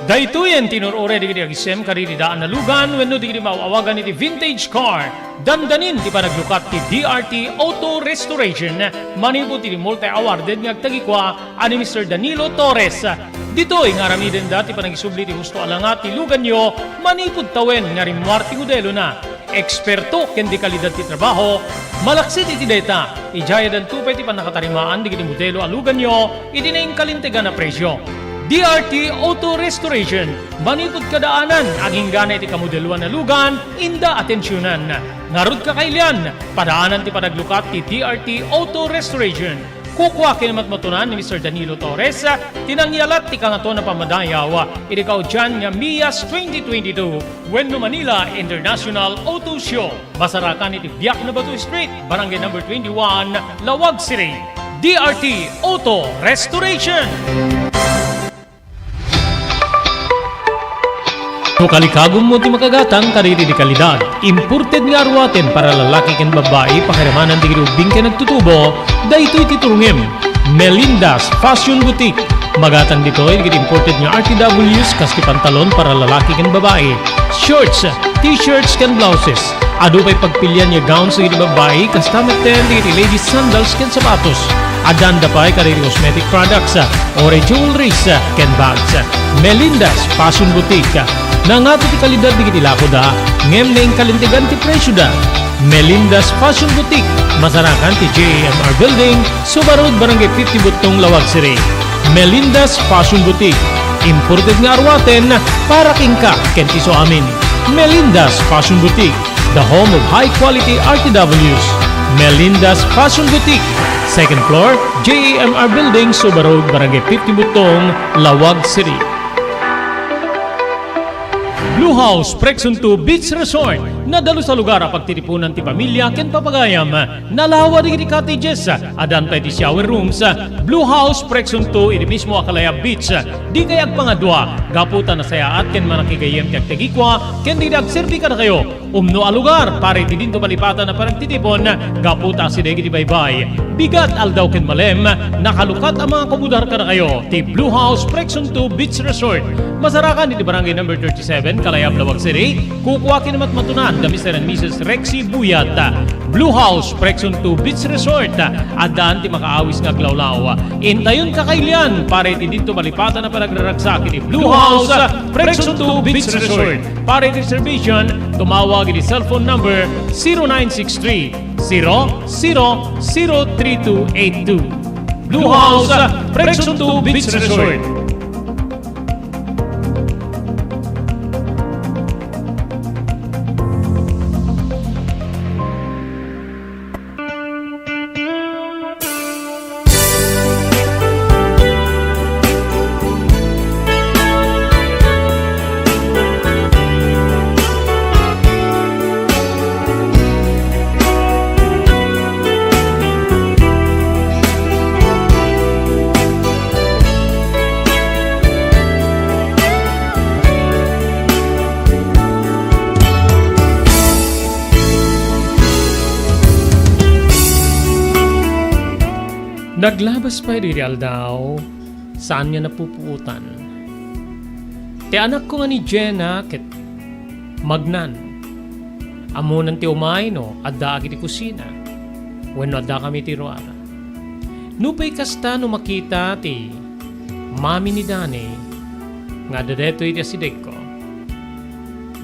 Daytoyen ti inur-uray dagiti agisem kadagiti daan a lugan wenno dagiti maaw-awagan iti vintage car. Dandanin ti panaglukat ti D R T Auto Restoration manipud iti multi-awarded nga agtagikua a ni Mister Danilo Torres. Ditoy nga aramidenda ti panagisubli ti husto a langa ti luganyo manipud tawen nga rimmuar ti modelona. Eksperto ken di kalidad ti trabaho, malaksid iti dayta, idiay addanto pay ti pannakatarimaan dagiti modelo a luganyo iti nainkalintegan a presio. D R T Auto Restoration. Manipud kadaanan, agingga iti kamodeloan a lugan, inda atensionan. Ngarud, kakailian, padaanan ti panaglukat ti D R T Auto Restoration. Kukua ken matmatunan ni Mister Danilo Torres, ti nangyalat ti Kangatoan a Pammadayaw iti kaudian nga Mias twenty twenty-two wenno Manila International Auto Show. Masarakan iti Biak na Batu Street, Barangay Number twenty-one, Laoag City. D R T Auto Restoration. No kalikagummo ti makagatang kadagiti kalidad, imported nga aruaten para lalaki ken babbai, pakiramanan dagiti ubbing ken nagtutubo, daytoy ti turongem. Melinda's Fashion Boutique. Magatang ditoy dagiti imported nga R T Ws, kas ti pantalon para lalaki ken babbai, shorts, t-shirts ken blouses. Adu pay pagpilian nga gowns dagiti babbai, kasta metten dagiti ladies sandals ken sapatos. Adda pay kadagiti cosmetic products, uray jewelries, ken bags. Melinda's Fashion Boutique. Nangato ti kalidad dagiti lakoda, ngem naingkalintegan ti presioda. Melinda's Fashion Boutique, masarakan ti J A M R Building, Suba Road, Barangay fifty Buttong, Laoag City. Melinda's Fashion Boutique, imported nga aruaten para kenka ken ti suamin. Melinda's Fashion Boutique, the home of high quality R T Ws. Melinda's Fashion Boutique, second floor, J A M R Building, Suba Road, Barangay fifty Buttong, Laoag City. Blue House Preksunto Beach Resort. Nadalus a lugar a pagtitipunan ti pamilia ken papagayam. Nalawa dagiti cottages, addan pay ti shower rooms. Blue House Preksunto iti mismo a Kalayab Beach. Dikay agpangadua, gapu ta nasayaat ken manakigayyem ti agtagikua ken dagiti agserbi kadakayo. Umno a lugar para iti dinto malipatan a panagtitipon, gapu ta asideg iti baybay, bigat, aldaw ken malem, nakalukat a mangakubudar kadakayo ti Blue House Preksunto Beach Resort. Masarakan iti Barangay Number thirty-seven, Kalayab, Laoag City. Kukua ken matmatunan da Mister and Missus Rexy Buyat. Blue House Preksunto Beach Resort. Addaan ti makaawis nga aglawlaw. Intayon, kakailian, para iti dinto malipatan a panagraragsak iti Blue House Preksunto Beach Resort. Para iti reservation, tumawag iti cellphone number zero nine six three, zero zero zero three two eight two. Blue House, Preksunto Beach Resort. Naglabas pay daydi aldaw, saan nga napupuotan. Ti anakko nga ni Jenna ket magnan. Ammonan ti umay no addaak iti kusina wenno addakami iti ruar. Nupay kasta, no makita ti mami ni Danny nga adda daytoy iti asidegko,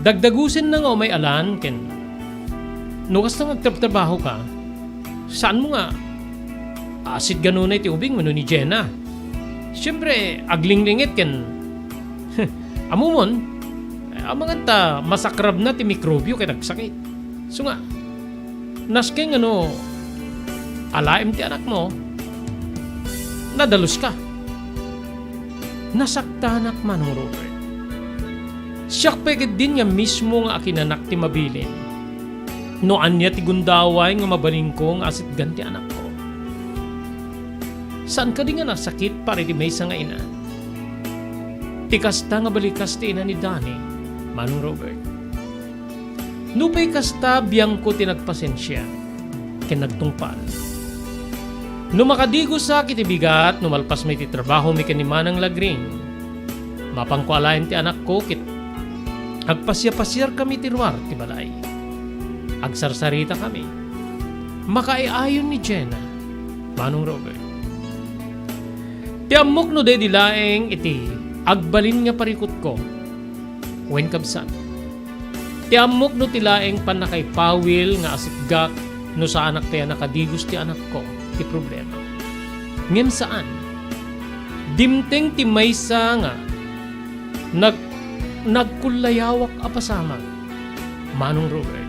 dagdagusenna nga umay-alan ken no kasta nga agtrabtrabahoka, saanmo nga asidegko nunay ti ubing wenno ni Jenna. Siempre, aglinglinget ken ammomon, amangan ta masakrabna ti mikrobio ket agsakit. Isu nga, nasken nga no alaem ti anakmo, nadaluska. Nasaktanak, Manong Robert. Siak pay ketdin nga mismo nga akinanak ti mabilin. No ania ti gundaway nga mabalinko nga asidegko ti anakko. Saan kadi nga nasakit para iti maysa nga ina? Ti kasta nga balikas ti ina ni Danny, Manong Robert. Nupay kasta, biangko ti nagpasensia ken nagtungpal. No makadigosak iti bigat, no malpasmi ti trabahomi ken ni Manang Lagring, mapanko alaen ti anakko ket agpasiapasiarkami iti ruar ti balay. Agsarsaritakami. Makaiayon ni Jenna, Manong Robert. Ti ammok no daydi laeng iti agbalin nga parikutko. Wen, kabsat, ti ammok no ti laeng pannakaipawil nga asidegak no saanak pay a nakadigos ti anakko ti problema. Ngem saan. Dimteng ti maysa nga nag-, nagkullayawak a pasamak, Manong Robert.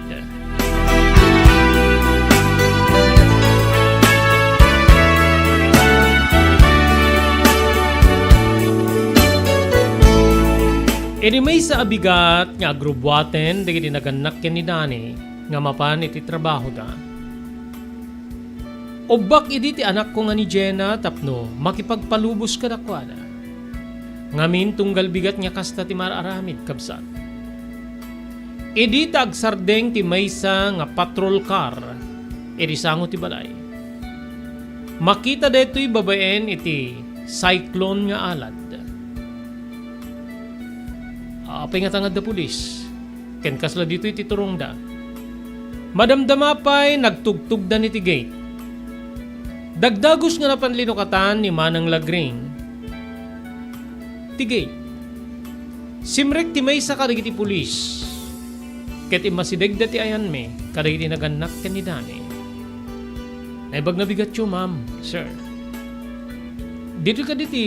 Idi maysa a bigat nga agrubuaten dagiti nagannak ken ni Danny nga mapan iti trabahoda. Ubbak idi ti anakko nga ni Jenna tapno makipagpalubos kadakuada. Ngamin, tunggal bigat nga kasta ti mar-aramid, kabsat. Idi ta agsardeng ti maysa nga patrol car iti sango ti balay, makita daytoy babaen iti cyclone nga alad. Apay nga tangadda pulis, ken kasla ditoy ti turongda. Madamdama pay nagtugtugdan iti gate. Dagdagus nga napan linukatan ni Manang Lagring ti gate. Simrek ti maysa kadagiti pulis, ket immasidegda ti ayanmi kadagiti nagannak ken ni Danny. "Naimbag nga bigatyo, ma'am, sir. Ditoy kadi ti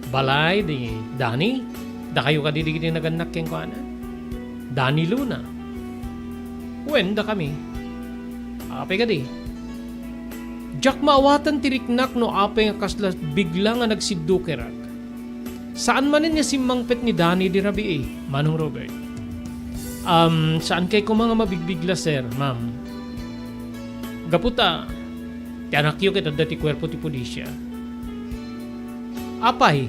balay ni Danny? Dakayo kadi dagiti nagannak kenkuana?" "Danny Luna." "Wen, dakami." "Apay kadi?" "Diak maawatan ti riknak no apay nga kasla bigla nga nagsiddukerak. Saan manen nga simmangpet ni Danny idi rabii, Manong Robert." "Um, saan kay koma nga mabigbigla, sir, ma'am. Gapu ta ti anakyo ket adda ti kuerpo ti pulisya." "Apay?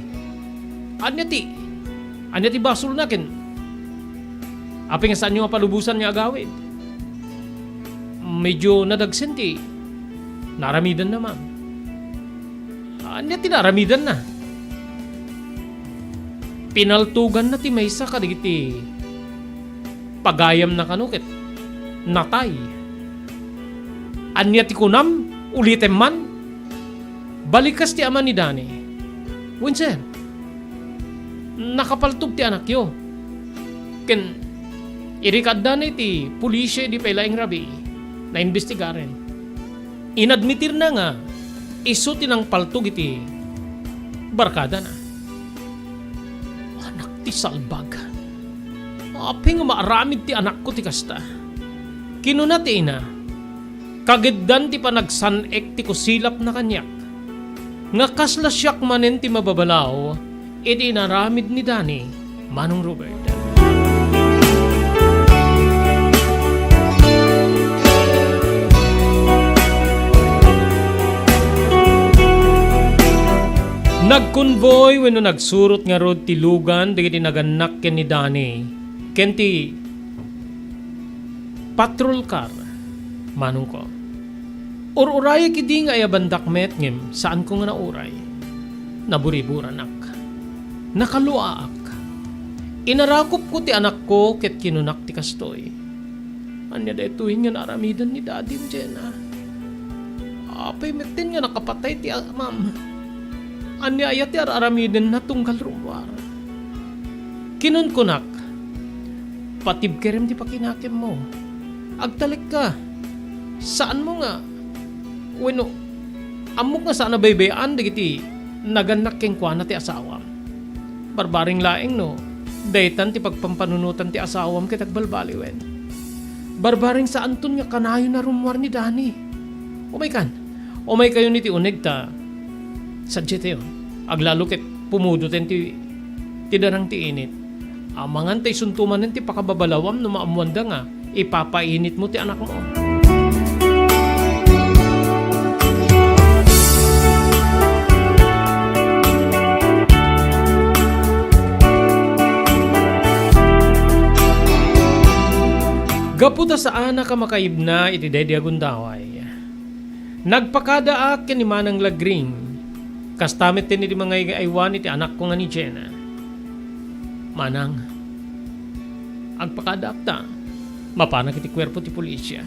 Ania ti, ania ti basolna ken apay nga saanyo nga palubosan nga agawid?" "Medyo nadagsen ti naaramidanna, ma'am." "Ania ti naaramidanna?" "Pinaltoganna ti maysa kadagiti pagayamna kano ket natay." "Ania ti kunam? Ulitem man." "Balikas ti ama ni Danny." "Wen, sir. Nakapaltog ti anakyo. Ken idi kaaddana iti pulisya idi pay laeng rabii, naimbestigaren. Inadmitirna nga isu ti nangpaltog iti barkadana." "Anak ti salbag! Apay nga maaramid ti anakko ti kasta?" Kinuna ti ina, "Kagiddan ti panagsan-ek ti kusilapna kaniak, nga kasla siak manen ti mababalaw iti inaramid ni Danny, Manong Robert." Nagkonvoy wenno nagsurot ngarud ti lugan dagiti nagannak ken ni Danny ken ti patrol car, manongko. Ur-urayek idi nga ayabandak met ngem saanko nga nauray. Naburiburanak. Nakaluaak. Inarakupko ti anakko ket kinunak ti kastoy, "Ania daytoy nga naaramidan ni Dadim, Jenna? Apay metten nga nakapatay ti amam? Ania aya ti ar-aramidenna tunggal rummuar?" Kinunkunak, "Patibkerem ti pakinakemmo. Agtalekka. Saanmo nga, wenno, ammok nga saan a baybay-an dagiti nagannak kenkuana ti asawam. Barbareng laeng no daytan ti pagpampanunotan ti asawam ket agbalbaliwen. Barbareng saanton nga kanayon a rummuar ni Dani. Umaykan. Umaykayon iti uneg ta sadiay tayon. Aglalo ket pumudoten ti, ti darang ti init. Amangan ta isunto manen ti pakababalawam no maammoanda nga ipapainitmo ti anakmo." Gapu ta saanak a makaibna iti daydi a gundaway, nagpakadaak ken ni Manang Lagring. Kasta met ken iti mangay-aywan iti anakko nga ni Jenna. "Manang, agpakadaak ta mapanak iti kuerpo ti pulisya.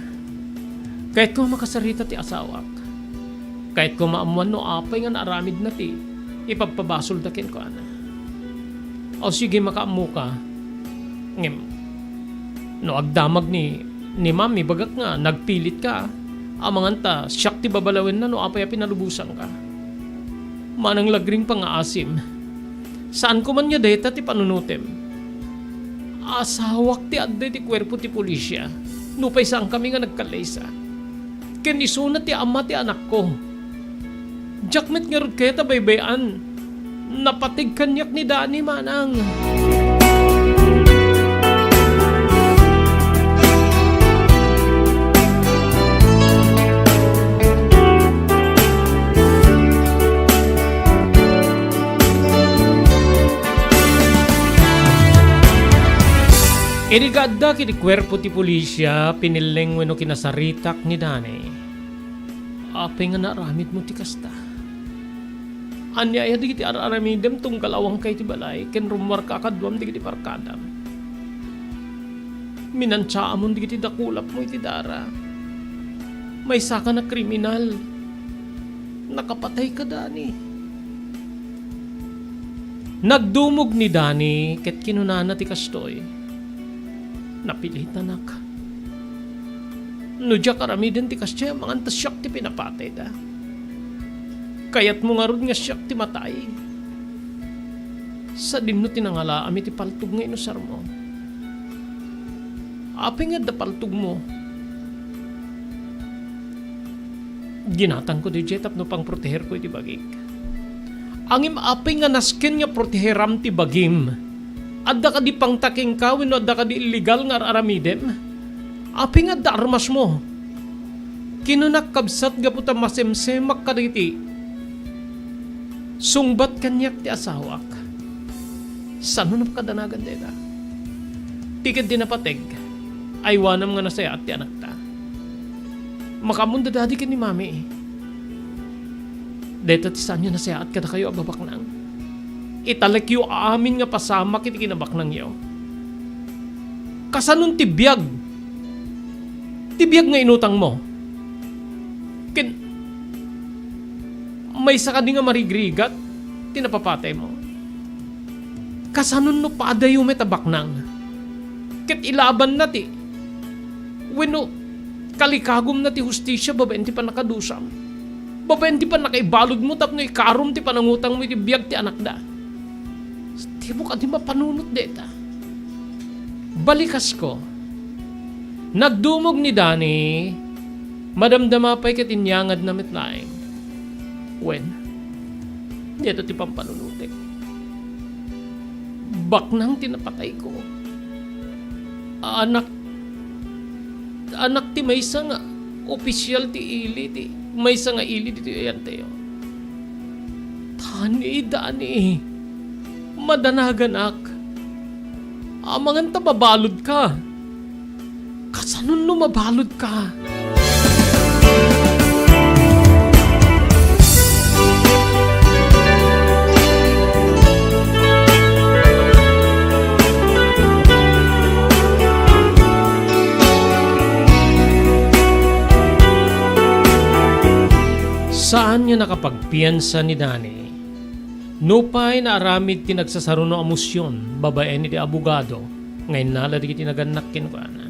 Kayatko a makasarita ti asawak. Kayatko a maammoan no apay nga naaramidna ti ipabpabasolda kenkuana." "O sige, makaammoka. Ngem no agdamag ni, ni Ma'am, ibagak nga nagpilitka, amangan ta siak ti babalawenna no apay a pinalubosanka." Manang lagring pangaasim. Saanko man nga dayta ti panunotem. Asawak ti adda iti kuerpo ti polisia, nupay saankami nga nagkallaysa. Ken isuna ti ama ti anakko. Diak met ngarud kayat a baybay-an. Napateg kaniak ni Dani, manang. Idi gaaddak iti kuerpo ti polisia, pinilleng wenno kinasaritak ni Dani. Apay nga naaramidmo ti kasta? Ania aya dagiti ar-aramidem tunggal awanka iti balay ken rummuarka a kaduam dagiti barkadam? Minantiaamon dagiti dakulapmo iti dara. Maysaka a kriminal. Nakapatayka, Dani. Nagdumog ni Dani ket kinunana ti kastoy, "Napilitanak. No diak aramiden ti kasdiay, amangan ta siak ti pinapatayda. Kayatmo ngarud nga siak ti matay? Sadinno ti nangalaam iti paltog nga inusarmo. Apay nga adda paltogmo?" Ginatangko daydiay tapno pangproteherko iti bagik. Ngem apay nga nasken nga proteheram ti bagim? Adda kadi pangta kenka wenno adda kadi illegal nga ar-aramidem? Apay nga adda armasmo? Kinunak kabsat gapu ta masemsemak kadagiti sungbat kaniak ti asawak. Sano napakadanagan dayta? Ti ketdi napateg, aywanam nga nasayaat ti anakta. Makaammonda dadi ken ni mami. Dayta ti saan nga nasayaat kadakayo a babaknang. Italekyo amin nga pasamak iti kinabaknangyo. Kasanon ti biag? Ti biag nga inutangmo? Ken maysa kadi nga marigrigat ti napapataymo? Kasanon no padayo met a baknang? Ket ilabanna ti, wenno kalikagumna ti hustisia babaen ti pannakadusam, babaen ti pannakaibaludmo tapno ikarom ti panangutangmo iti biag ti anakda. Dimo kadi mapanunot dayta? Balikasko, nagdumog ni Dani, madamdama pay ket inyangadna met laeng. Wen, dayta ti pampanunotek. Baknang ti napatayko. Anak, anak ti maysa nga opisial ti ili, ti maysa nga ili ditoy ayantayo. Dani, Dani, madanaganak. Amangan ta mabaludka. Kasanon no mabaludka? Saan nga nakapagpiansa ni Dani. Nupay naaramid ti nagsasaruno a mosion babaen iti abogado nga innala dagiti nagannak kenkuana,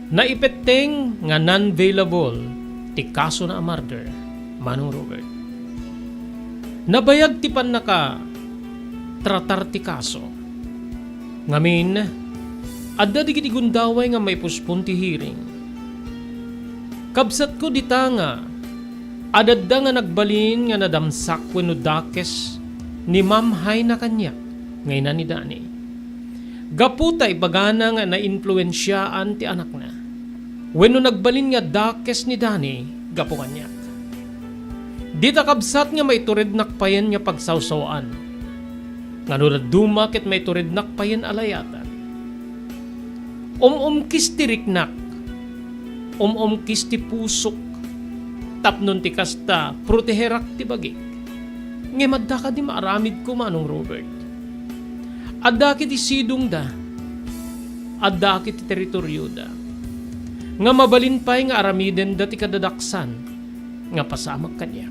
naipetteng nga non-bailable ti kasona a murder, Manong Robert. Nabayag ti pannakatratar ti kaso. Ngamin, adda dagiti gundaway nga maipuspon ti hearing. Kabsatko dita nga, adda nga nagbalin nga nadamsak wenno dakes ni Ma'am Haina kaniak nga ina ni Dani. Gapu ta ibagana nga naimpluensiaan ti anakna. Wenno nagbalin nga dakes ni Dani gapu kaniak. Dita kabsat nga maiturednak payen nga pagsawsawaan. Nga no dadduma ket maiturednak payen a layatan. Um-umkis ti riknak. Um-umkis ti pusok. Tapnon ti kasta, proteherak ti bagik. Ngem adda kadi maaramidko, Manong Robert? Adda ket ti sidongda. Adda ket ti teritorioda. Nga mabalin pay nga aramidenda ti kadadaksan nga pasamak kaniak.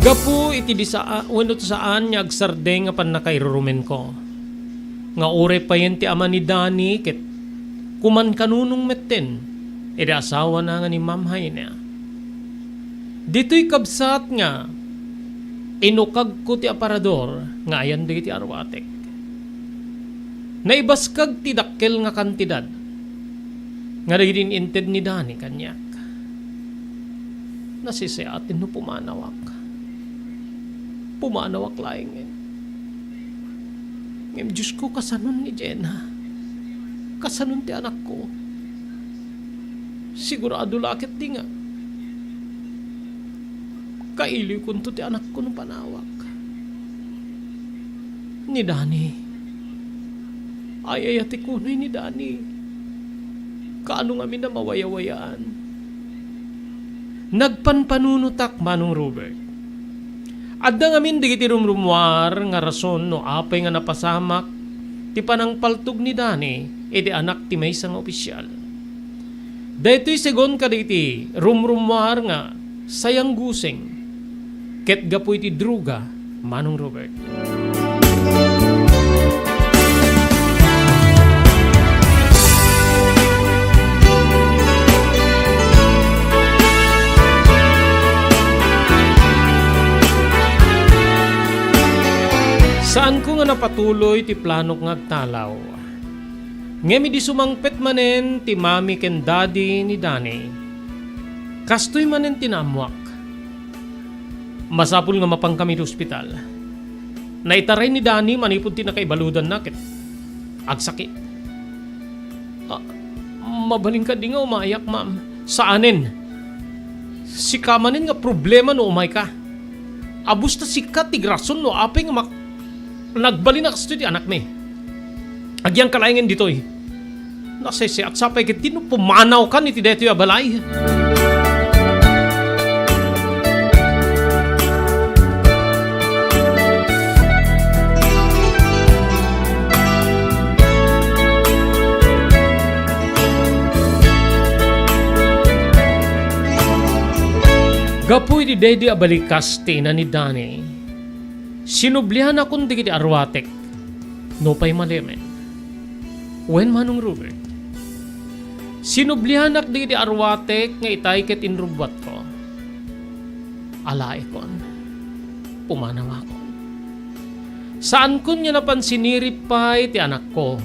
Gapu Idi saa-, wenno saan nga agsardeng nga pannakairurumenko, nga uray payen ti ama ni Dani ket kumankanunong metten idi asawana nga ni Ma'am Haina. Ditoy kabsat nga inukagko ti aparador nga ayan dagiti arwatek. Naibaskag ti dakkel nga kantidad nga dagiti in-inted ni Dani kaniak. Nasisiaten no pumanawak. Pumanawak laengen. Ngem, Diosko, kasanon ni Jenna? Kasanon ti anakko? Sigurado la ketdi nga kailiwkonto ti anakko no panawak. Ni Dani. Ay-ayatek unay ni Dani. Kaano ngamin a mawayawayaan? Nagpanpanunotak, Manong Robert. Adda ngamin dagiti rumrumuar nga rason no apay nga napasamak ti panangpaltog ni Dani iti anak ti maysa nga opisyal. Daytoy segun kadagiti rumrumuar nga sayangguseng ket gapu iti droga, Manong Robert. Saanko nga napatuloy ti planok nga agtalaw. Ngem idi sumangpet manen ti mami ken daddy ni Danny, kastoy manen ti naammoak. Masapul nga mapankami iti ospital. Naitaray ni Danny manipud ti nakaibaludanna ket agsakit. Ah, mabalin kadi nga umayak, ma'am? Saanen. Sika manen nga problema no umayka. Abus ta sika ti rason no apay nga mak-, nagbalin a kastoy ti anakmi. Agyangka laengen ditoy. Nasaysayaat sa pay ketdi no pumanawkan iti daytoy a balay. Gapu iti daydi a balikas ti ina ni Danny, sinublianakon dagiti arwatek, nupay malemen. Wen, Manong Robert, sinublianak dagiti arwatek nga itay ket inrubbuatko. Alaekon, pumanawakon. Saankon nga napan sinirip pay ti anakko,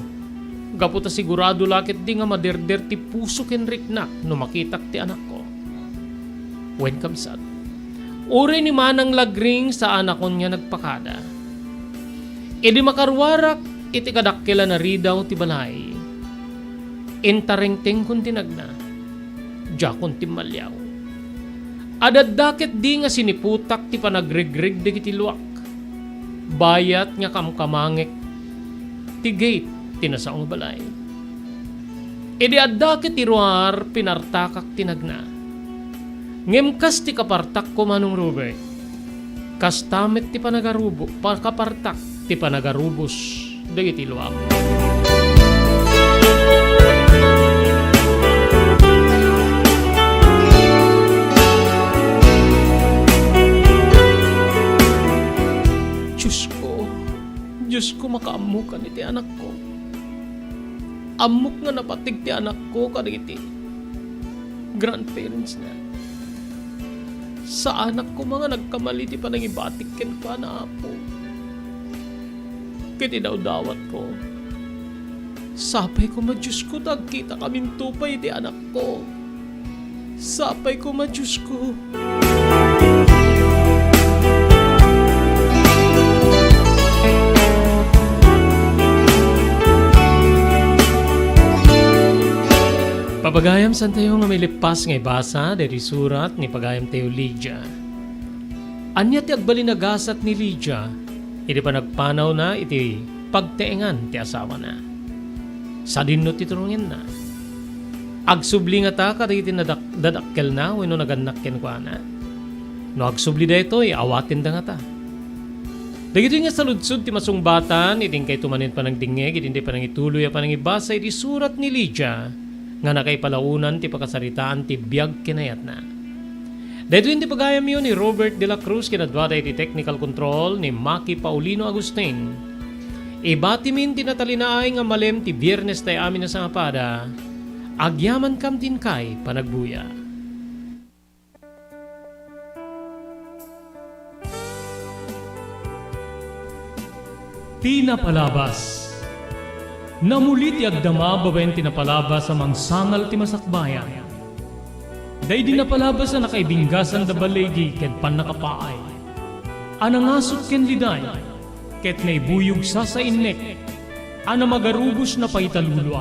gapu ta sigurado la ketdi nga maderder ti puso ken riknak no makitak ti anakko. Wen, kabsat, uray ni Manang Lagring saanakon nga nagpakada. Idi makaruarak iti kadakkel a naridaw ti balay, intarengtengkon ti nagna. Diakon timmaliaw. Adda ketdi nga siniputak ti panagregreg dagiti luak. Bayat nga kamkamangek ti gate ti nasao nga balay. Idi adda ket ti ruar, pinartakak ti nagna. Ngem kas ti kapartakko, Manong Robert, kasta met ti panagarubo-, pa-, kapartak ti panagarubos dagiti luak. Diosko, Diosko, makaammokan iti anakko. Ammok nga napateg ti anakko kadagiti grandparents na. Saanak koma nga nagkamali ti panangibatik kenkuana, Apo. Ket idawdawatko, sapay koma, Diosko, ta agkitakaminto pay iti anakko. Sapay koma, Diosko. Papagayam, saantayo nga mailippas nga ibasa daytoy surat ni pagayamtayo Lydia. Ania ti agbalin a gasat ni Lydia idi panagpanawna iti pagtaengan ti asawana? Sadinno ti turungenna? Agsubli ngata kadagiti nadak-, dadakkelna wenno nagannak kenkuana? No agsubli daytoy, awatenda ngata. Dagitoy nga saludsod ti masungbatan iti inkayto manen panagdingngeg iti intay panangituloy a panangibasa iti surat ni Lydia nga nakaipalaonan ti pakasaritaan ti biag kinayatna. Daytoy ti pagayamyo ni Robert de la Cruz ken aduada iti technical control ni Maki Paulino Agustin. Ibatimin ti natalinaay nga malem ti Biernes tay amin a sangapada. Agyamankam ti inkay panagbuya. Ti napalabas. Namuli ti agdama babaen ti napalabas a mangsangal ti masakbayan. Daydi napalabas a nakaibinggasan da baligi ken pannakapaay. A nangasut ken liday, ket naibuyog sasainnek, a namagarubos na paitalulua.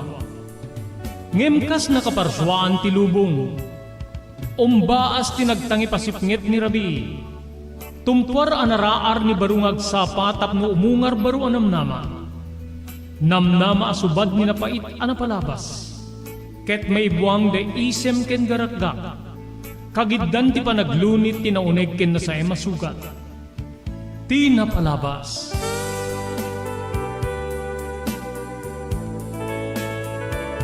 Ngem kas nakaparsuaan ti lubong, umbaas ti nagtangipasipnget ni rabii. Tumtuar a naraar ni baro nga agsapa tapno umungar baro a namnama. Namnama a subad ni napait a napalabas. Ket maibuang da isem ken garakgak. Kagiddan ti panaglunit ti nauneg ken nasaem a sugat. Ti napalabas.